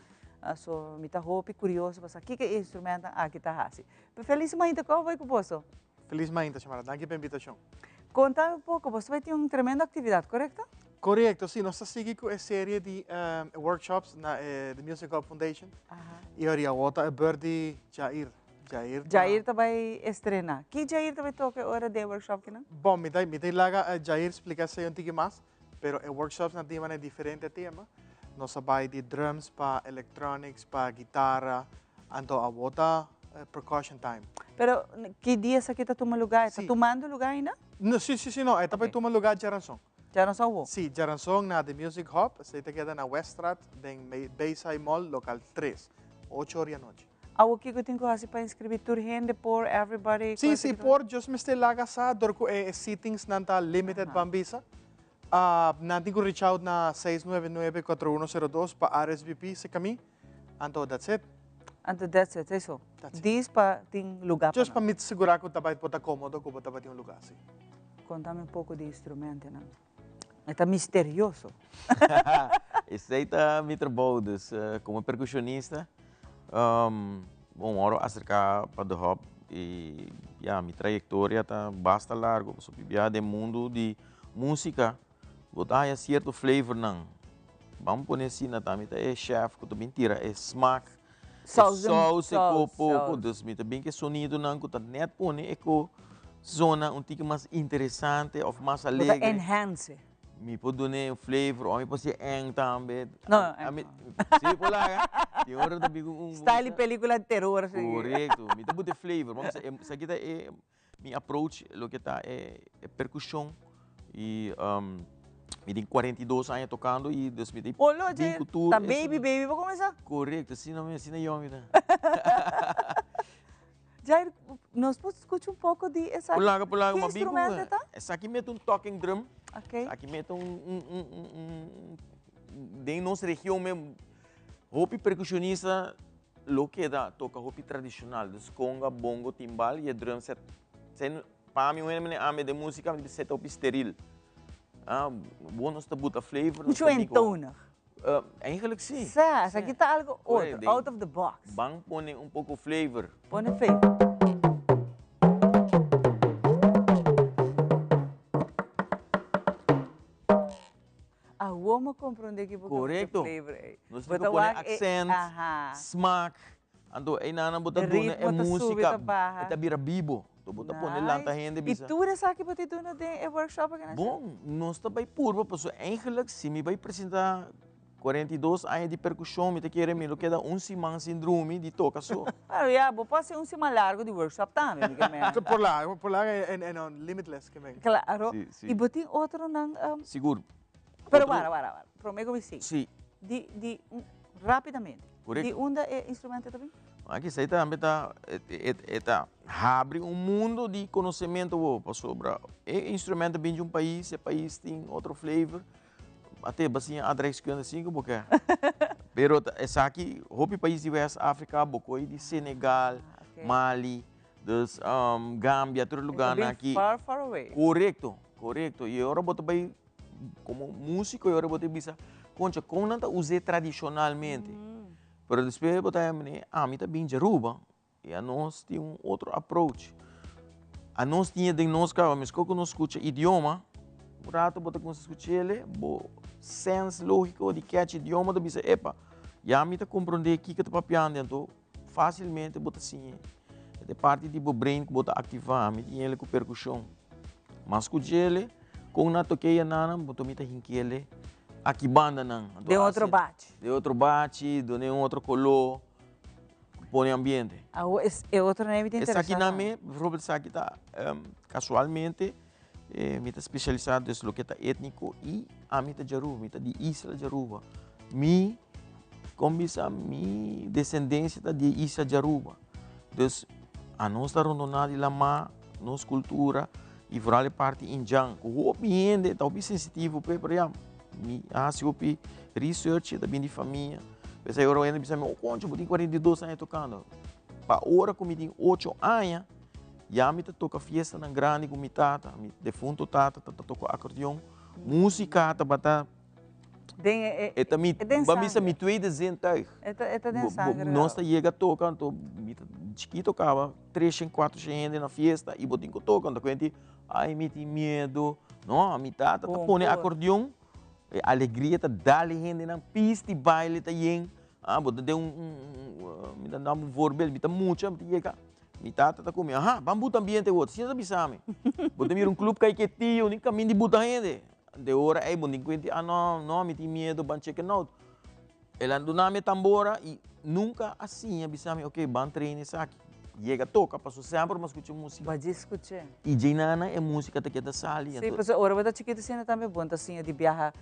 so mi ta hopi curioso pa sa kico e instrumentnan aki ta haci. Feliz mainta, como bay cu boso? Feliz mainta, Xiomara. Danki pa invitacion. Conta mi un poco, boso bai tin un tremendo actividad, corecto? Corecto, si. Nos ta sigui cu e serie di workshops na e The Music Hub Foundation. Y ori awo ta e beurt di Jair. Jair ta. Jair ta bai estrena. Ki Jair ta bai toca e ora den e workshop kinan? Bon, mi ta mi ta laga Jair splica esey un tiki mas, pero e workshops nan tin manera diferente tema. Nos a bai di drums pa electronics pa guitara, Anto awo ta percussion time. Pero ki dia esaki ta tuma luga? E ta tumando luga ainda? No, si, si, si, no. E ta bai tuma luga djaranson. Djaranson awo? Si, djaranson na The Music Hub. Esei ta keda na Weststraat den Bayside Mall, local tres, ocho or di anochi. Awo kiko tin ku hasi pa inscribi? Tur hende por? Everybody? Si, si por. Just mester laga sa dor ku e seatingsnan ta limited ban bisa. Nan tin ku reach out na 699 4102 pa RSVP si kami. Anto that's it. Anto that's it, eso. That's it. Dis pa tin lugar pa Just pa nan. mi sigura ku ta bai por ta komodo ku bo ta bai tin un lugar si. Kontami un poko di instrumentonan. E ta misterioso. Esei ta mi trabou, dus komo perkushonista. Bon, ora acerca pa The Hub y ya mi trayectoria ta basta largo pasobra mi bia den mundo di musica bo ta haya cierto flavornan. Ban pone asina ta mi ta e chef cu ta bin tira e smaak, e saus e co poco, dus mi ta bin cu e sonidonan cu ta net pone e co zona un tiki mas interesante of mas alegre. Bo ta enhance. Mi por dun'é un flavor o mi por hasié eng tambe. No, eng no. Sí, por laga. Tin ora ta bin ku un. Style di pelicula di teror así. Korekto. Mi ta buta e flavor. Bo bisa esaki ta e mi approach loke ta e perkushon i mi tin 42 aña tokando i dus mi ta bin ku tur. Ta baby baby bo kuminsá? Korekto, asina mi asina yòn mi ta. Jair, nos por scucha un poco di esaki? Por laga, por laga. Ki instrumento ta? Esaki mi ta un talking drum. Ok. Esaki mi ta un, un, un, un, un, den nos region me, hopi percusionista lo keda toca hopi tradicional. Dus conga, bongo, timbal y e drum set. Zijn, pa mi un hende ame den musica, mi ta hopi steril. Ah, bo nos ta buta flavor. Mucho eentonig. Eigenlijk si. Sa, esaki ta algo otro, out of the box. Ban pone un poco flavor. Pone flavor. Awor mi a comprende ki bo ta pone flavor ey. Nos tin ku pone accent, smaak. Anto eynan bo ta duna e musica, e ta bira bibo. Anto bo ta pone lanta hende bisa. Y tur esaki bo ta duna den e workshop aki na Shell? Bon, nos ta bay purba pasobra eigenlijk si mi bay presenta 42 aña di percusion mi ta kere mi lo keda un siman sin drumi di toca so. Pero ya, bo por haci un siman largo di workshop tambe, mi ke meen. Por largo, por largo en limitless ke meen. Claro. Y bo tin otronan? Sigur. Pero wara, wara, wara. Prome ku mi sigui. Sí. Di, di, rapidamente. Korekto. Di unda e instrumento ta bin? Aki esei tambe ta, e ta habri un mundo di konosementu bo, pasobra e instrumento bin di un pais, e pais tin otro flavor, ate bo siña aardrijkskunde sin ku bo ke. Pero esaki hopi pais di West Afrika, bo koe di Senegal, Mali, dus Gambia, tur e lugarnan aki. Far, far away. Korekto, korekto. I ora bo ta bai Como musico y ora bo ta bisa, concha, con nan ta us'é tradicionalmente? Pero despues bo ta haña manera, ami ta bin djaruba y anos tin un otro approach. Anos tin e den nos caba, mesco cu nos scucha idioma, un rato bo ta cuminsa scuch'el, bo sense logico di catch idioma ta bisa, epa, ya mi ta comprende kico ta papiando, anto Facilmente bo ta siñ'e. E ta e parti di bo brain cu bo ta activa. Mi tin ele cu percusion. Mas cu djele, con na toke e nanan, bo mi ta hinkiele aki banda nan. Den otro bachi. Den otro bachi, done un otro color, pone ambiente. Awo e otro nan mi ta interesa. Esaki nan me, bijvoorbeeld esaki ta casualmente mi ta specialisa dus loke ta etnico y ami ta djaruba, mi ta di isla djaruba. Mi Kon bisa mi desendensia ta di e isla di Aruba. Dus anos ta rondoná di lamá, nos kultura i foral e parti indjan ku hopi hende ta hopi sensitivo p'e, pero ya mi a hasi hopi research, e ta bin di famia. P'esei ora hende bisa mi, oh koncho bo tin 42 aña tokando. Pa ora ku mi tin ocho aña ya mi ta toka fiestanan grandi ku mi tata, mi defunto tata ta toka akordeon. Músika tabata. Den e, E ta mi, e den ba misa mi sangre. tweede zintuig. E ta, e ta den Bo- bo- sangre. Nos ta yega toka, anto mi ta chikito kaba, 300, 400 hende na fiesta i bo tin ku toka. Anto kuenti, ai mi tin miedo. No, mi tata ta Bon pone por. akordeon, e alegria ta dal e hendenan, pista i baile ta yen. Ah, bo ta den un, un, un, mi ta dam un voorbeeld, mi ta mucha, mi ta yega, mi tata ta ku mi, aha, ban buta ambiente awor, asina ta bisa mi. Bo ta mira un club kai ketio, ni kaminda di buta hende. De ora ey bo tin cuenti, ah no, no, mi tin miedo, ban check it out. El a duna mi e tambora y nunca a siña bisa mi, ok, ban train esaki. Yega toca, paso semper mi a scucha musica. Bo a djis scuch'e. Y djey nana e musica ta keda sali. Sí, pasobra ora bo ta chikito asina tambe bo no ta siña di biaha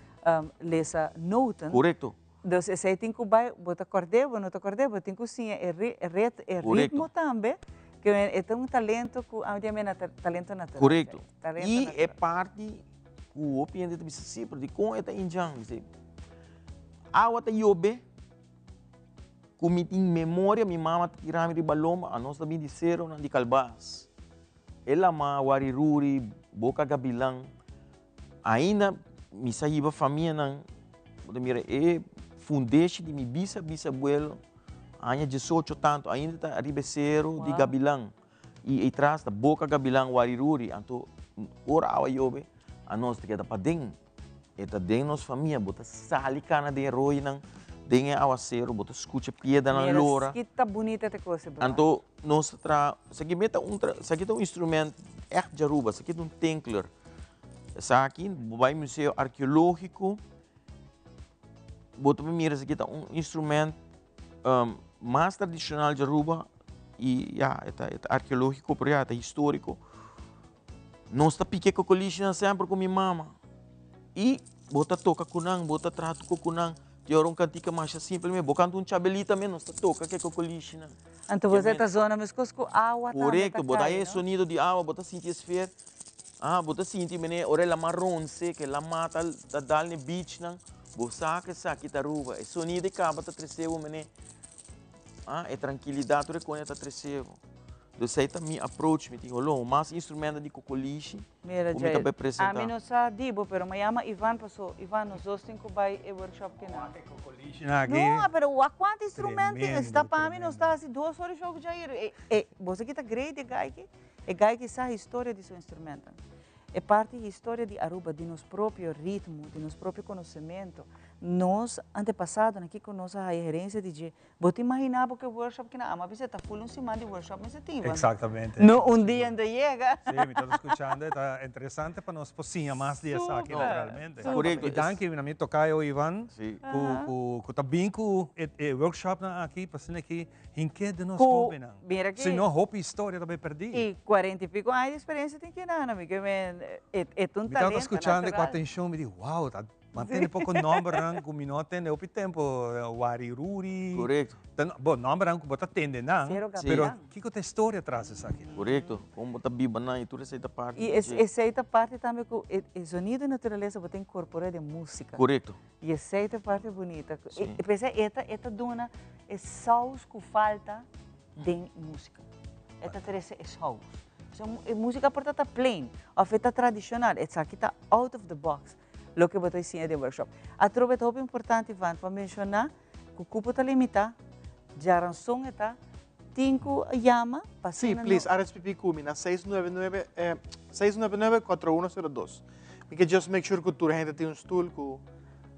lesa noten. Corecto. Dus esey tin cu bay, bo ta cord'e, bo no ta cord'e, bo tin cu siña e ritmo tambe, ke e ta un talento cu ami ta yama talento natural. Corecto. Y e parti cu hopi hende ta bisa, si, pero dicon e ta indjan? Mi si, awa ta yobe, cu mi tin memoria, mi mama ta tira mi riba lomba, anos ta bin di ceronan di Calbas. E lama Wariruri, Boca Gabilan. Ainda mi sa hiba famianan, bo ta mira e fundeshi di mi bisa bisabuelo. Aña diesocho tanto, ainda ta ariba e sero di Gabilan. I ei tras ta Boca Gabilan Wariruri. Anto ora awa yobe, anos ta keda paden. E ta den nos famia, bo ta sali kana den e roinan, den e awasero, bo ta skucha piedranan lora. Mira, kita bunita te kos, bro. Anto nos ta traha, esaki me ta un, esaki ta un instrument ègt di Aruba, esaki ta un tinkler. Esaki, bo bai museo arkeológiko, bo ta mira esaki ta un instrument mas tradishonal di Aruba i ya, e ta arkeológiko, pero ya, e ta históriko. Nos ta pika e kokolishinan semper ku mi mama. I bo ta toka ku nan, bo ta traha tuko ku nan. Tin ora un kantika masha simpel mes, bo kanta un chabelita mes, nos ta toka ku e kokolishinan. Anto bo ta zona meskos ku awa tambe ta Korekto, bo ta kai, e no? sonido di awa, bo ta sinti e sfeer. Ah, bo ta sinti mene ora e lama ronse, ku e lama ta ta dal na e beachnan, bo sa ku esaki ta Aruba. E sonido e kaba ta trese bo mene, ah, e trankilidat tur e koña ta trese bo. Dus esei ta mi approach, mi tin holó mas instrumento di kokolishi Mira ku mi ta Jair, bai presentá. ami no sa di bo pero mi a yama Ivan paso Ivan nos dos tin ku bai e workshop kinan. No, pero wak kuantu instrumento tin, esta pa mi nos ta hasi dos ora show ku Jair. E, e, bo sa ki ta great di e guy aki? E guy aki sa historia di su instrumentonan. E parti historia di Aruba, di nos propio ritmo, di nos propio konosemento, nos antepasadonan kiko nos a haya herensia di dje. Bo ta imagina bo ke workshop kina ama bisa ta full un siman di workshop mester tin Ivan. Exactamente. No un dia no ta yega. Si, mi tabata scuchando e ta interesante pa nos por siña mas di esaki naturalmente. Correcto. Y danki na mi tocayo Ivan cu cu ta bin cu e workshopnan aki pa asina ki hinke den nos hobennan. Mira ki. Si no hopi historia ta bay perdi. Y cuarenta y pico aña di experiencia tin kina mi ke men e ta un talento natural. Mi tabata scuchando cu atencion mi di wow ta Mantene poko nombernan ku mi no a tende hopi tempo, Wariruri. Korekto. Bo, nombernan ku bo ta tende nan, Sero pero Gabriel. kiko ta e storia tras esaki? Korekto, kon bo ta biba nan i tur esei ta parti I di dje. esei ta parti tambe ku e zonido di naturalesa bo ta inkorporá den músika. Korekto. I esei ta e parti bunita. P'esei e ta e ta duna e saus ku falta den músika. E ta trese e saus. So e músika por ta ta plain òf e ta tradishonal, esaki ta out of the box. Loke bo ta siña den workshop. Atrobe ta hopi importante Ivan pa menshoná ku kupo ta limitá, djaranson e ta, tin ku yama pa Sí, asina no. please, RSVP ku mi na 699, 699 4102. Mi ke just make sure ku tur hende tin un stul ku.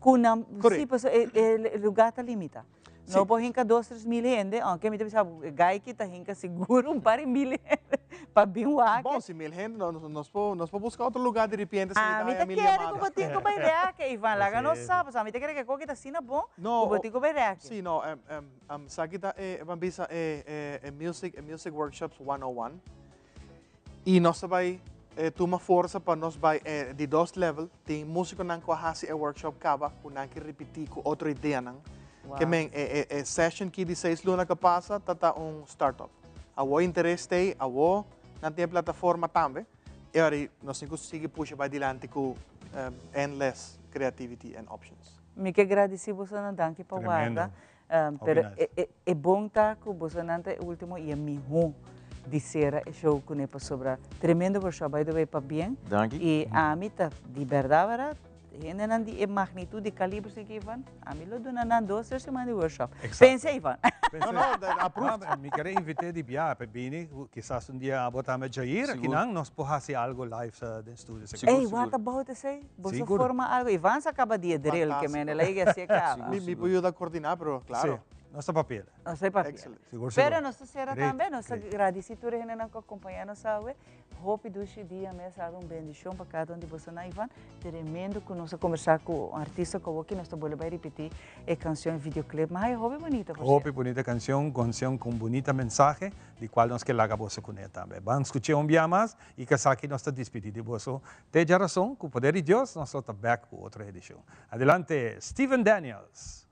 Ku nan, sí, Correct. pasobra e lugá ta limitá. No por hinka dos tres mil hende, aunke mi ta bisa bo e gai aki ta hinka sigur un par di mil hende pa bin wak. Bon, si mil hende no, nos por, nos por buska otro lugar di ripiente si mi ta Ami haya ta mil kere yamada. ku bo tin ku bai reake, Ivan, laga nos sa, pasobra mi ta kere ku e koki ta asina bon ku bo tin ku bai reake. Sí, no, sa ki ta e, ban bisa e, e, e music, e music workshops 101. I nos ta bai tuma forsa pa nos bai e di dos level. Tin musiconan cu a haci e workshop caba cu nan ke ripiti cu otro ideanan. Ke men e e session ki di seis luna cu a pasa ta ta un start up. Awo interes t'ey, awo nan tin e plataforma tambe. E ora ey nos tin cu sigui pusha bai dilanti cu endless creativity and options. Mi ke gradici bosonan, danki pa warda. Pero e bon ta cu bosonan ta e ultimo y e miho di cera e show cune pasobra tremendo workshop by the way pabien. Danki. Y ami ta di berdad berdad hendenan di e magnitud di caliber si Ivan ami lo duna nan dos tres siman di workshop. Pensa Ivan. No no approved. Mi kere invite di bia pa bini kisas un dia abo tambe Jair akinan nos por haci algo live den studio. Ey what about esey? Boso forma algo. Ivan sa caba di e drill ke men el a yega si e caba. Mi por yuda coordina pero claro. Si, nos ta papia. Nos ta papia. Excellent. Sigur, sigur. Pero nos ta cera Great, tambe. Nos ta great. gradici tur e hendenan cu a acompaña nos awe. Hopi dushi dia mes awe. Un bendicion pa cada un di bosonan. Ivan, tremendo cu nos a conversa cu un artista cu awoki nos ta bolbe bay ripiti e cancion, e videoclip. Ma hay hopi bunita por Hopi cierto. bunita cancion, cancion cu un bunita mensahe di cual nos ke laga boso cune tambe. Ban scuche un bia mas y cu esaki nos ta dispidi di boso. Te djarason, ku poder di Dios, nos lo ta bèk ku otro edishon. Adelante, Steven Daniels!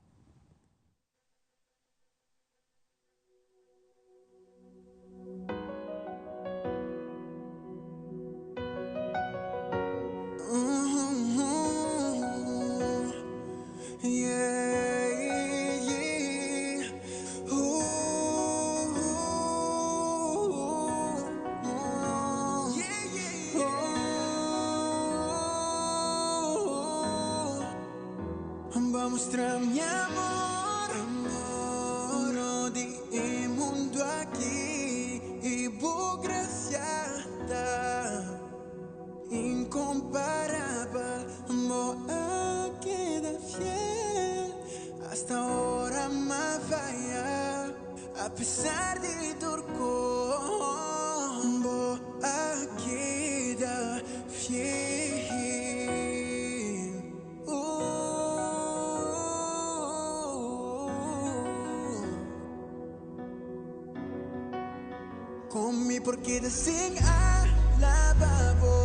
Ba mustra mi amor, amor no di. mundo aki y bo gracia ta incomparabel. Bo a keda fiel hasta ora m'a faya, a pesar di tur cos, bo a keda fiel. Con mi por keda sin alaba bo?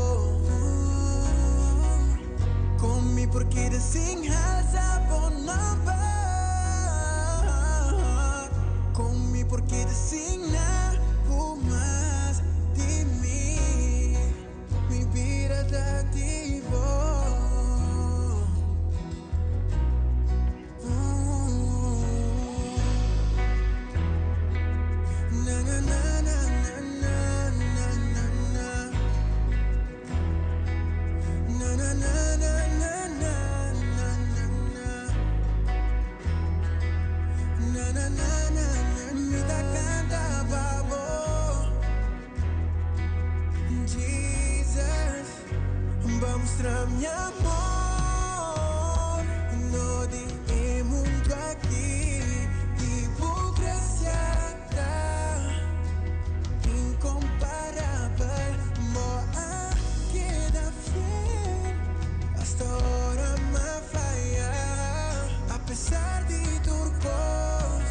Con mi por keda sin halsa bo nomber? Con mi por keda sin nabo mas di mi? Mi bida ta di bo. Na na na na na na na na. Na na na na na na na na na. Na na na na na. Mi ta canta pa bo. Jesus, pa mustra mi amor, no di e mundo aki, y bo gracia ta incomparabel. Bo a keda fiel hasta ora m'a faya, a pesar di tur cos,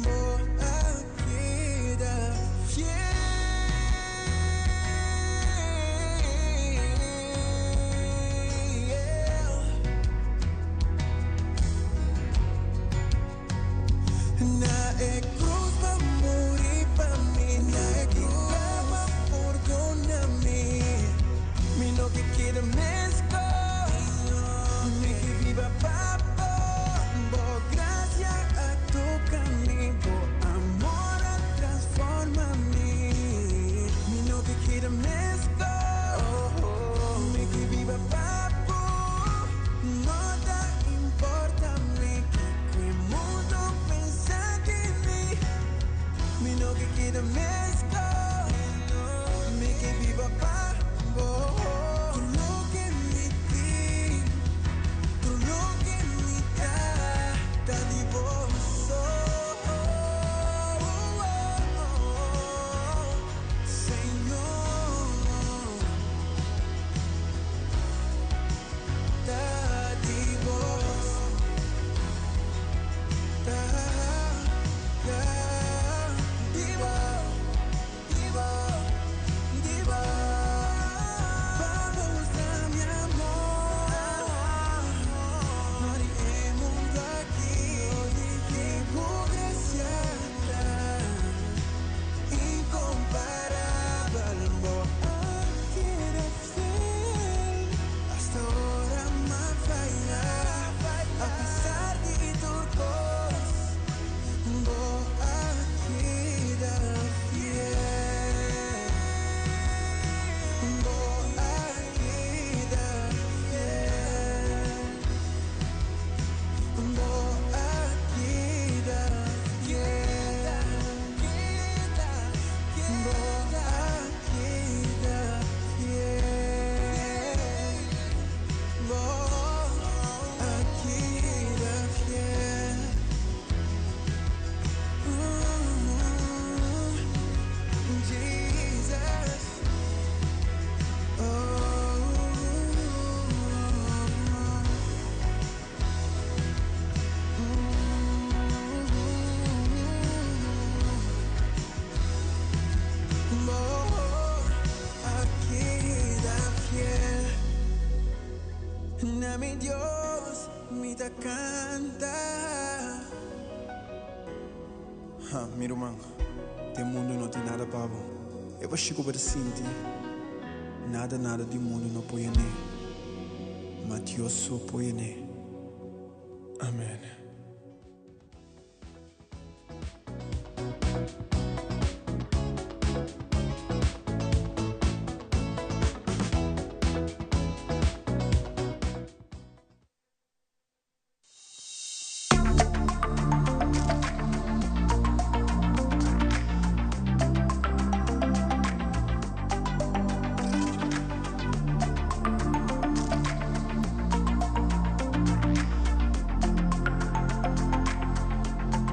bo a Keda fiel. Na e cruz b'a muri pa mi, na e cruz b'a pordona mi. Mi no ke keda mescos, mi ke biba pa bo. Bo gracia a toca mi, bo amor a transforma mi. Mi no ke keda mescos, mi ke biba pa bo. No ta importa mi kico e mundo pensa di mi. Mi no ke keda mescos, mi ke biba pa bo. Tur loke mi tin. Tur loke mi ta, ta di bo so. Señor, ta di bo. Ta, ta di bo. Di bo, di bo, pa mustra mi amor. No di e mundo aki, di bo gracia ta incomparabel. Bo a keda fiel hasta ora m'a faya, a pesar di tur cos. Bo a keda fiel. Bo a keda fiel. Bo a keda fiel. Bo a keda fiel. Bo a keda fiel. Jesus. Oh. Bo a keda fiel. Na mi Dios mi ta canta. Ha, mi ruman, den mundu no tin nada pa bo. E bashí ku bo ta sinti, nada nada di mundu no por yen'é, ma Dios so por yen'é. Amen.